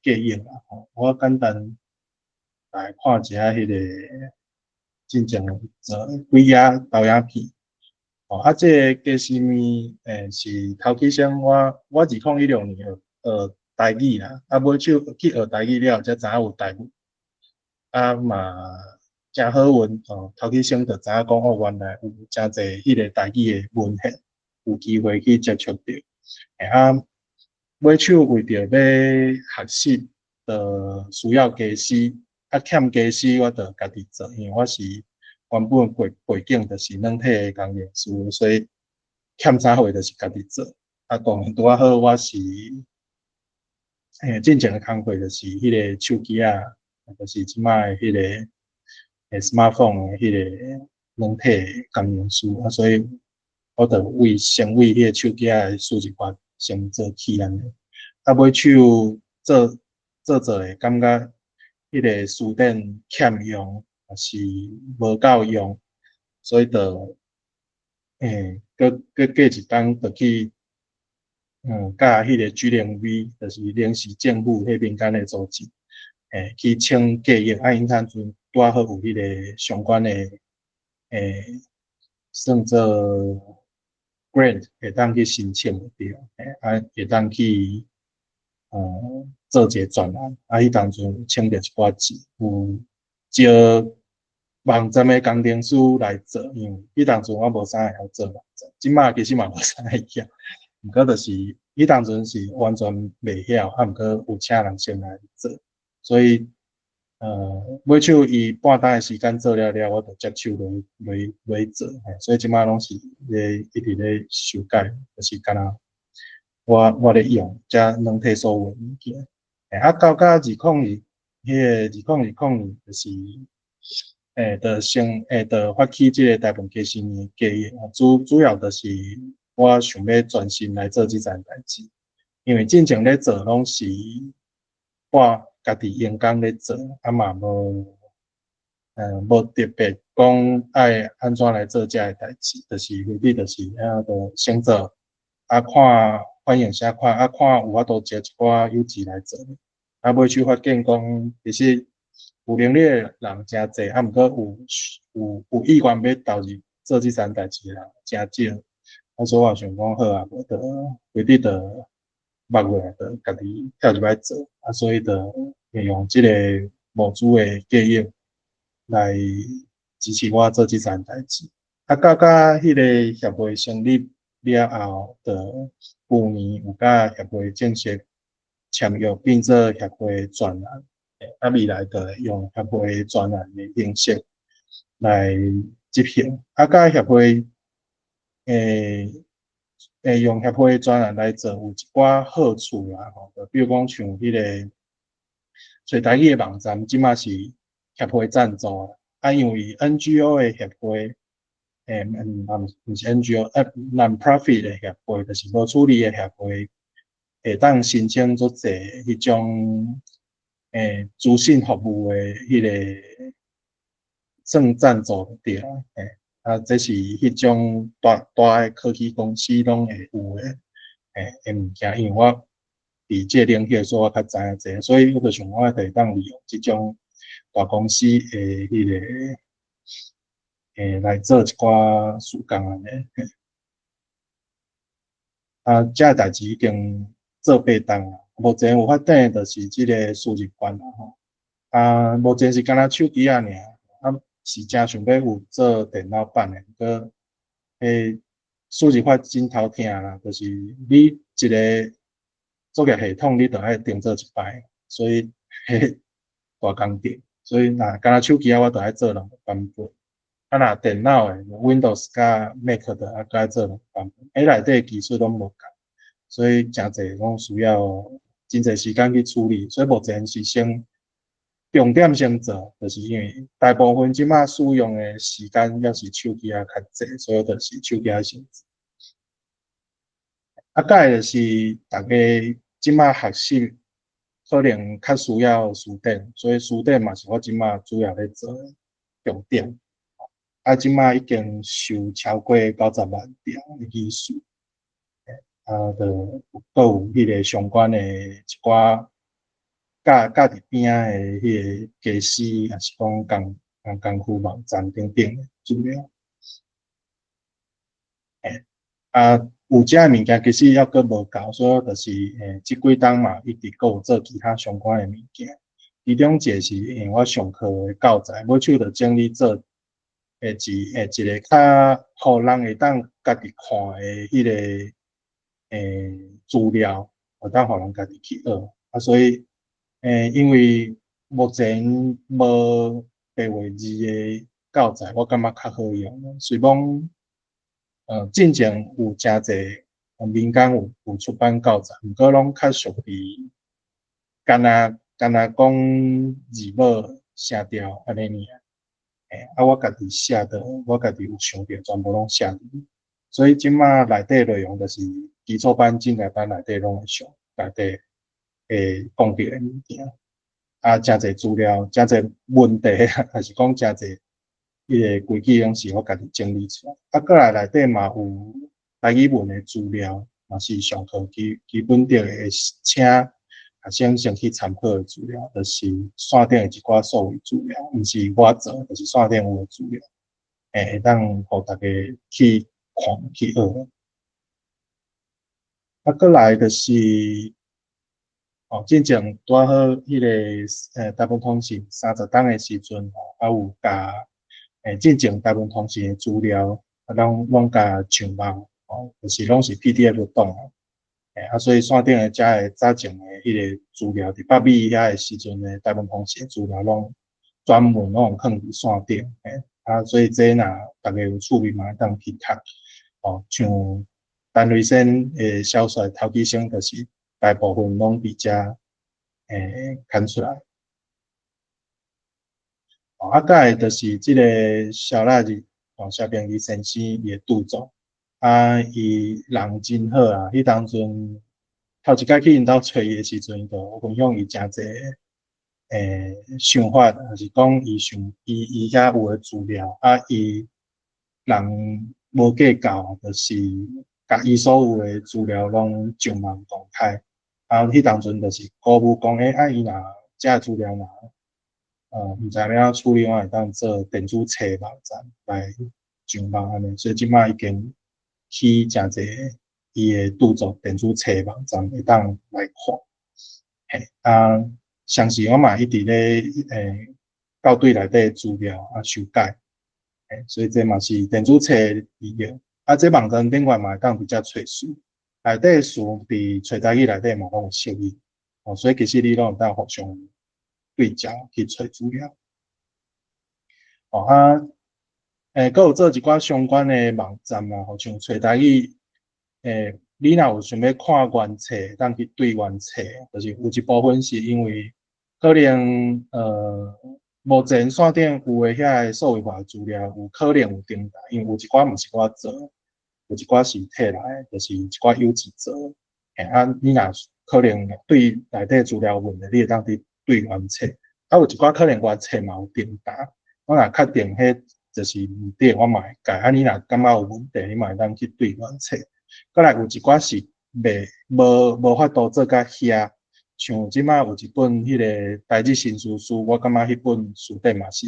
B: 計劃啦，吼，我簡單來看一下彼个進前做幾頁投影片。吼，啊，這个雞絲麵，是頭起先我2016年學學台語啦，啊，尾手去學台語了，才知影有台文。啊嘛，誠好運吼，頭起先就知影講哦，原來有誠濟彼个台語的文獻，有機會去接觸著。啊，尾手為著欲學習，就需要家私，啊，欠家私我就家己做，因為我是原本背景就是軟體的工程師，所以欠啥貨就是家己做。啊，當然拄仔好我是，進前的工課就是彼个手機仔，就是這擺的彼个smartphone 的彼个軟體工程師，啊，所以我就為先為彼個手機仔的輸入法先做起按呢。啊，尾手做做做會感覺彼個詞典欠用，抑是無夠用，所以就閣閣過一冬就去，佮彼個 G0V，就是臨時政府彼民間的組織，去請計劃，啊，𪜶當陣拄仔好有彼個相關的，算做 grant 會當去申請就對，啊，會當去，做一个專案，啊，彼當陣有請著一寡錢，有招網站的工程師來做，因為彼當陣我無啥會曉做網站，這擺其實嘛無啥會曉，毋過就是彼當陣是完全袂曉，啊，毋過有請人先來做，所以，尾手伊半冬的時間做了了，我就接手落落落做，所以這擺攏是咧一直咧修改，就是敢若我咧用這軟體所有的物件。啊，到甲彼个2020年，就是，就先就發起這个台文雞絲麵的計劃，主要就是我想欲專心來做這層代誌，因為進前咧做攏是我家己閒工咧做，啊嘛無，無特別講愛按怎來做這个代誌，就是非得就是啊，就先做，啊看反應啥款，啊看有法度招一寡有志來做。啊，尾手發現講，其實有能力的人誠濟，啊，毋過有意願欲投入做這層代誌的人誠少。啊，所以我想講好啊，無就非得就捌落來就家己跳入來做，啊，所以就會用這個募資的計劃來支持我做這層代誌。啊，到甲彼個協會成立了後，就舊年有佮協會正式簽約，變做協會專案。啊，未來就會用協會專案的形式來執行。啊，佮協會會用協會專案來做，有一寡好處啦吼。就比如講像彼個揣台語的網站，這馬是協會贊助啦。啊，因為 NGO 的協會，毋是 NGO，non-profit 的協會，就是無處理的協會，會當申請足濟彼種資訊服務的彼個算贊助就對啦，啊，這是彼種大大的科技公司攏會有的物件，因為我佇這個領域，所以我較知影這個，所以我就想我會當利用這種大公司的彼個來做一寡事工按呢。啊，這個代誌已經做8冬啊，目前有發展的就是這個輸入法啦吼。啊，目前是干焦手機仔爾，啊，是誠想欲有做電腦版的，毋過，輸入法真頭疼啦，就是你一個作業系統，你著愛重做一擺，所以彼大工程。所以若干焦手機仔，我著愛做兩個版本。啊，若電腦的 Windows 佮 Mac 著愛做兩個版本，彼內底技術攏無仝，所以誠濟攏需要真濟時間去處理。所以目前是先重點先做，就是因為大部分這馬使用的時間猶是手機仔較濟，所以就是手機仔先做。啊，再來就是逐家這馬學習可能較需要辭典，所以辭典嘛是我這馬主要咧做的重點。啊，這馬已經收超過90萬條的語詞，啊，就閣有彼個相關的一寡佮佮佇邊仔的彼個家私，抑是講工具網站等等的資料。啊，有遮的物件其實猶閣無夠，所以就是這幾冬嘛一直閣有做其他相關的物件。其中一個是因為我上課的教材，尾手就整理做一個較予人會當家己看的彼個資料，會當予人家己去學。啊，所以因為目前無白話字的教材，我感覺較好用。雖講進前有誠濟民間有出版教材，毋過攏較屬於干焦講字母聲調按呢爾。啊，我家己寫的，我家己有想著，全部攏寫佇。所以這馬內底內容就是基礎班、進階班內底攏會上，內底會講著的物件。啊，誠濟資料、誠濟問題，抑是講誠濟彼個規矩，攏是我家己整理出來。啊，閣來內底嘛有台語文的資料，嘛是上課基本著會請學生先去參考的資料，就是線頂的一寡數位資料，毋是我做，就是線頂有的資料，會當予大家去看去學。啊，閣來就是，哦，進前拄好彼個台文通信30冬的時陣吼，啊有共進前台文通信的資料，啊攏共上網，哦，就是攏是 PDF 檔啊。啊，所以線頂的遮的早前的彼個資料，佇北美遐的時陣的台文通信資料，攏專門攏放佇線頂，啊，所以這若逐家有趣味嘛會當去讀，哦，像陳瑞先的小說《頭起先》，就是大部分攏佇遮刊出來。哦，啊，再來就是這個蕭臘日，哦，蕭平義先生伊的著作。啊，伊人真好啊！彼當陣頭一擺去𪜶兜揣伊的時陣，就分享伊誠濟想法，抑是講伊想伊遐有的資料，啊，伊人無計較，就是共伊所有的資料攏上網公開。啊，彼當陣就是鼓舞講，啊，伊若這資料若毋知欲按怎處理，我會當做電子冊網站來上網按呢，所以這馬已經起誠濟伊的著作電子冊網站會當來看。嘿，啊，相信我嘛一直咧校對內底資料啊修改，嘿，所以這嘛是電子冊利用。啊，這網站頂懸嘛會當直接揣詞，內底詞佇揣台語內底嘛攏有索引，哦，所以其實你攏會當互相對照去揣資料。哦啊，閣有做一寡相關的網站啊，好像揣台語，你若有想欲看原冊，當去對原冊，就是有一部分是因為可能目前線頂有的遐个數位化資料有可能有重疊，因為有一寡毋是我做，有一寡是摕來的，就是一寡友誼做。嘿，啊，你若可能對內底資料有問題，你會當去對原冊。啊，有一寡可能原冊嘛有重疊，我若確定彼就是毋對，我嘛會改。啊，你若感覺有問題，你嘛會當去對原冊。閣來有一寡是袂無無法度做甲遐，像這馬有一本彼个台日新書書，我感覺彼本辭典嘛是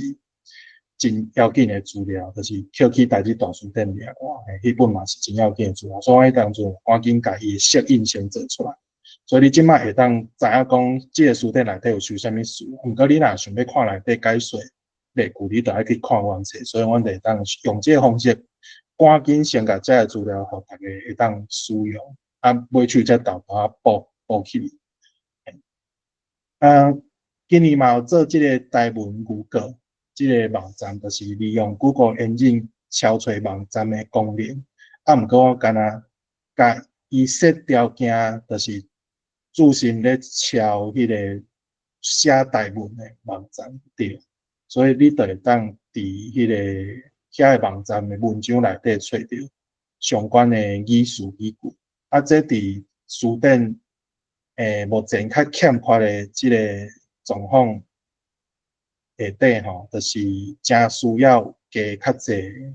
B: 真要緊的資料，就是抾去台日大辭典掠看，彼本嘛是真要緊的資料，所以我彼當陣趕緊共伊的索引先做出來。所以你這馬會當知影講，這个辭典內底有收啥物詞，毋過你若想欲看內底解說例句，你就愛去看原冊，所以阮就會當用這个方式，趕緊先共這个資料，予大家會當使用，啊，尾手才沓沓仔補補起去。啊，今年嘛有做這个台文 Google 這个網站，就是利用 Google Engine 搜揣網站的功能。啊，毋過我敢若共伊設條件，就是注心咧抄彼个寫台文的網站對。所以你就會當佇彼个遐个網站的文章內底揣著相關的語詞語句。啊，這佇辭典目前較欠缺的這个狀況下底吼，就是誠需要加較濟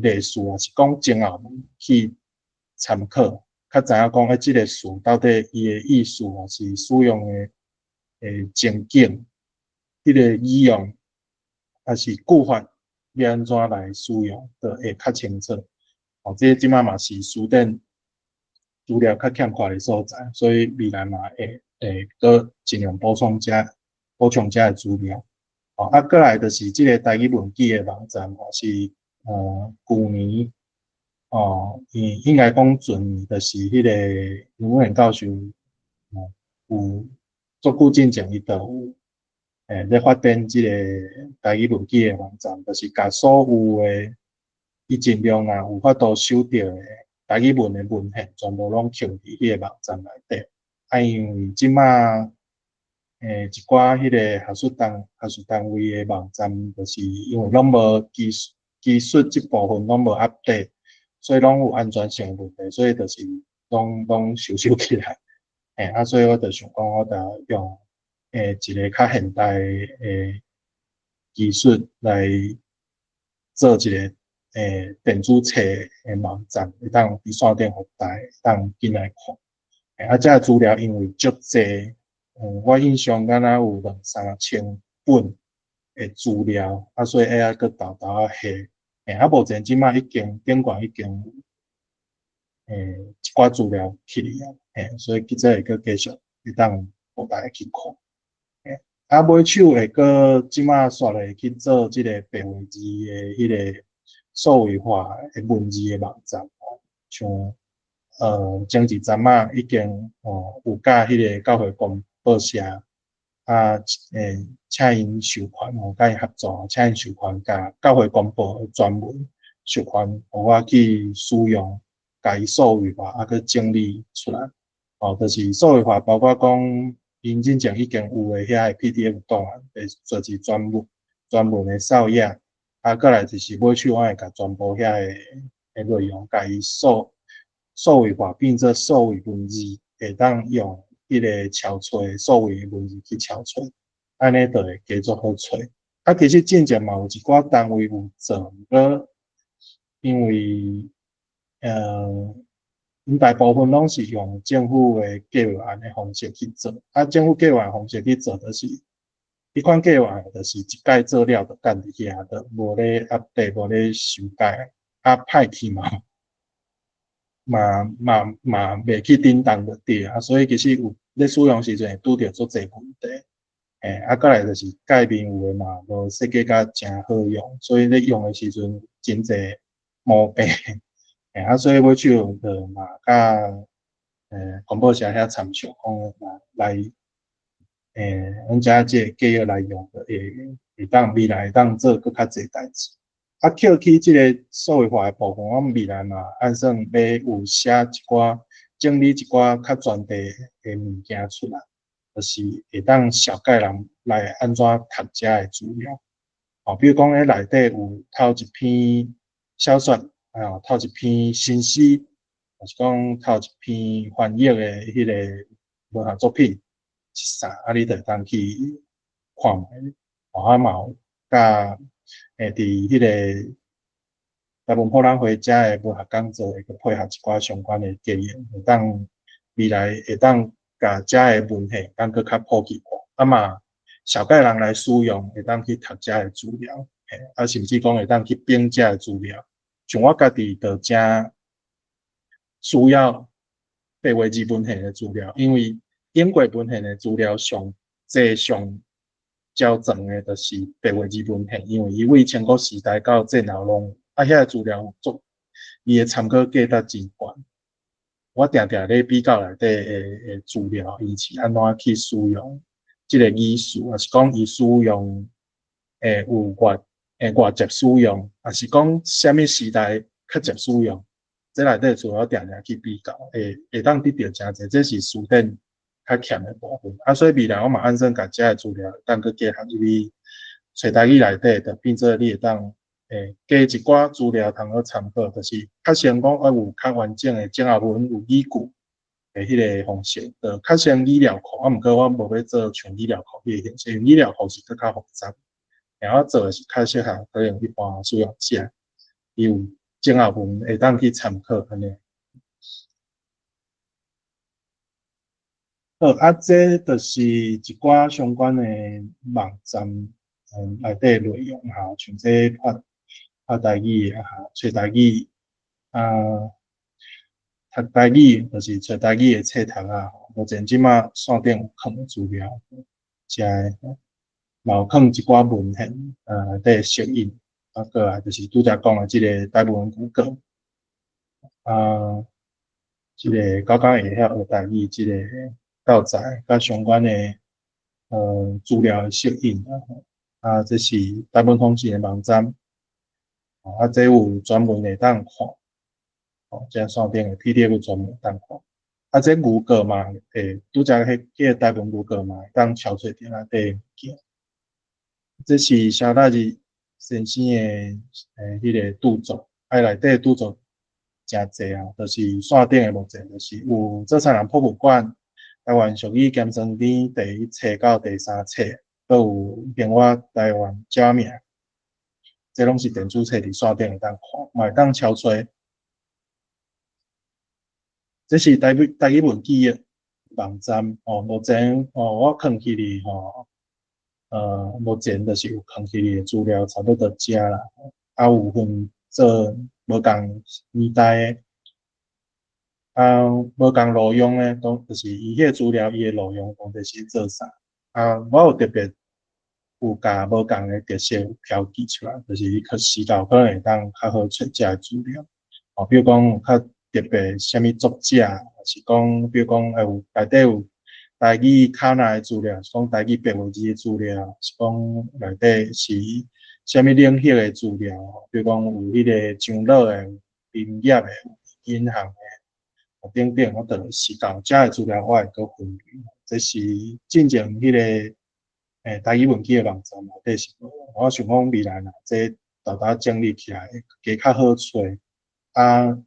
B: 例詞，抑是講前後文去參考，較知影講這个詞到底伊的意思，抑是使用的情景，彼个語用，抑是句法欲按怎來使用，就會較清楚。哦，這這馬嘛是辭典資料較欠缺的所在，所以未來嘛會閣盡量補充遮的資料。哦，啊，閣來就是這个台語文記的網站，嘛是舊年哦，應該講前年，就是彼个楊文賢教授，有足久進前伊就有咧發展這个台語文記的網站，就是共所有的伊盡量若有法度收著的台語文的文獻，全部攏放佇彼個網站內底。啊，因為這馬一寡彼個學術單位的網站，就是因為攏無技術這部分攏無 update，所以攏有安全性問題，所以就是攏收收起來。啊，所以我就想講，我就用一个較現代的技術來做一个電子冊的網站，會當佇線頂予大家會當進來看。啊，這个資料因為足濟，我印象敢若有兩三千本的資料，啊，所以愛閣沓沓仔下。啊，目前這馬已經頂懸已經有一寡資料起去啊，所以這會閣繼續會當予大家去看。啊，尾手會閣這馬煞來去做這个白話字的彼个數位化的文字的網站，像前一陣仔已經有佮彼个教會公報社啊，請𪜶授權吼，佮𪜶合作，請𪜶授權，共教會公報的專文授權，予我去使用，共伊數位化，啊，閣整理出來。哦，就是數位化，包括講𪜶之前已經有的遐个 PDF 檔案，會做一專門的掃頁，啊，閣來就是尾手我會共全部遐个的內容，共伊數位化變做數位文字，會當用彼个搜揣數位文字去搜揣，按呢就會加足好揣。啊，其實進前嘛有一寡單位有做，毋過因為𪜶大部分攏是用政府的計劃案的方式去做，啊，政府計劃方式去做，就是彼款計劃就是一擺做了就囥佇遐，就無咧 update，無咧修改，啊，歹去嘛。嘛嘛嘛袂去振動就對啊，所以其實有咧使用時陣會拄著足濟問題。欸，啊，閣來就是界面有的嘛無設計甲誠好用，所以咧用的時陣真濟毛病。欸，啊，所以尾手就嘛佮廣播社遐參詳講來，阮遮這個計劃來用，會會當未來會當做閣較濟代誌。啊，扣去這個數位化的部分，阮未來嘛按算欲有寫一寡整理一寡較專題的物件出來，就是會當紹介人來按怎讀遮的資料。哦，比如講，彼內底有透一篇小說，啊，透一篇新詩，抑是講透一篇翻譯的彼個文學作品是啥，啊，你就會當去看覓。哦，啊嘛有佮佇彼個台文博覽會遮的文學講座，會閣配合一寡相關的計劃，會當未來會當共遮的文獻當閣較普及化，啊嘛紹介人來使用，會當去讀遮的資料，嘿，啊甚至講會當去編遮的資料。像我家己就誠需要白話字文獻的資料，因為英國文獻的資料上濟上較長的，就是白話字文獻，因為伊對戰國時代到戰後攏有，啊，遐个資料足，伊的參考價值真懸。我定定咧比較內底的資料，伊是按怎去使用這个語詞，抑是講伊使用有偌偌捷使用，抑是講啥物時代較捷使用，這內底資料定定去比較，會會當得著誠濟，這是辭典較欠的部分。啊，所以未來我嘛按算共遮的資料當閣結合入去揣台語內底，就變做你會當加一寡資料通好參考，就是較先講愛有較完整的症候文有語句的彼个方式，就較像語料庫。啊，毋過我無欲做像語料庫彼个形式，因為語料庫是閣較複雜。然後做的是較適合可能一般使用者，伊有症候文會當去參考按呢。好，啊，這就是一寡相關的網站，內底內容哈，像這拍拍台語的哈，揣台語啊，讀台語就是揣台語的冊讀啊。目前這馬線頂有囥的資料，遮的嘛有囥一寡文獻，內底索引，啊，過來就是拄才講的這个台文 Google，啊，這个九九會曉學台語這个教材，佮相關的資料的索引啊，這是台文通信的網站，啊，這有專門會當看，哦，這線頂的 PDF 專門會當看，啊，這 Google 嘛，拄才彼彼个台文 Google 嘛會當敲揣著內底物件。這是蕭大日先生的彼个著作，啊，內底著作誠濟啊，就是線頂的目前就是有做菜人博物館、台灣俗語鹹酸甜第一冊到第三冊，閣有另外台灣鳥名，這攏是電子冊佇線頂會當看，嘛會當敲揣。這是台語台語文記憶網站哦，目前哦我囥起哩吼，目前就是有囥起哩的資料差不多遮啦，啊有分做無仝年代的，啊無仝路用的，當就是伊彼个資料伊的路用當地是做啥？啊，我有特別有共無仝的特色標記出來，就是伊去時代可能會當較好揣遮的資料，哦，比如講較特別啥物作者，抑是講比如講有內底有台語卡納的資料，是講台語白話字的資料，是講內底是啥物領域的資料，比如講有彼个樟腦的、林業的、銀行的，等等，我就是到遮的資料，我會閣分類。這是進前彼个台語文記的網站內底是無，我想講未來若這沓沓整理起來，會加較好揣。啊，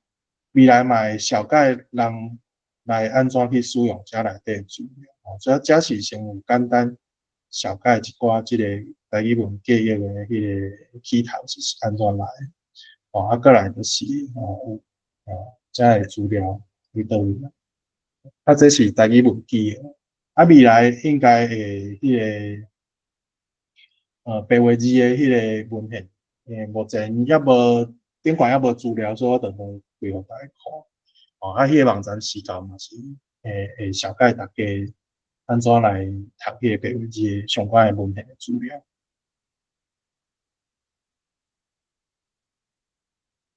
B: 未來嘛會紹介人來按怎去使用遮內底的資料，哦，這這是先有簡單紹介一寡這個台語文記憶的彼个起頭是按怎來的，哦，啊，閣來就是哦有哦遮的資料佇佗位啦。啊，這是台語文記憶，啊，未來應該會彼个白話字的彼个文獻，目前猶無頂懸猶無資料，所以我就無開予大家看。哦，啊，彼个网站時間嘛是會紹介大家按怎來讀彼個白文字的相關的文獻的資料。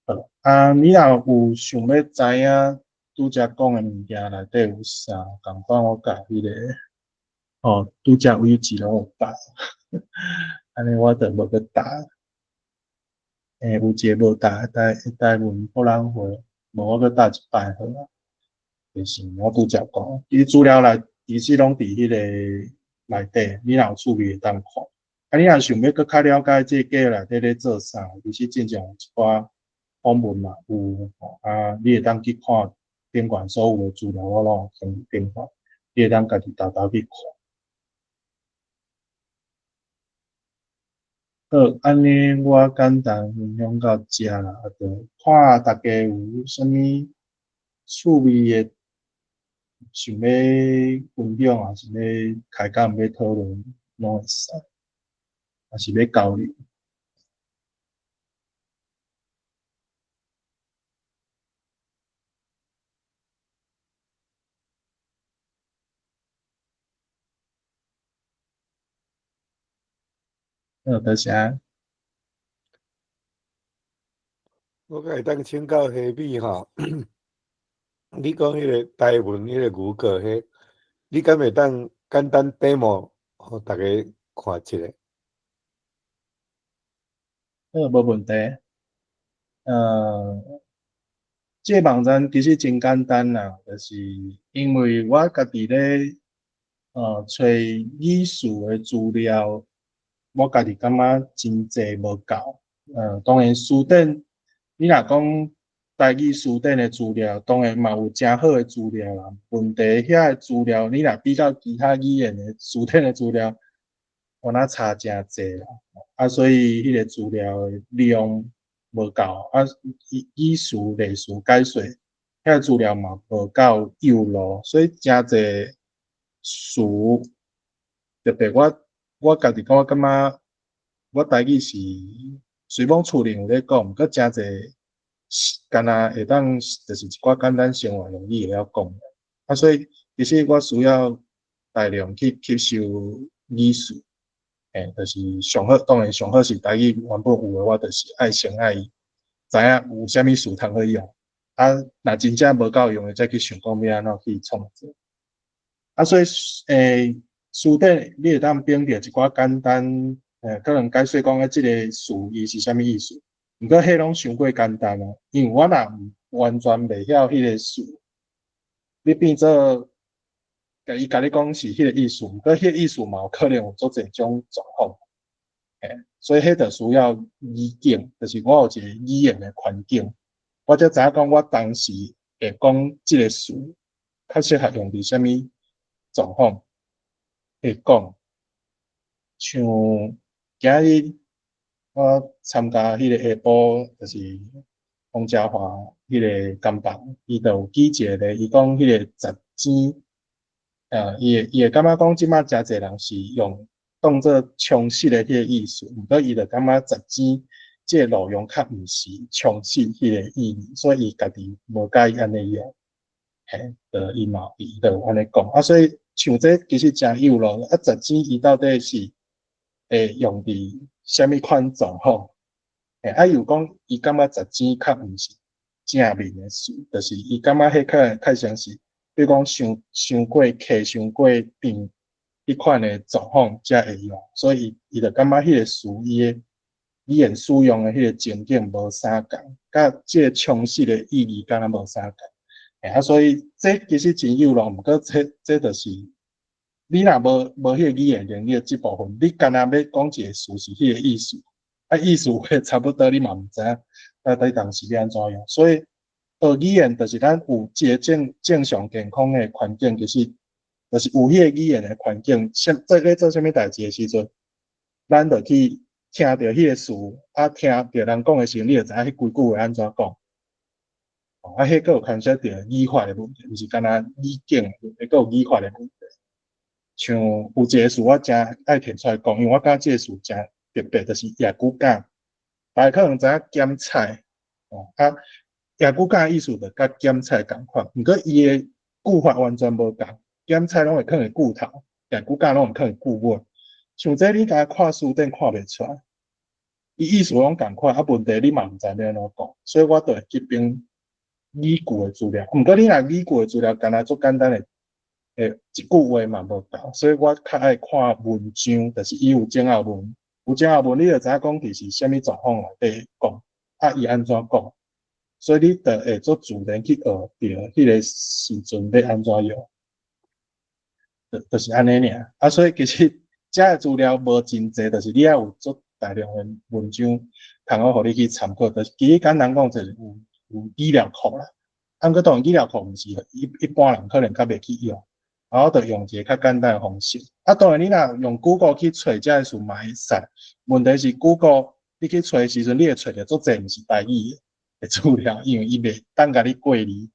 B: 好，啊，你若有想欲知影拄才講的物件內底有啥，仝款我共彼個，哦，拄才位置攏有答，按呢我就無閣答。有一個無答台文博覽會，無我閣答一擺好啊。就是我拄才講，伊資料內其實攏佇彼個內底，你若有趣味會當看。啊，你若想欲閣較了解這個計劃內底咧做啥，其實進前有一寡訪問嘛有，啊，你會當去看頂懸所有的資料，我攏有放佇頂懸，你會當家己沓沓去看。好，按呢我簡單分享到遮啦，啊，就看大家有啥物趣味的想欲分享，抑是欲開講欲討論，攏會使，抑是欲交流。好，多謝。
E: 我閣會當請教何美吼，你講彼個台文彼個語句彼，你敢會當簡單 demo 予大家看一下？
B: 好，無問題。這個網站其實真簡單啦，就是因為我家己咧，揣語詞的資料，我家己感覺真濟無夠。當然辭典，你若講台語辭典的資料，當然嘛有誠好的資料啦。問題遐个資料，你若比較其他語言的辭典的資料，有哪差誠濟啦。啊，所以彼個資料的量無夠，啊，語詞、例詞解說，遐個資料嘛無夠幼路，所以誠濟詞，特別我家己講，我感覺我台語是雖罔厝裡有咧講，毋過誠濟敢若會當就是一寡簡單生活用語會曉講。啊，所以其實我需要大量去吸收語詞，就是上好，當然上好是台語原本有的，我就是愛先愛知影有啥物詞通好用。啊，若真正無夠用的，再去想講欲按怎去創造。啊，所以詞典你會當編著一寡簡單，可能解說講啊，這個詞伊是啥物意思。毋過彼攏傷過簡單啊，因為我若完全袂曉彼個詞，你變做共伊共你講是彼個意思，毋過彼個意思嘛有可能有足濟種狀況，所以彼就需要語境，就是我有一個語言的環境，我才知影講我當時會講這個詞較適合用佇啥物狀況會講，像今日我參加彼個下晡，就是黃家華彼個講班，伊就有舉一個例，伊講彼個十指，伊會感覺講這擺誠濟人是用當做充實的彼個意思，毋過伊就感覺十指這個路用較毋是充實彼個意義，所以伊家己無佮意按呢用，嘿，就伊嘛伊就有按呢講，啊，所以像這其實誠幼路，啊，十指伊到底是會用佇啥物款狀況？啊，又講伊感覺十指較毋是正面的詞，就是伊感覺彼可能較像是，比如講傷過客、傷過甜，彼款的狀況才會用，所以伊就感覺彼個詞伊的語言使用的彼個情景無相仝，佮這個充實的意義敢若無相仝。啊，所以這其實真幼路，毋過這就是你若無彼個語言能力的這部分，你敢若欲講一個詞是彼個意思，啊，意思會差不多，你嘛毋知影到底當時欲按怎用。所以學語言就是咱有一個正常健康的環境，其實就是有彼個語言的環境，做咧做啥物代誌的時陣，咱就去聽著彼個詞，啊，聽著人講的時陣，你就知影彼規句話按怎講。啊，彼閣有牽涉著語法的問題，毋是干焦語境的問題，閣有語法的問題。像有一個詞我誠愛提出來講，因為我感覺這個詞誠特別，就是野骨感。大家可能知影鹹菜，哦，啊，驛久甲意思就佮鹹菜仝款，毋過伊的句法完全無仝，鹹菜攏會囥佇句頭，驛久甲攏會囥佇句尾。像這你共看辭典看袂出來，伊意思攏仝款，啊問題你嘛毋知欲按怎講，所以我就會去編語句的資料。毋過你若語句的資料，敢若足簡單的，一句話嘛無夠，所以我較愛看文章，就是伊有前後文，有前後文你就知影講佇是啥物狀況內底講，啊伊按怎講，所以你就會足自然去學著彼个時陣欲按怎用，就是按呢爾。啊，所以其實遮的資料無真濟，就是你愛有足大量的文章，通好予你去參考。就是其實簡單講，就是有語料庫啦。啊，毋過當然語料庫毋是一般人可能較袂去用，啊，我就用一个較簡單的方式。啊，當然你若用 Google 去揣遮的詞嘛會使，問題是 Google 你去揣的時陣，你會揣著足濟毋是台語的資料，因為伊袂當共你過濾。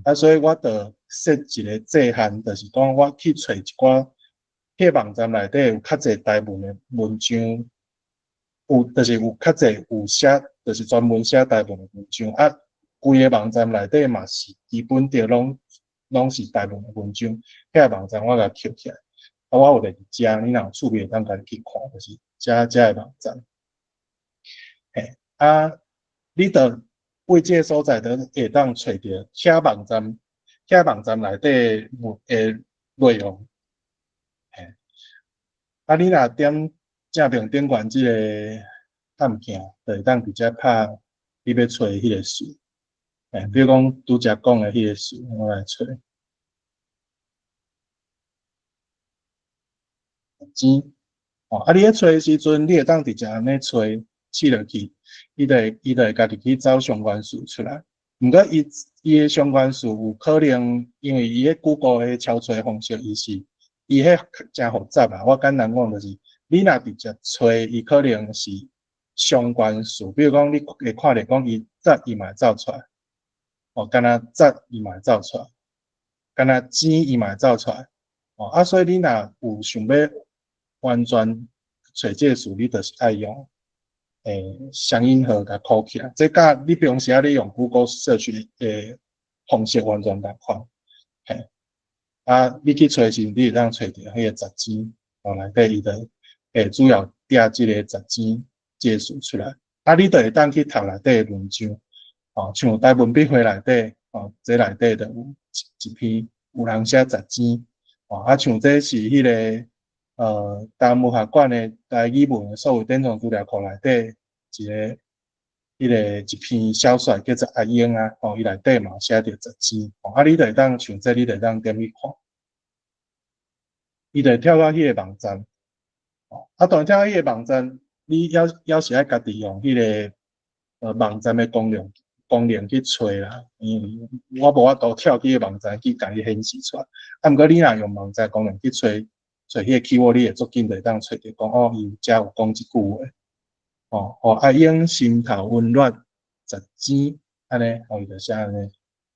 B: 啊，所以我就設一个制限，就是講我去揣一寡彼個網站內底有較濟台文的文章，有就是有較濟有寫，就是專門寫台文的文章。啊，規個網站內底嘛是基本著攏是台文的文章，遐個網站我共抾起來，啊，我有佇遮，你若有趣味會當家己去看，就是遮個網站。啊，你著對這个所在都會當揣著遐網站內底文的內容。啊，你若點正面頂懸這个探鏡，就會當直接拍你欲揣彼个詞。比如講拄才講的彼个詞，我來揣。錢，哦，啊，你咧揣的時陣，你會當直接按呢揣，試落去，伊就會家己去走相關詞出來。毋過伊的相關詞有可能，因為伊彼 Google 的搜揣方式，伊彼誠複雜啊。我簡單講就是，你若直接揣，伊可能是相關詞，比如講你會看著講伊節伊嘛會走出來，哦，敢若節伊嘛會走出來，敢若錢伊嘛會走出來，哦，啊，所以你若有想欲完全揣這个詞，你就是愛用雙引號共箍起來。這佮你平時仔咧用 Google Search 的方式完全仝款，啊，你去揣時，你會當揣著彼个十錢，哦，內底伊就會主要掠這個十錢這个詞出來，啊，你就會當去讀內底的文章，哦，像台文筆會內底，哦，這內底就有一篇有人寫十錢，哦，啊，像這是彼个台灣文學館的台語文的數位典藏資料庫內底一个彼个一篇小說叫做阿英啊，哦，伊內底嘛有寫著十錢，哦，啊，你就會當像這，你就會當點去看，伊就會跳到彼个網站，哦，啊，當然跳到彼個網站，你猶是愛家己用彼个網站的功能去揣啦，因為我無法度跳去彼個網站去共你顯示出來，啊，毋過你若用網站功能去揣揣彼個 keyword，你會足緊就會當揣著講，哦，伊有遮有講這句話，哦，予阿英心頭溫暖十錢，按呢，哦，伊就寫按呢，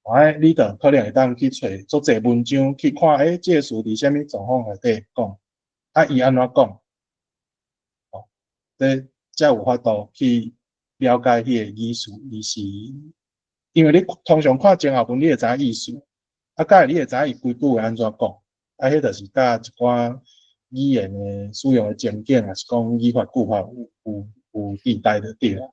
B: 哦，你就可能會當去揣足濟文章去看，這个詞佇啥物狀況內底講，啊，伊按怎講，哦，這才有法度去了解彼个意思，伊是因為你通常看前後文，你會知影意思，啊，佮你會知影伊規句話按怎講，啊，彼就是佮一寡語言的使用的情景，抑是講語法句法有佇代就對啦。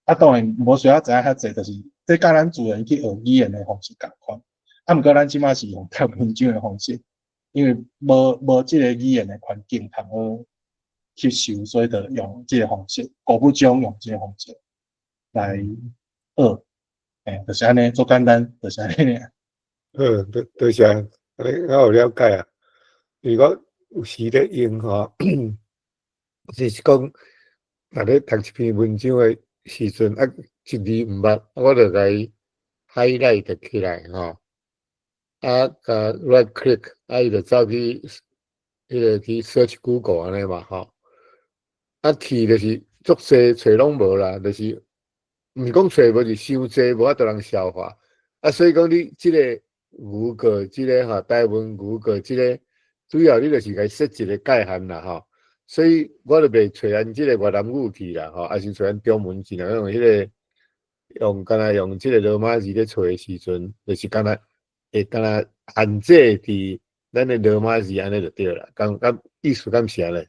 B: 啊，當然無需要知影遐濟，就是這佮咱自然去學語言的方式仝款。啊，毋過咱這馬是用讀文章的方式，因為無這个語言的環境通好吸收，所以就用這个方式，五不將用這个方式來學，就是按呢，足簡單，就是按呢爾。
E: 好，多謝，按呢我有了解啊。如果有時咧用吼，就是講，若咧讀一篇文章的時陣，啊，一字毋捌，我就共伊 highlight 起來吼，啊，共 right click，啊，伊就走去彼个去 search Google 按呢嘛吼。啊，去就是足濟揣攏無啦，就是毋是講揣無，是傷濟無法度人消化。啊，所以講你這个語句，這个吼台文語句，這个主要你就是共伊設一个界限啦吼。所以我就袂揣按這个越南語去啦吼，抑是揣按中文，盡量用彼个用敢若用這个羅馬字咧揣的時陣，就是敢若會敢若限制佇咱的羅馬字按呢就對啦，敢敢意思敢是按呢？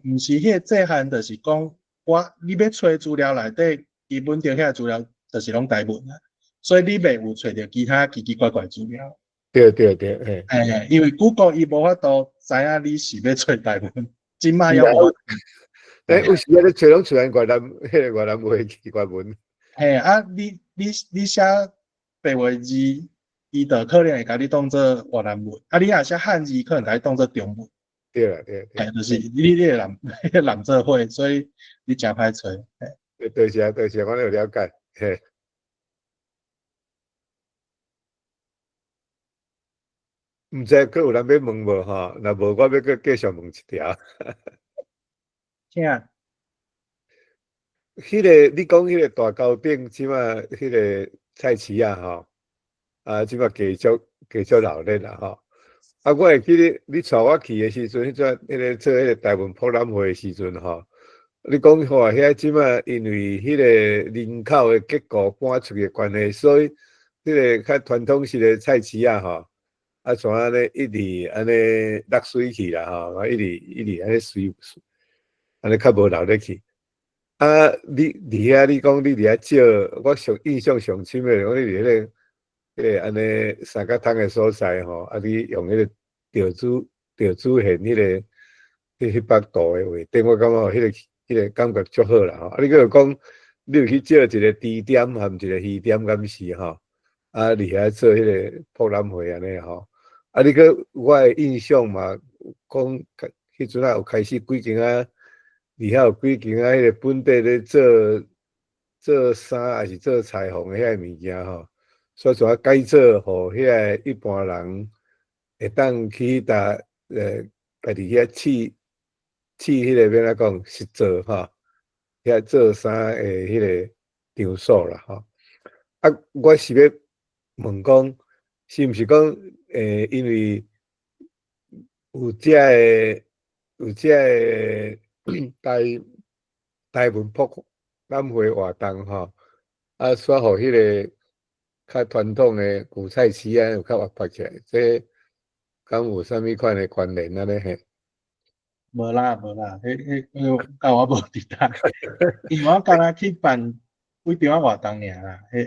B: 毋是彼個制限，就是講我你欲揣資料內底，基本上遐資料就是攏台文啊，所以你袂有揣著其他奇奇怪怪資料。
E: 對對對，嘿。
B: 因為 Google 伊無法度知影你是欲揣台文，這擺猶無。
E: 有時啊，你揣攏揣越南，彼个越南話奇怪文。
B: 嘿啊，你寫白話字，伊就可能會共你當做越南文，啊，你若寫漢字，可能共你當做中文。
E: 對啦，對。
B: 嘿，就是你會濫濫做伙，所以你誠歹揣。
E: 對，對是啊，對是啊，我有了解，嘿。毋知閣有人欲問無吼？若無，我欲閣繼續問一條。
B: 請。
E: 彼个你講彼个大溝頂，這擺彼个菜市仔吼，啊，這擺繼續繼續鬧熱啦吼。啊，我會記得你帶我去的時陣，彼陣彼个做彼个台文博覽會的時陣吼，你講吼遐這擺因為彼個人口的結構搬出去的關係，所以彼个較傳統式的菜市仔吼，啊，像按呢一直按呢落水去啦吼，啊，一直一直按呢水，按呢較無鬧熱去。啊，你佇遐你講你佇遐借，我上印象上深的，講你佇彼个彼个按呢三角窗的所在吼，啊，你用彼个趙主賢彼个彼幅圖的畫頂，我感覺彼个感覺足好啦吼。啊，你閣有講，你有去借一個豬點含一個魚點，敢是吼？啊，佇遐做彼个博覽會按呢吼。啊，你閣我的印象嘛，講彼陣仔有開始幾間啊。佇遐有幾間啊，彼个本地咧做做衫，抑是做裁縫的遐个物件吼，所以怎改做，予遐个一般人會當去彼搭家己遐試試彼个欲按怎講實做吼，遐做衫的彼个場所啦吼。啊，我是欲問講，是毋是講因為有遮个台文博覽會活動吼，啊，煞予彼个較傳統的舊菜市仔有較活潑起來，這敢有啥物款的關聯按呢嘿？
B: 無啦無啦，彼佮我無佇搭，因為我敢若去辦幾場活動爾啦，彼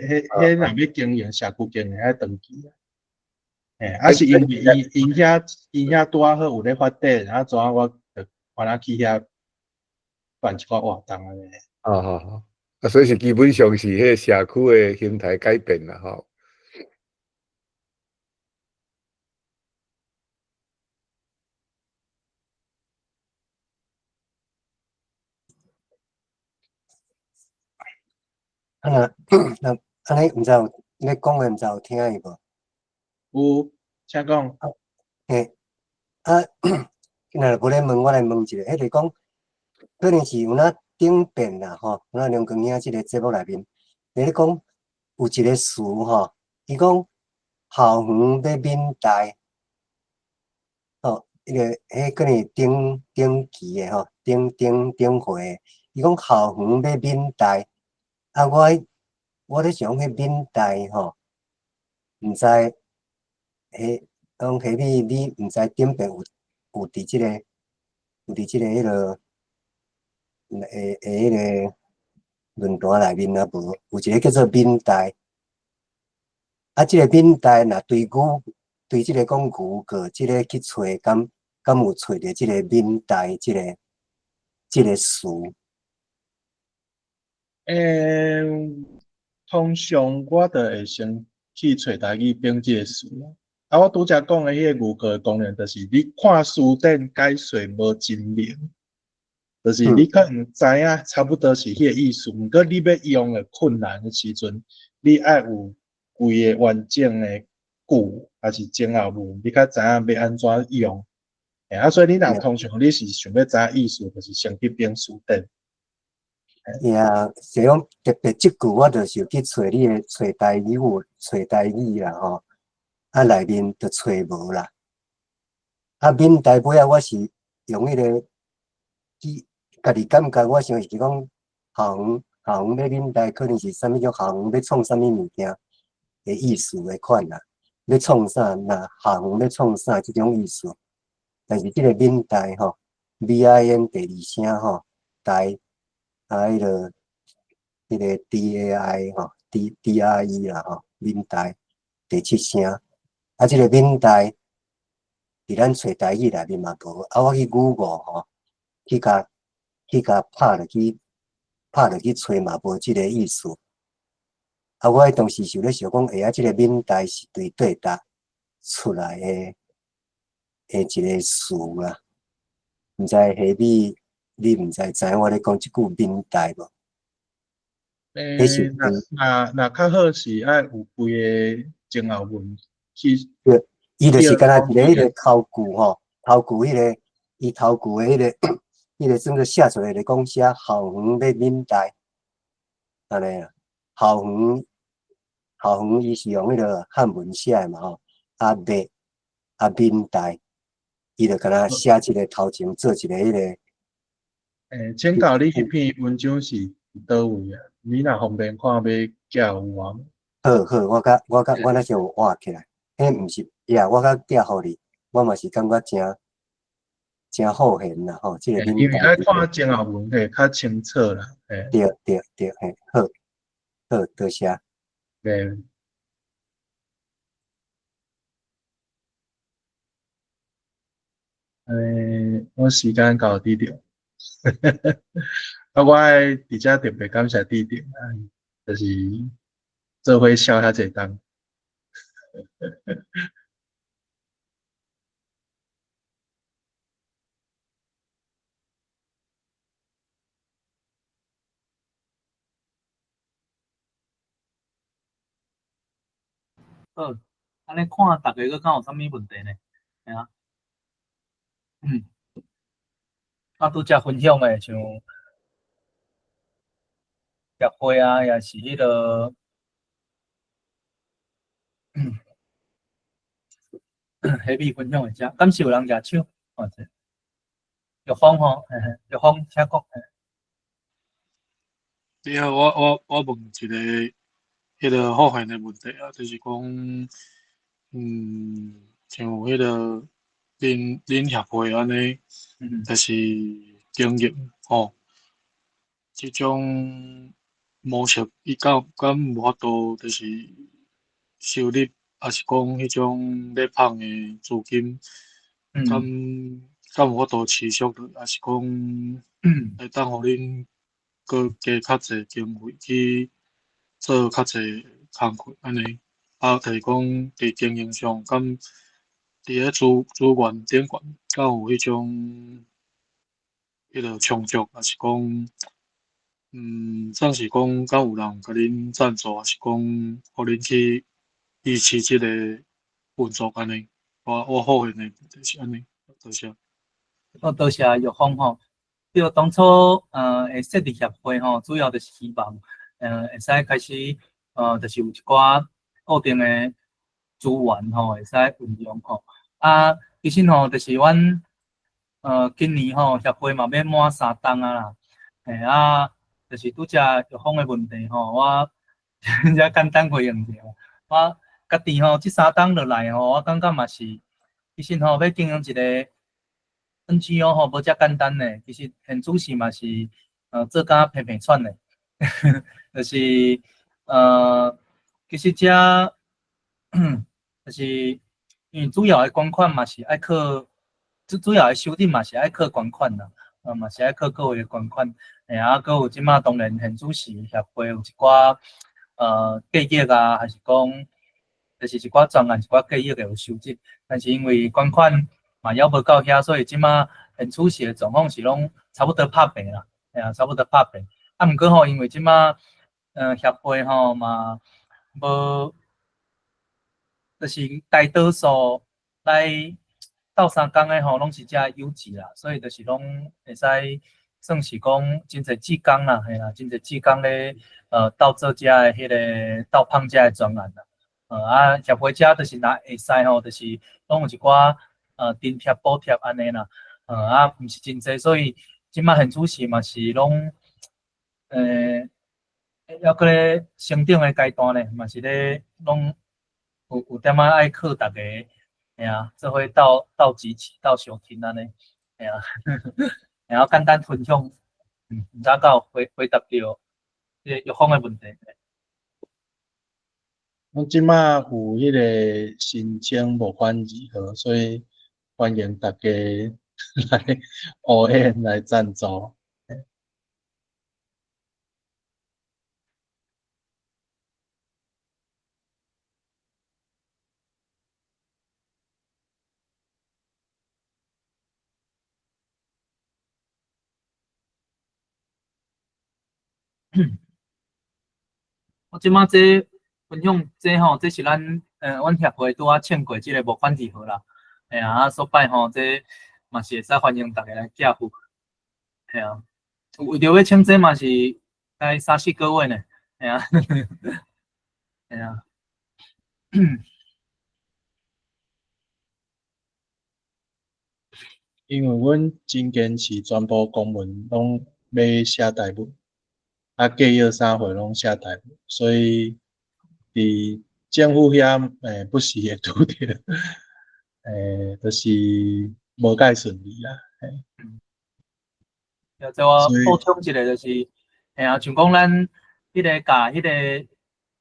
B: 若欲經營社區經營愛長期啊。嘿，啊是因為𪜶遐拄仔好有咧發展，啊怎啊我就敢若去遐辦一寡活動按呢。
E: 啊好好，啊所以是基本上是彼个社區的形態改變啦吼。
F: 啊若若按呢，毋知有你講的毋知有聽伊無？
B: 有，請講。
F: 嘿，啊，若無咧問，我來問一下，彼個講可能是有哪頂遍啦吼，有哪梁光兄這个節目內面，佇咧講有一个詞吼，伊講校園欲敏台，吼，彼个彼可能頂頂期的吼，頂頂頂回的，伊講校園欲敏台，啊，我咧想彼敏台吼，毋知彼講彼你毋知頂遍有佇這个有佇這个彼落會彼个論壇內面啊無？有一個叫做敏台，啊，這个敏台若對語對這个講牛過這个去揣，敢有揣著這个敏台這个詞？
B: 通常我就會先去揣台語本這个詞啦。啊，我拄才講的彼個牛過的功能，就是你看辭典解說無真明，就是你可能知影差不多是彼個意思，毋過你欲用的困難的時陣，你愛有規个完整的句，抑是前後文，你較知影欲按怎用。啊，所以你若通常你是想欲知影意思，就是先去編辭典。
F: 呀，是講特別這句，我就是去揣你的揣台語，揣台語啦吼。啊，內面就揣無啦。啊，敏台尾仔我是用彼个去，家己感覺，我想是講校園校園欲闽台，可能是啥物叫校園欲創啥物物件的意思的款啦。欲創啥，若校園欲創啥這種意思。但是這個閩台吼，MIN 第二聲吼，台啊，彼個 DAI 吼，D D R E 啦吼，閩台第七聲。啊，這個閩台佇咱揣台語內面嘛無。啊，我去 Google 吼，去共拍落去，拍落去揣嘛無這個意思。啊，我彼當時想咧想講，欸啊，這個閩台是對佗出來的一個詞啦。毋知下尾你毋知知影我咧講這句閩台無？
B: 欸，若較好是愛有規個前後文去。
F: 對，伊就是敢若一個彼個頭句吼，頭句彼個，伊頭句的彼個算做寫出來就講寫校園欲閩台，按呢啊，校園伊是用彼個漢文寫的嘛吼，啊欲啊閩台，伊就敢若寫這個頭前做一個彼個。
B: 欸，請教你彼篇文章是佗位啊？你若方便看欲寄予我。
F: 好好，我那時有畫起來，彼毋是呀，我較寄予你，我嘛是感覺誠誠好現啦吼，這個
B: 因為愛看前後文會較清楚啦，嘿。
F: 對對對，嘿，好，好，多謝。
B: 對。欸，我時間到佇著。啊，我愛佇遮特別感謝弟弟，就是做伙笑遐濟冬。
A: 好，按呢看逐家閣敢有啥物問題呢？嘿啊。啊，拄才分享的像協會啊，抑是彼個，彼邊分享的遮，敢是有人舉手？看者，玉芳吼，嘿嘿，玉芳，請講。
G: 你好，我問一個彼個好現的問題啊，就是講，像彼個恁協會按呢，就是經營吼，這種模式，伊敢有法度就是收入，抑是講彼種咧放的資金，敢有法度持續落，抑是講會當予恁閣加較濟經費去做較濟工課按呢？啊，就是講佇經營上，敢佇咧資源頂懸，敢有彼種彼個充足，抑是講，算是講敢有人共恁贊助，抑是講予恁去支持這個運作按呢？我好現的就是按呢，多謝。
A: 好，多謝玉芳吼。對，當初會設立協會吼，主要就是希望會使開始就是有一寡固定的資源吼，會使運用吼。啊，其實吼，就是阮今年吼協會嘛欲滿3冬啊啦。嘿啊，就是拄才玉芳的問題吼，我遮簡單回應者。我家己吼，這3冬落來吼，我感覺嘛是，其實吼欲經營一個 NGO 吼，無遮簡單呢。其實現主時嘛是，做甲平平喘的，就是其實遮就是因為主要的捐款嘛是愛靠，主要的收入嘛是愛靠捐款啦，嘛是愛靠各位的捐款。嘿啊，閣有這馬當然現主時協會有一寡計劃啊，還是講就是一寡專案、一寡計劃會有收入，但是因為捐款嘛猶無到遐，所以這馬現處時的狀況是攏差不多拍平啦，嘿啊，差不多拍平。啊，毋過吼，因為這馬協會吼嘛無，就是大多數來鬥相共的吼，攏是遮有志啦，所以就是攏會使算是講真濟志工啦，嘿啦，真濟志工咧鬥做遮的彼個鬥捧遮的專案啦。啊，協會遮就是若會使吼，就是攏有一寡津貼補貼按呢啦，啊，毋是真濟，所以這馬現主時嘛是攏，猶閣咧成長的階段咧，嘛是咧攏有點仔愛靠逐家，嘿啊，做伙鬥鬥支持、鬥相挺按呢，嘿啊，然後簡單分享，毋知敢有回答著這個玉芳的問題。
B: 阮這馬有彼個申請募款二號，所以歡迎大家來烏援來贊助。
A: 我這馬這分享這吼，這是咱阮協會拄仔請過這個募款二號啦。嘿啊，啊所擺吼，這嘛是會使歡迎逐家來寄付。嘿啊，為著欲請這嘛是該三四個月呢。嘿啊，嘿啊。
B: 因為阮真堅持全部公文攏欲寫台文，啊，計約啥貨攏寫台文，所以佇政府遐不時會拄著，就是無介順利啦。嘿。
A: 啊，這我補充一下，就是，嘿啊，像講咱彼個共彼個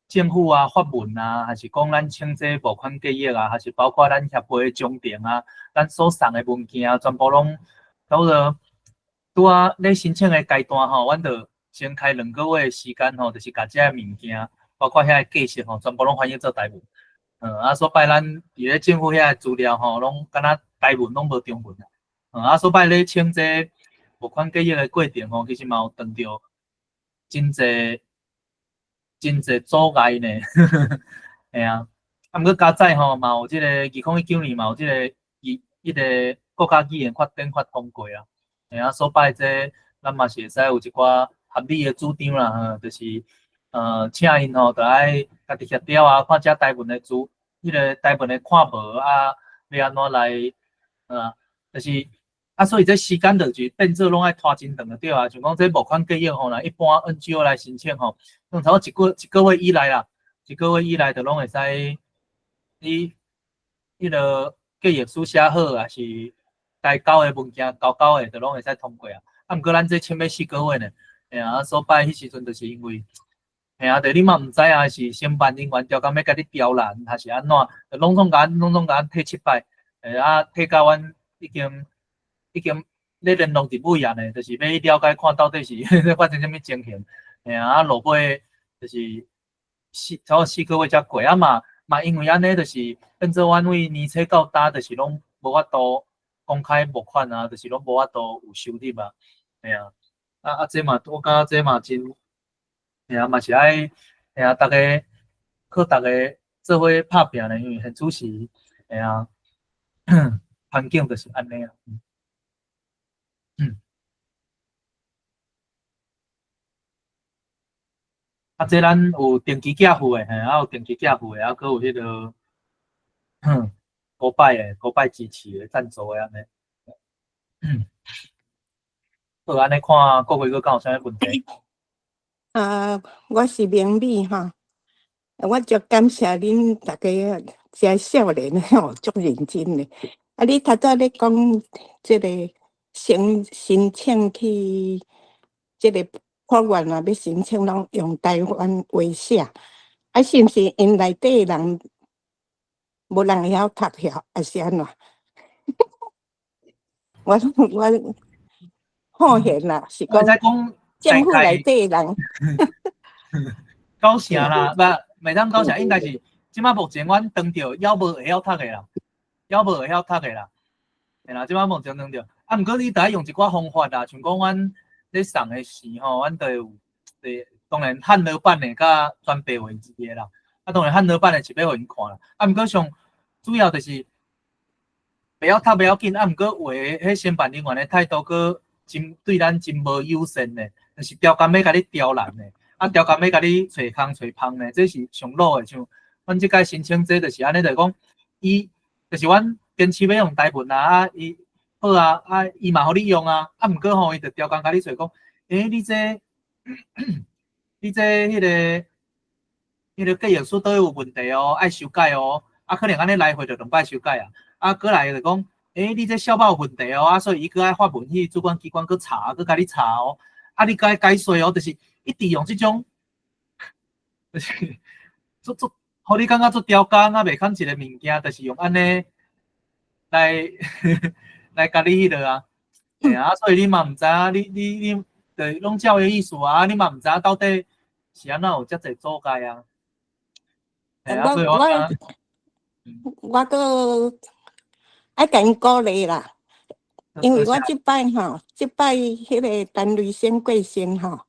A: 政府啊發文啊，還是講咱請這募款計劃啊，還是包括咱協會的章程啊，咱所送的文件啊，全部攏都著拄仔咧申請的階段吼，阮著先開2個月的時間吼，就是共這个物件，包括遐個格式吼，全部攏翻譯做台文。啊，所擺咱佇咧政府遐個資料吼，攏敢若台文攏無中文啊。啊，所擺咧請這募款計劃的過程吼，其實嘛有碰著真濟真濟阻礙呢。嘿啊，啊，毋過佳哉吼，嘛有這個2019年嘛有這個語，彼個國家語言法典法通過啊。嘿啊，所擺這咱嘛是會使有一寡合理的主張啦，就是請𪜶吼，著愛家己協調啊，看這台文的資，彼個台文的看無啊，欲按怎來，就是啊，所以這時間就是變做攏愛拖真長就對啊。像講這募款計劃吼，若一般 NGO 來申請吼，攏差不多一個月以內啦，一個月以內就攏會使，你彼個計劃書寫好，抑是該交的文件交交的，就攏會使通過啊。啊，毋過咱這請欲四個月呢，嘿啊，所擺彼時陣就是因為，嘿啊，就你嘛毋知影是承辦人員刁工欲共你刁難，還是按怎，就攏總共退七擺，啊，退到阮已經咧聯絡佇尾啊呢，就是欲去了解看到底是咧發生啥物情形，嘿啊，啊落尾就是差不多四個月才過，啊嘛因為按呢，就是變做阮對年初到今，就是攏無法度公開募款啊，就是攏無法度有收入啊，嘿啊，啊啊這嘛，我感覺這嘛真，嘿啊，嘛是愛，嘿啊，逐家靠逐家做伙拍拚呢，因為現此時，嘿啊，環境就是按呢啊。啊，這咱有定期寄付的，嘿，啊有定期寄付的，啊，閣有彼個，古擺的、古擺支持的、贊助的按呢。好，按呢看各位閣敢有啥物問題？
H: 啊，我是明美吼，我足感謝恁逐家這少年吼，足認真的。啊，你頭拄仔咧講這個申請去這個法院啊，欲申請攏用台灣話寫，啊，是毋是𪜶內底人無人會曉讀曉，還是按怎？我好閒啦，是講政府內底人。
A: 九成啦，無袂當九成，應該是這馬目前阮當著猶無會曉讀的啦，猶無會曉讀的啦，嘿啦，這馬目前當著，啊，毋過你著愛用一寡方法啦，像講阮咧送的時吼，阮著有，當然漢羅版的佮全白話字的啦，啊，當然漢羅版的是欲予𪜶看啦，啊，毋過上主要就是袂曉讀袂要緊，啊，毋過有的彼承辦人員的態度閣真對咱真無友善的，就是刁工欲共你刁難的，啊，刁工欲共你揣空揣芳的，這是上老的。像阮這擺申請這就是按呢，就是講伊就是阮堅持欲用台文啊，啊，伊好啊，啊，伊嘛予你用啊，啊，毋過吼，伊就刁工共你揣講，欸，你這你這彼個計劃書佗有問題哦，愛修改哦。啊，可能按呢來回就兩擺修改啊。啊，閣來就講，欸，你這小可有問題哦，啊，所以伊閣愛發文去主管機關閣查，閣共你查哦。啊，你閣愛改稅哦，就是一直用這種，就是足足，予你感覺足刁工啊，袂堪一個物件，就是用按呢來共你彼落啊。嘿啊，所以你嘛毋知影，你就攏照的意思啊，你嘛毋知影到底是按怎有遮濟阻礙啊。嘿啊，所以我
H: 我閣愛共𪜶鼓勵啦，因為我這擺吼，這擺彼個陳雷先過身吼，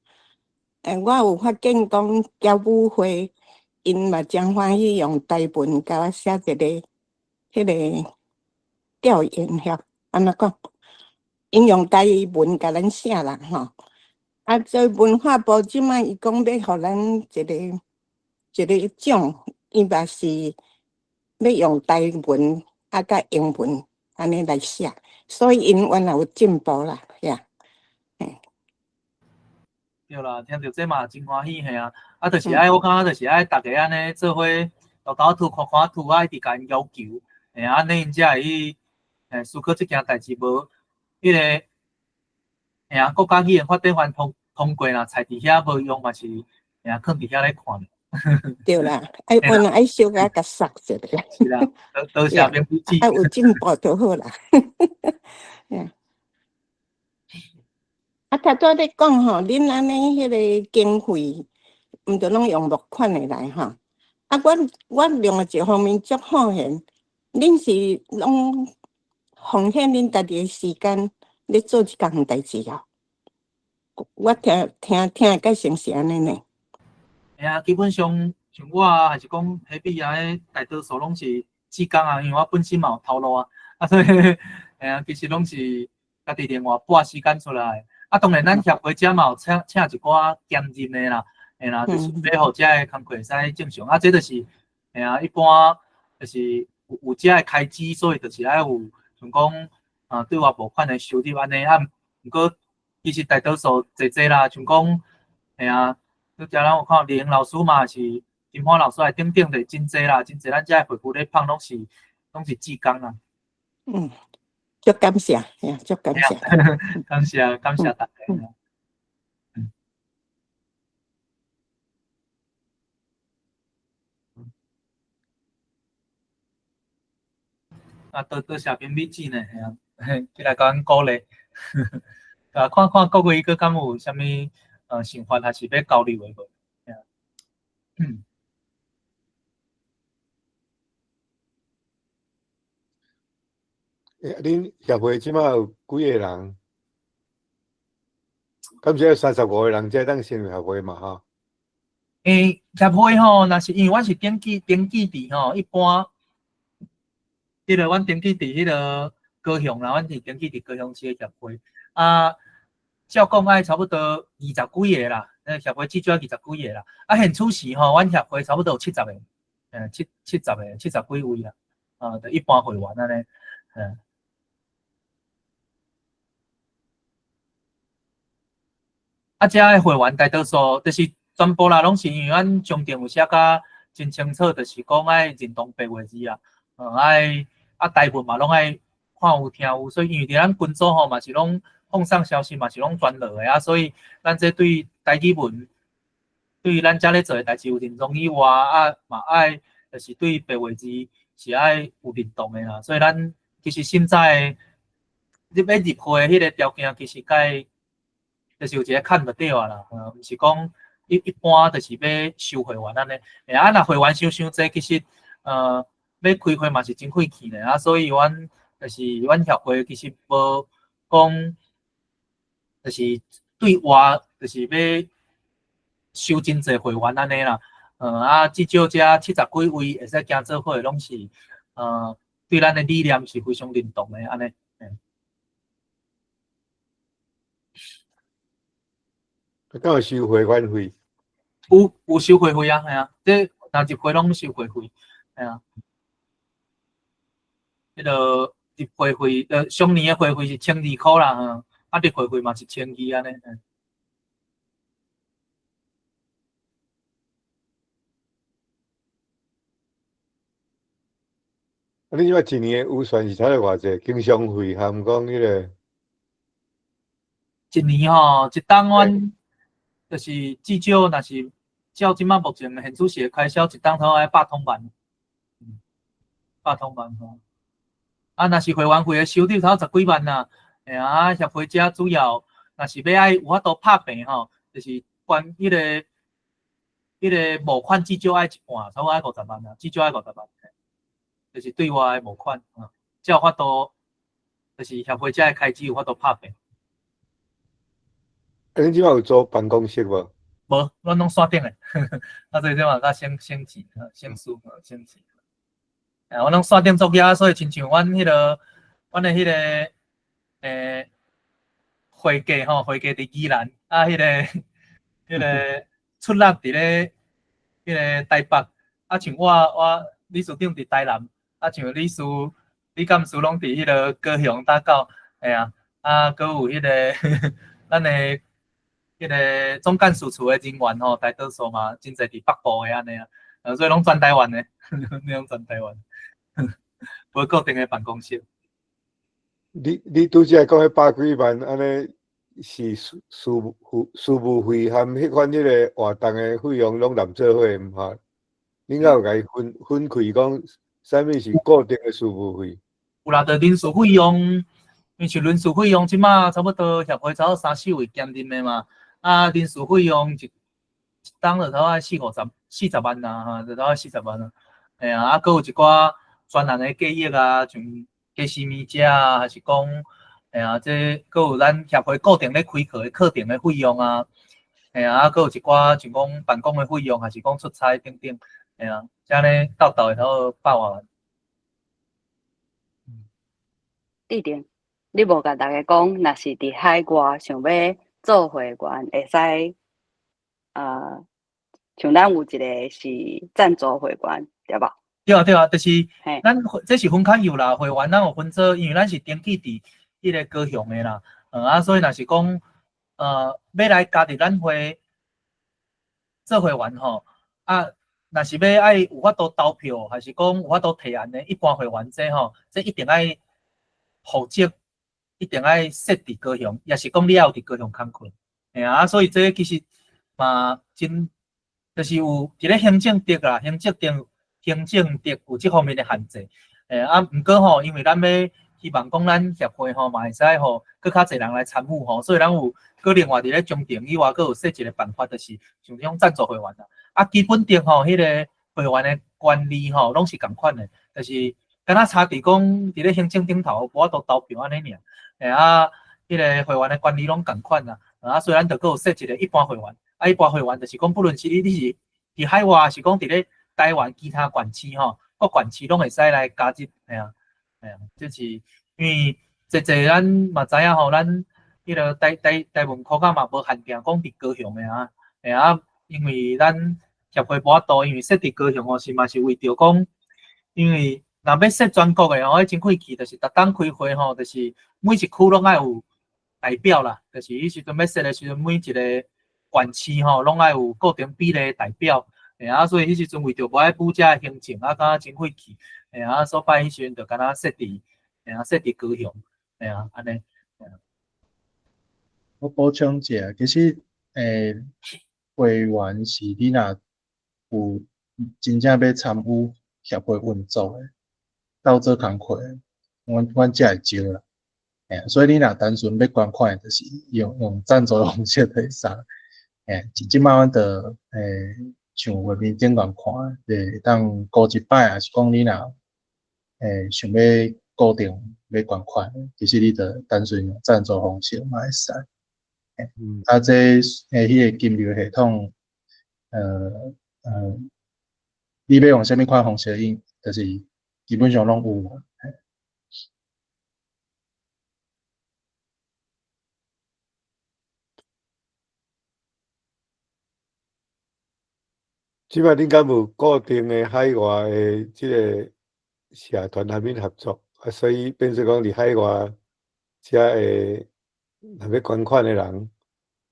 H: 我有發現講僑舞會，𪜶嘛誠歡喜用台文共我寫一個彼個調研遐，按怎講？𪜶用台文共咱寫啦吼，啊，所以文化部這擺伊講欲予咱一個獎，伊嘛是欲用台文啊佮英文按呢來寫，所以𪜶原來有進步啦，呀。
A: 對啦，聽著這嘛真歡喜，嘿啊，啊，就是愛我感覺就是愛逐家按呢做伙沓沓仔塗看看圖啊，一直共𪜶要求，嘿啊，按呢𪜶才會去思考這件代誌無。彼個嘿啊，國家語言發展法通過啦，菜佇遐無用嘛是，嘿啊，囥佇遐咧看。
H: 對啦，愛本來愛小可共殺一下。
A: 是啦，多謝明美姐。
H: 愛有進步就好啦。啊，頭拄仔咧講吼，恁按呢彼個經費，毋著攏用募款的來吼。啊，我另外一方面足好閒，恁是攏奉獻恁家己的時間咧做這項代誌哦。我聽聽解成是按呢呢。
A: 嘿啊，基本上像我啊，還是講彼比啊，彼大多數攏是志工啊，因為我本身嘛有頭路啊，啊所以嘿啊，其實攏是家己另外撥時間出來。啊，當然咱協會遮嘛有請一寡兼任的啦，嘿啦，就是欲予遮的工課會使正常。啊，這就是嘿啊，一般就是有遮的開支，所以就是愛有像講啊，對外募款的收入按呢啊。毋過其實大多數濟濟啦，像講嘿啊，拄才咱有看李英老師嘛是金花老師來等等的真濟啦，真濟咱遮的會區咧放攏是志工啦。
H: 嗯，足感謝，嘿，足感謝，
A: 感謝感謝大家。啊，多謝明美姊呢，嘿啊，起來共阮鼓勵。啊，看看各位閣敢有啥物想法，還是欲交流的無？嘿啊。
E: 欸，恁協會這馬有幾个人？敢是愛35個人才會當成立協會嘛？吼。
A: 欸，協會吼，若是因為阮是登記佇吼，一般，彼個阮登記佇彼個高雄啦，阮是登記佇高雄市的協會。啊，照講愛差不多二十幾个啦，那協會至少二十幾个啦。啊，現此時吼，阮協會差不多有七十個，七十個，七十幾位啦。啊，就一般會員按呢。啊，遮的會員大多數就是全部啦，攏是因為阮章程有寫甲真清楚，就是講愛認同白話字啊，愛啊台文嘛攏愛看有聽有，所以因為佇咱群組吼嘛是攏放送消息嘛是攏全落的啊，所以咱這對台語文，對咱遮咧做的代誌有認同以外，啊嘛愛就是對白話字是愛有認同的啦，所以咱其實現在入欲入會的彼個條件，其實該就是有一個坎就對啊啦，毋是講一般就是欲收會員按呢，欸啊，若會員收傷濟，其實欲開會嘛是真費氣呢，啊，所以阮就是阮協會其實無講，就是對外就是欲收真濟會員按呢啦，啊，至少遮七十幾位會使行做伙的，攏是對咱的理念是非常認同的按呢。
E: 敢有收會員費？
A: 有收會費啊，嘿啊，這若入會攏收會費，嘿啊。彼个入會費，上年的會費是1200箍啦，啊，入會費嘛是1200按呢。
E: 啊，你這擺一年的預算是差不多偌濟？經常費含講彼个？
A: 一年吼，一冬阮就是至少若是照這擺目前現主時的開銷，一冬差不多愛百通萬，百通萬吼。啊，若是會員費的收入差不多十幾萬啦。嘿啊，協會遮主要若是欲愛有法度拍平吼，就是關彼个彼个募款至少愛一半，差不多愛50萬啦，至少愛五十萬。就是對外的募款啊，才有法度，就是協會遮的開支有法度拍平。
E: 啊，恁這擺有租辦公室無？
A: 無，阮攏線頂的，啊，所以這嘛較省省錢，省事，省錢。啊，阮攏線頂作業，所以親像阮彼个，阮的彼个，會計吼，會計佇宜蘭，啊，彼个，彼个出納佇咧，彼个台北，啊，像我理事長佇台南，啊，像理事、理監事攏佇彼个高雄打狗，嘿啊，啊，閣有彼个，咱的彼个總幹事處的人員吼，大多數嘛真濟佇北部的按呢啊，所以攏全台灣的，攏全台灣，無固定的辦公室。
E: 你拄才講彼百幾萬，按呢是事務費含彼款彼个活動的費用攏連做伙毋哈？恁敢有共伊分開講，啥物是固定的事務費？
A: 有啦，就人事費用，因為像人事費用，這馬差不多協會差不多三四位兼任的嘛。啊，人事費用一冬就差不多四五十、40萬啊，哈，就差不多40萬啊。嘿啊，啊，閣有一寡專案的計劃啊，像家私物遮啊，還是講，嘿啊，這閣有咱協會固定咧開課的課程的費用啊，嘿啊，啊，閣有一寡像講辦公的費用，還是講出差等等，嘿啊，這呢鬥鬥會差不多百外萬。
I: 弟弟，你無共大家講，若是佇海外想欲做會員，會使，像咱有一個是贊助會員，對無？
A: 對啊對啊，就是咱這是分較幼啦，會員咱有分做，因為咱是登記佇彼個高雄的啦，啊，所以若是講，欲來加入咱會做會員吼，啊，若是欲愛有法度投票，還是講有法度提案的，一般會員這吼，這一定愛戶籍一定愛設佇高雄，抑是講你愛有佇高雄工課，嘿啊，所以這其實嘛真，就是有佇咧行政端啦，行政端有這方面的限制，啊，毋過吼，因為咱欲希望講咱協會吼嘛會使予閣較濟人來參與吼，所以咱有閣另外佇咧中庭以外，閣有設一個辦法，就是像這種贊助會員啦。啊，基本上吼，彼個會員的權利吼，攏是仝款的，就是敢若差佇講佇咧行政頂頭無法度投票按呢爾。啊，彼個會員的權利攏仝款啦。啊，所以咱就閣有設一個一般會員，啊，一般會員就是講，不論是你是佇海外，還是講佇咧台灣其他縣市吼，各縣市攏會使來加入，嘿啊，嘿啊，這是因為濟濟咱嘛知影吼，咱彼個台灣科教嘛無限定講佇高雄的啊，嘿啊，因為咱協會無法度，因為設佇高雄吼是嘛是為著講，因為若欲設全國的吼，彼真費氣，就是逐冬開會吼，就是每一區攏愛有代表啦，就是彼時陣欲設的時陣，每一個縣市吼攏愛有固定比例的代表，嘿啊，所以彼時陣為著無愛補遮行政，啊，感覺真費氣，嘿啊，所擺彼時陣就敢若設佇，嘿啊，設佇高雄，嘿啊，按呢。
B: 我補充一下，其實，會員是你若有真正欲參與協會運作的，鬥做工課，阮才會招啦。嘿，所以你若單純欲捐款，就是用贊助方式就會使。嘿，這擺阮就像畫面頂懸看，就會當顧一擺，抑是講你若想欲固定欲捐款，其實你就單純用贊助方式嘛會使。啊，這彼個金流系統，你欲用啥物款方式，𪜶就是基本上攏有啦。
E: 這擺恁敢有固定的海外的這個社團和恁合作？啊，所以變做講佇海外遮的若欲捐款的人，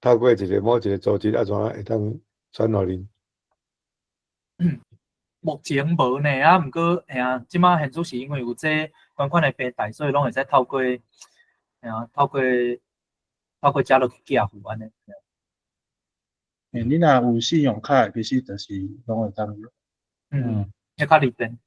E: 透過一個某一個組織，按怎會當轉予恁？
A: 目前無呢，啊，毋過嘿啊，這馬現主是因為有這款款的平台，所以攏會使透過，嘿啊，透過遮落去寄付按呢。
B: 欸，你若有信用卡，其實就是攏會當用。
A: 嗯，會較利便。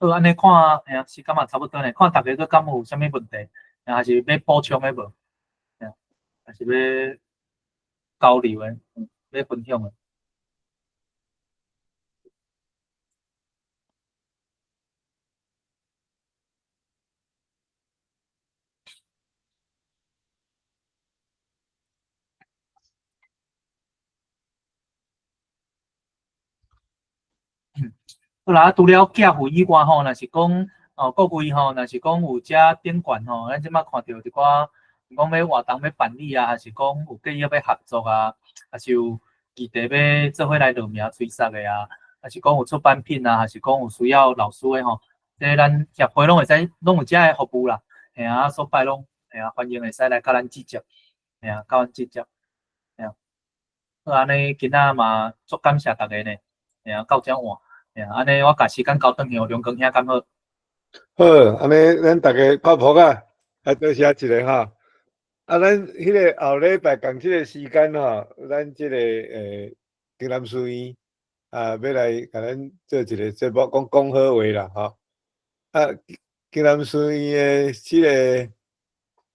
A: 好，按呢看，嘿啊，時間嘛差不多呢，看逐家閣敢有啥物問題，還是欲補充的無？還是欲交流的，欲分享的。好啦，除了寄付以外吼，若是講哦，各位吼，若是講有遮頂懸吼，咱這擺看著一寡，講欲活動欲辦理啊，還是講有計劃欲合作啊，還是有議題欲做伙來落名催殺的啊，還是講有出版品啊，還是講有需要老師的吼，這咱協會攏會使，攏有遮个服務啦，嘿啊，所擺攏，嘿啊，歡迎會使來佮咱直接，嘿啊，佮阮直接，嘿啊。好，按呢今仔嘛足感謝逐家呢，嘿啊，到遮晚。按呢，我共時間交轉去予梁光兄，敢好？
E: 好，按呢，咱逐家拍噗仔，啊，多謝一下吼。啊，咱彼个後禮拜仝這个時間吼，咱這个竹南書院啊，欲來共咱做一个節目，講講好話啦吼。啊，竹南書院的這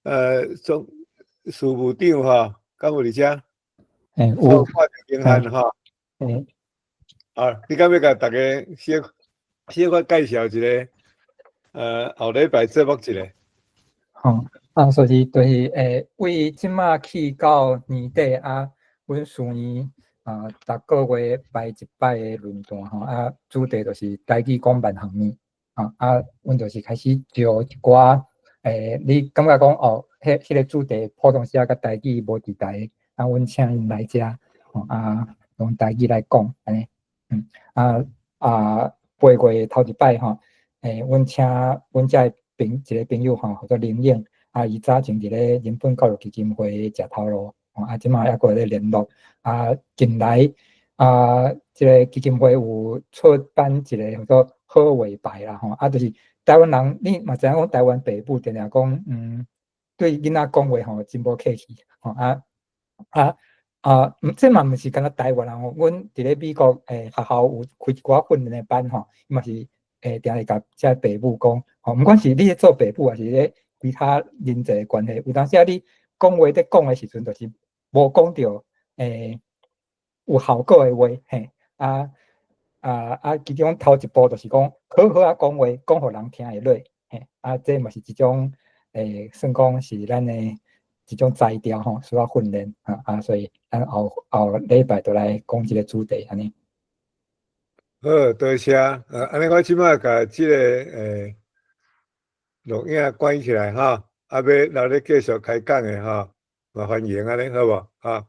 E: 个總事務長吼，敢有佇遮？
J: 欸，有。
E: 看著明翰吼。
J: 欸。
E: 啊，你敢欲共逐家小小可介紹一下？後禮拜節目一下。
J: 吼，啊，所以就是為這馬去到年底啊，阮書院啊，逐個月辦一擺的論壇吼，啊，主題就是台語講萬項物，啊啊，阮就是開始招一寡你感覺講哦，彼個主題普通時仔佮台語無佇台，啊，阮請𪜶來遮，吼啊，用台語來講，按呢。啊啊，8月頭一擺吼，阮請阮遮的一个朋友吼，叫做林颖，啊，伊早前佇咧人本教育基金會食頭路，啊，這馬猶閣咧聯絡，啊，近來啊，這个基金會有出版一个叫做好話牌啦吼，啊，就是台灣人，你嘛知影講台灣爸母定定講，對囡仔講話吼真無客氣，吼啊啊。啊，這嘛毋是干焦台灣人吼，阮佇咧美國學校有開一寡訓練的班吼，伊嘛是定定共遮爸母講，吼，毋管是你咧做爸母，抑是咧其他人際關係，有當時仔你講話佇講的時陣，就是無講著有效果的話，嘿，啊啊啊，其中頭一步就是講好好仔講話，講予人聽會落，嘿，啊，這嘛是一種算講是咱的一種才調吼，需要訓練啊啊，所以咱後後禮拜就來講這个主題，按呢。
E: 好，多謝。按呢我這擺共這个錄影關起來吼，啊，欲留咧繼續開講的吼，嘛歡迎按呢，好無？哈。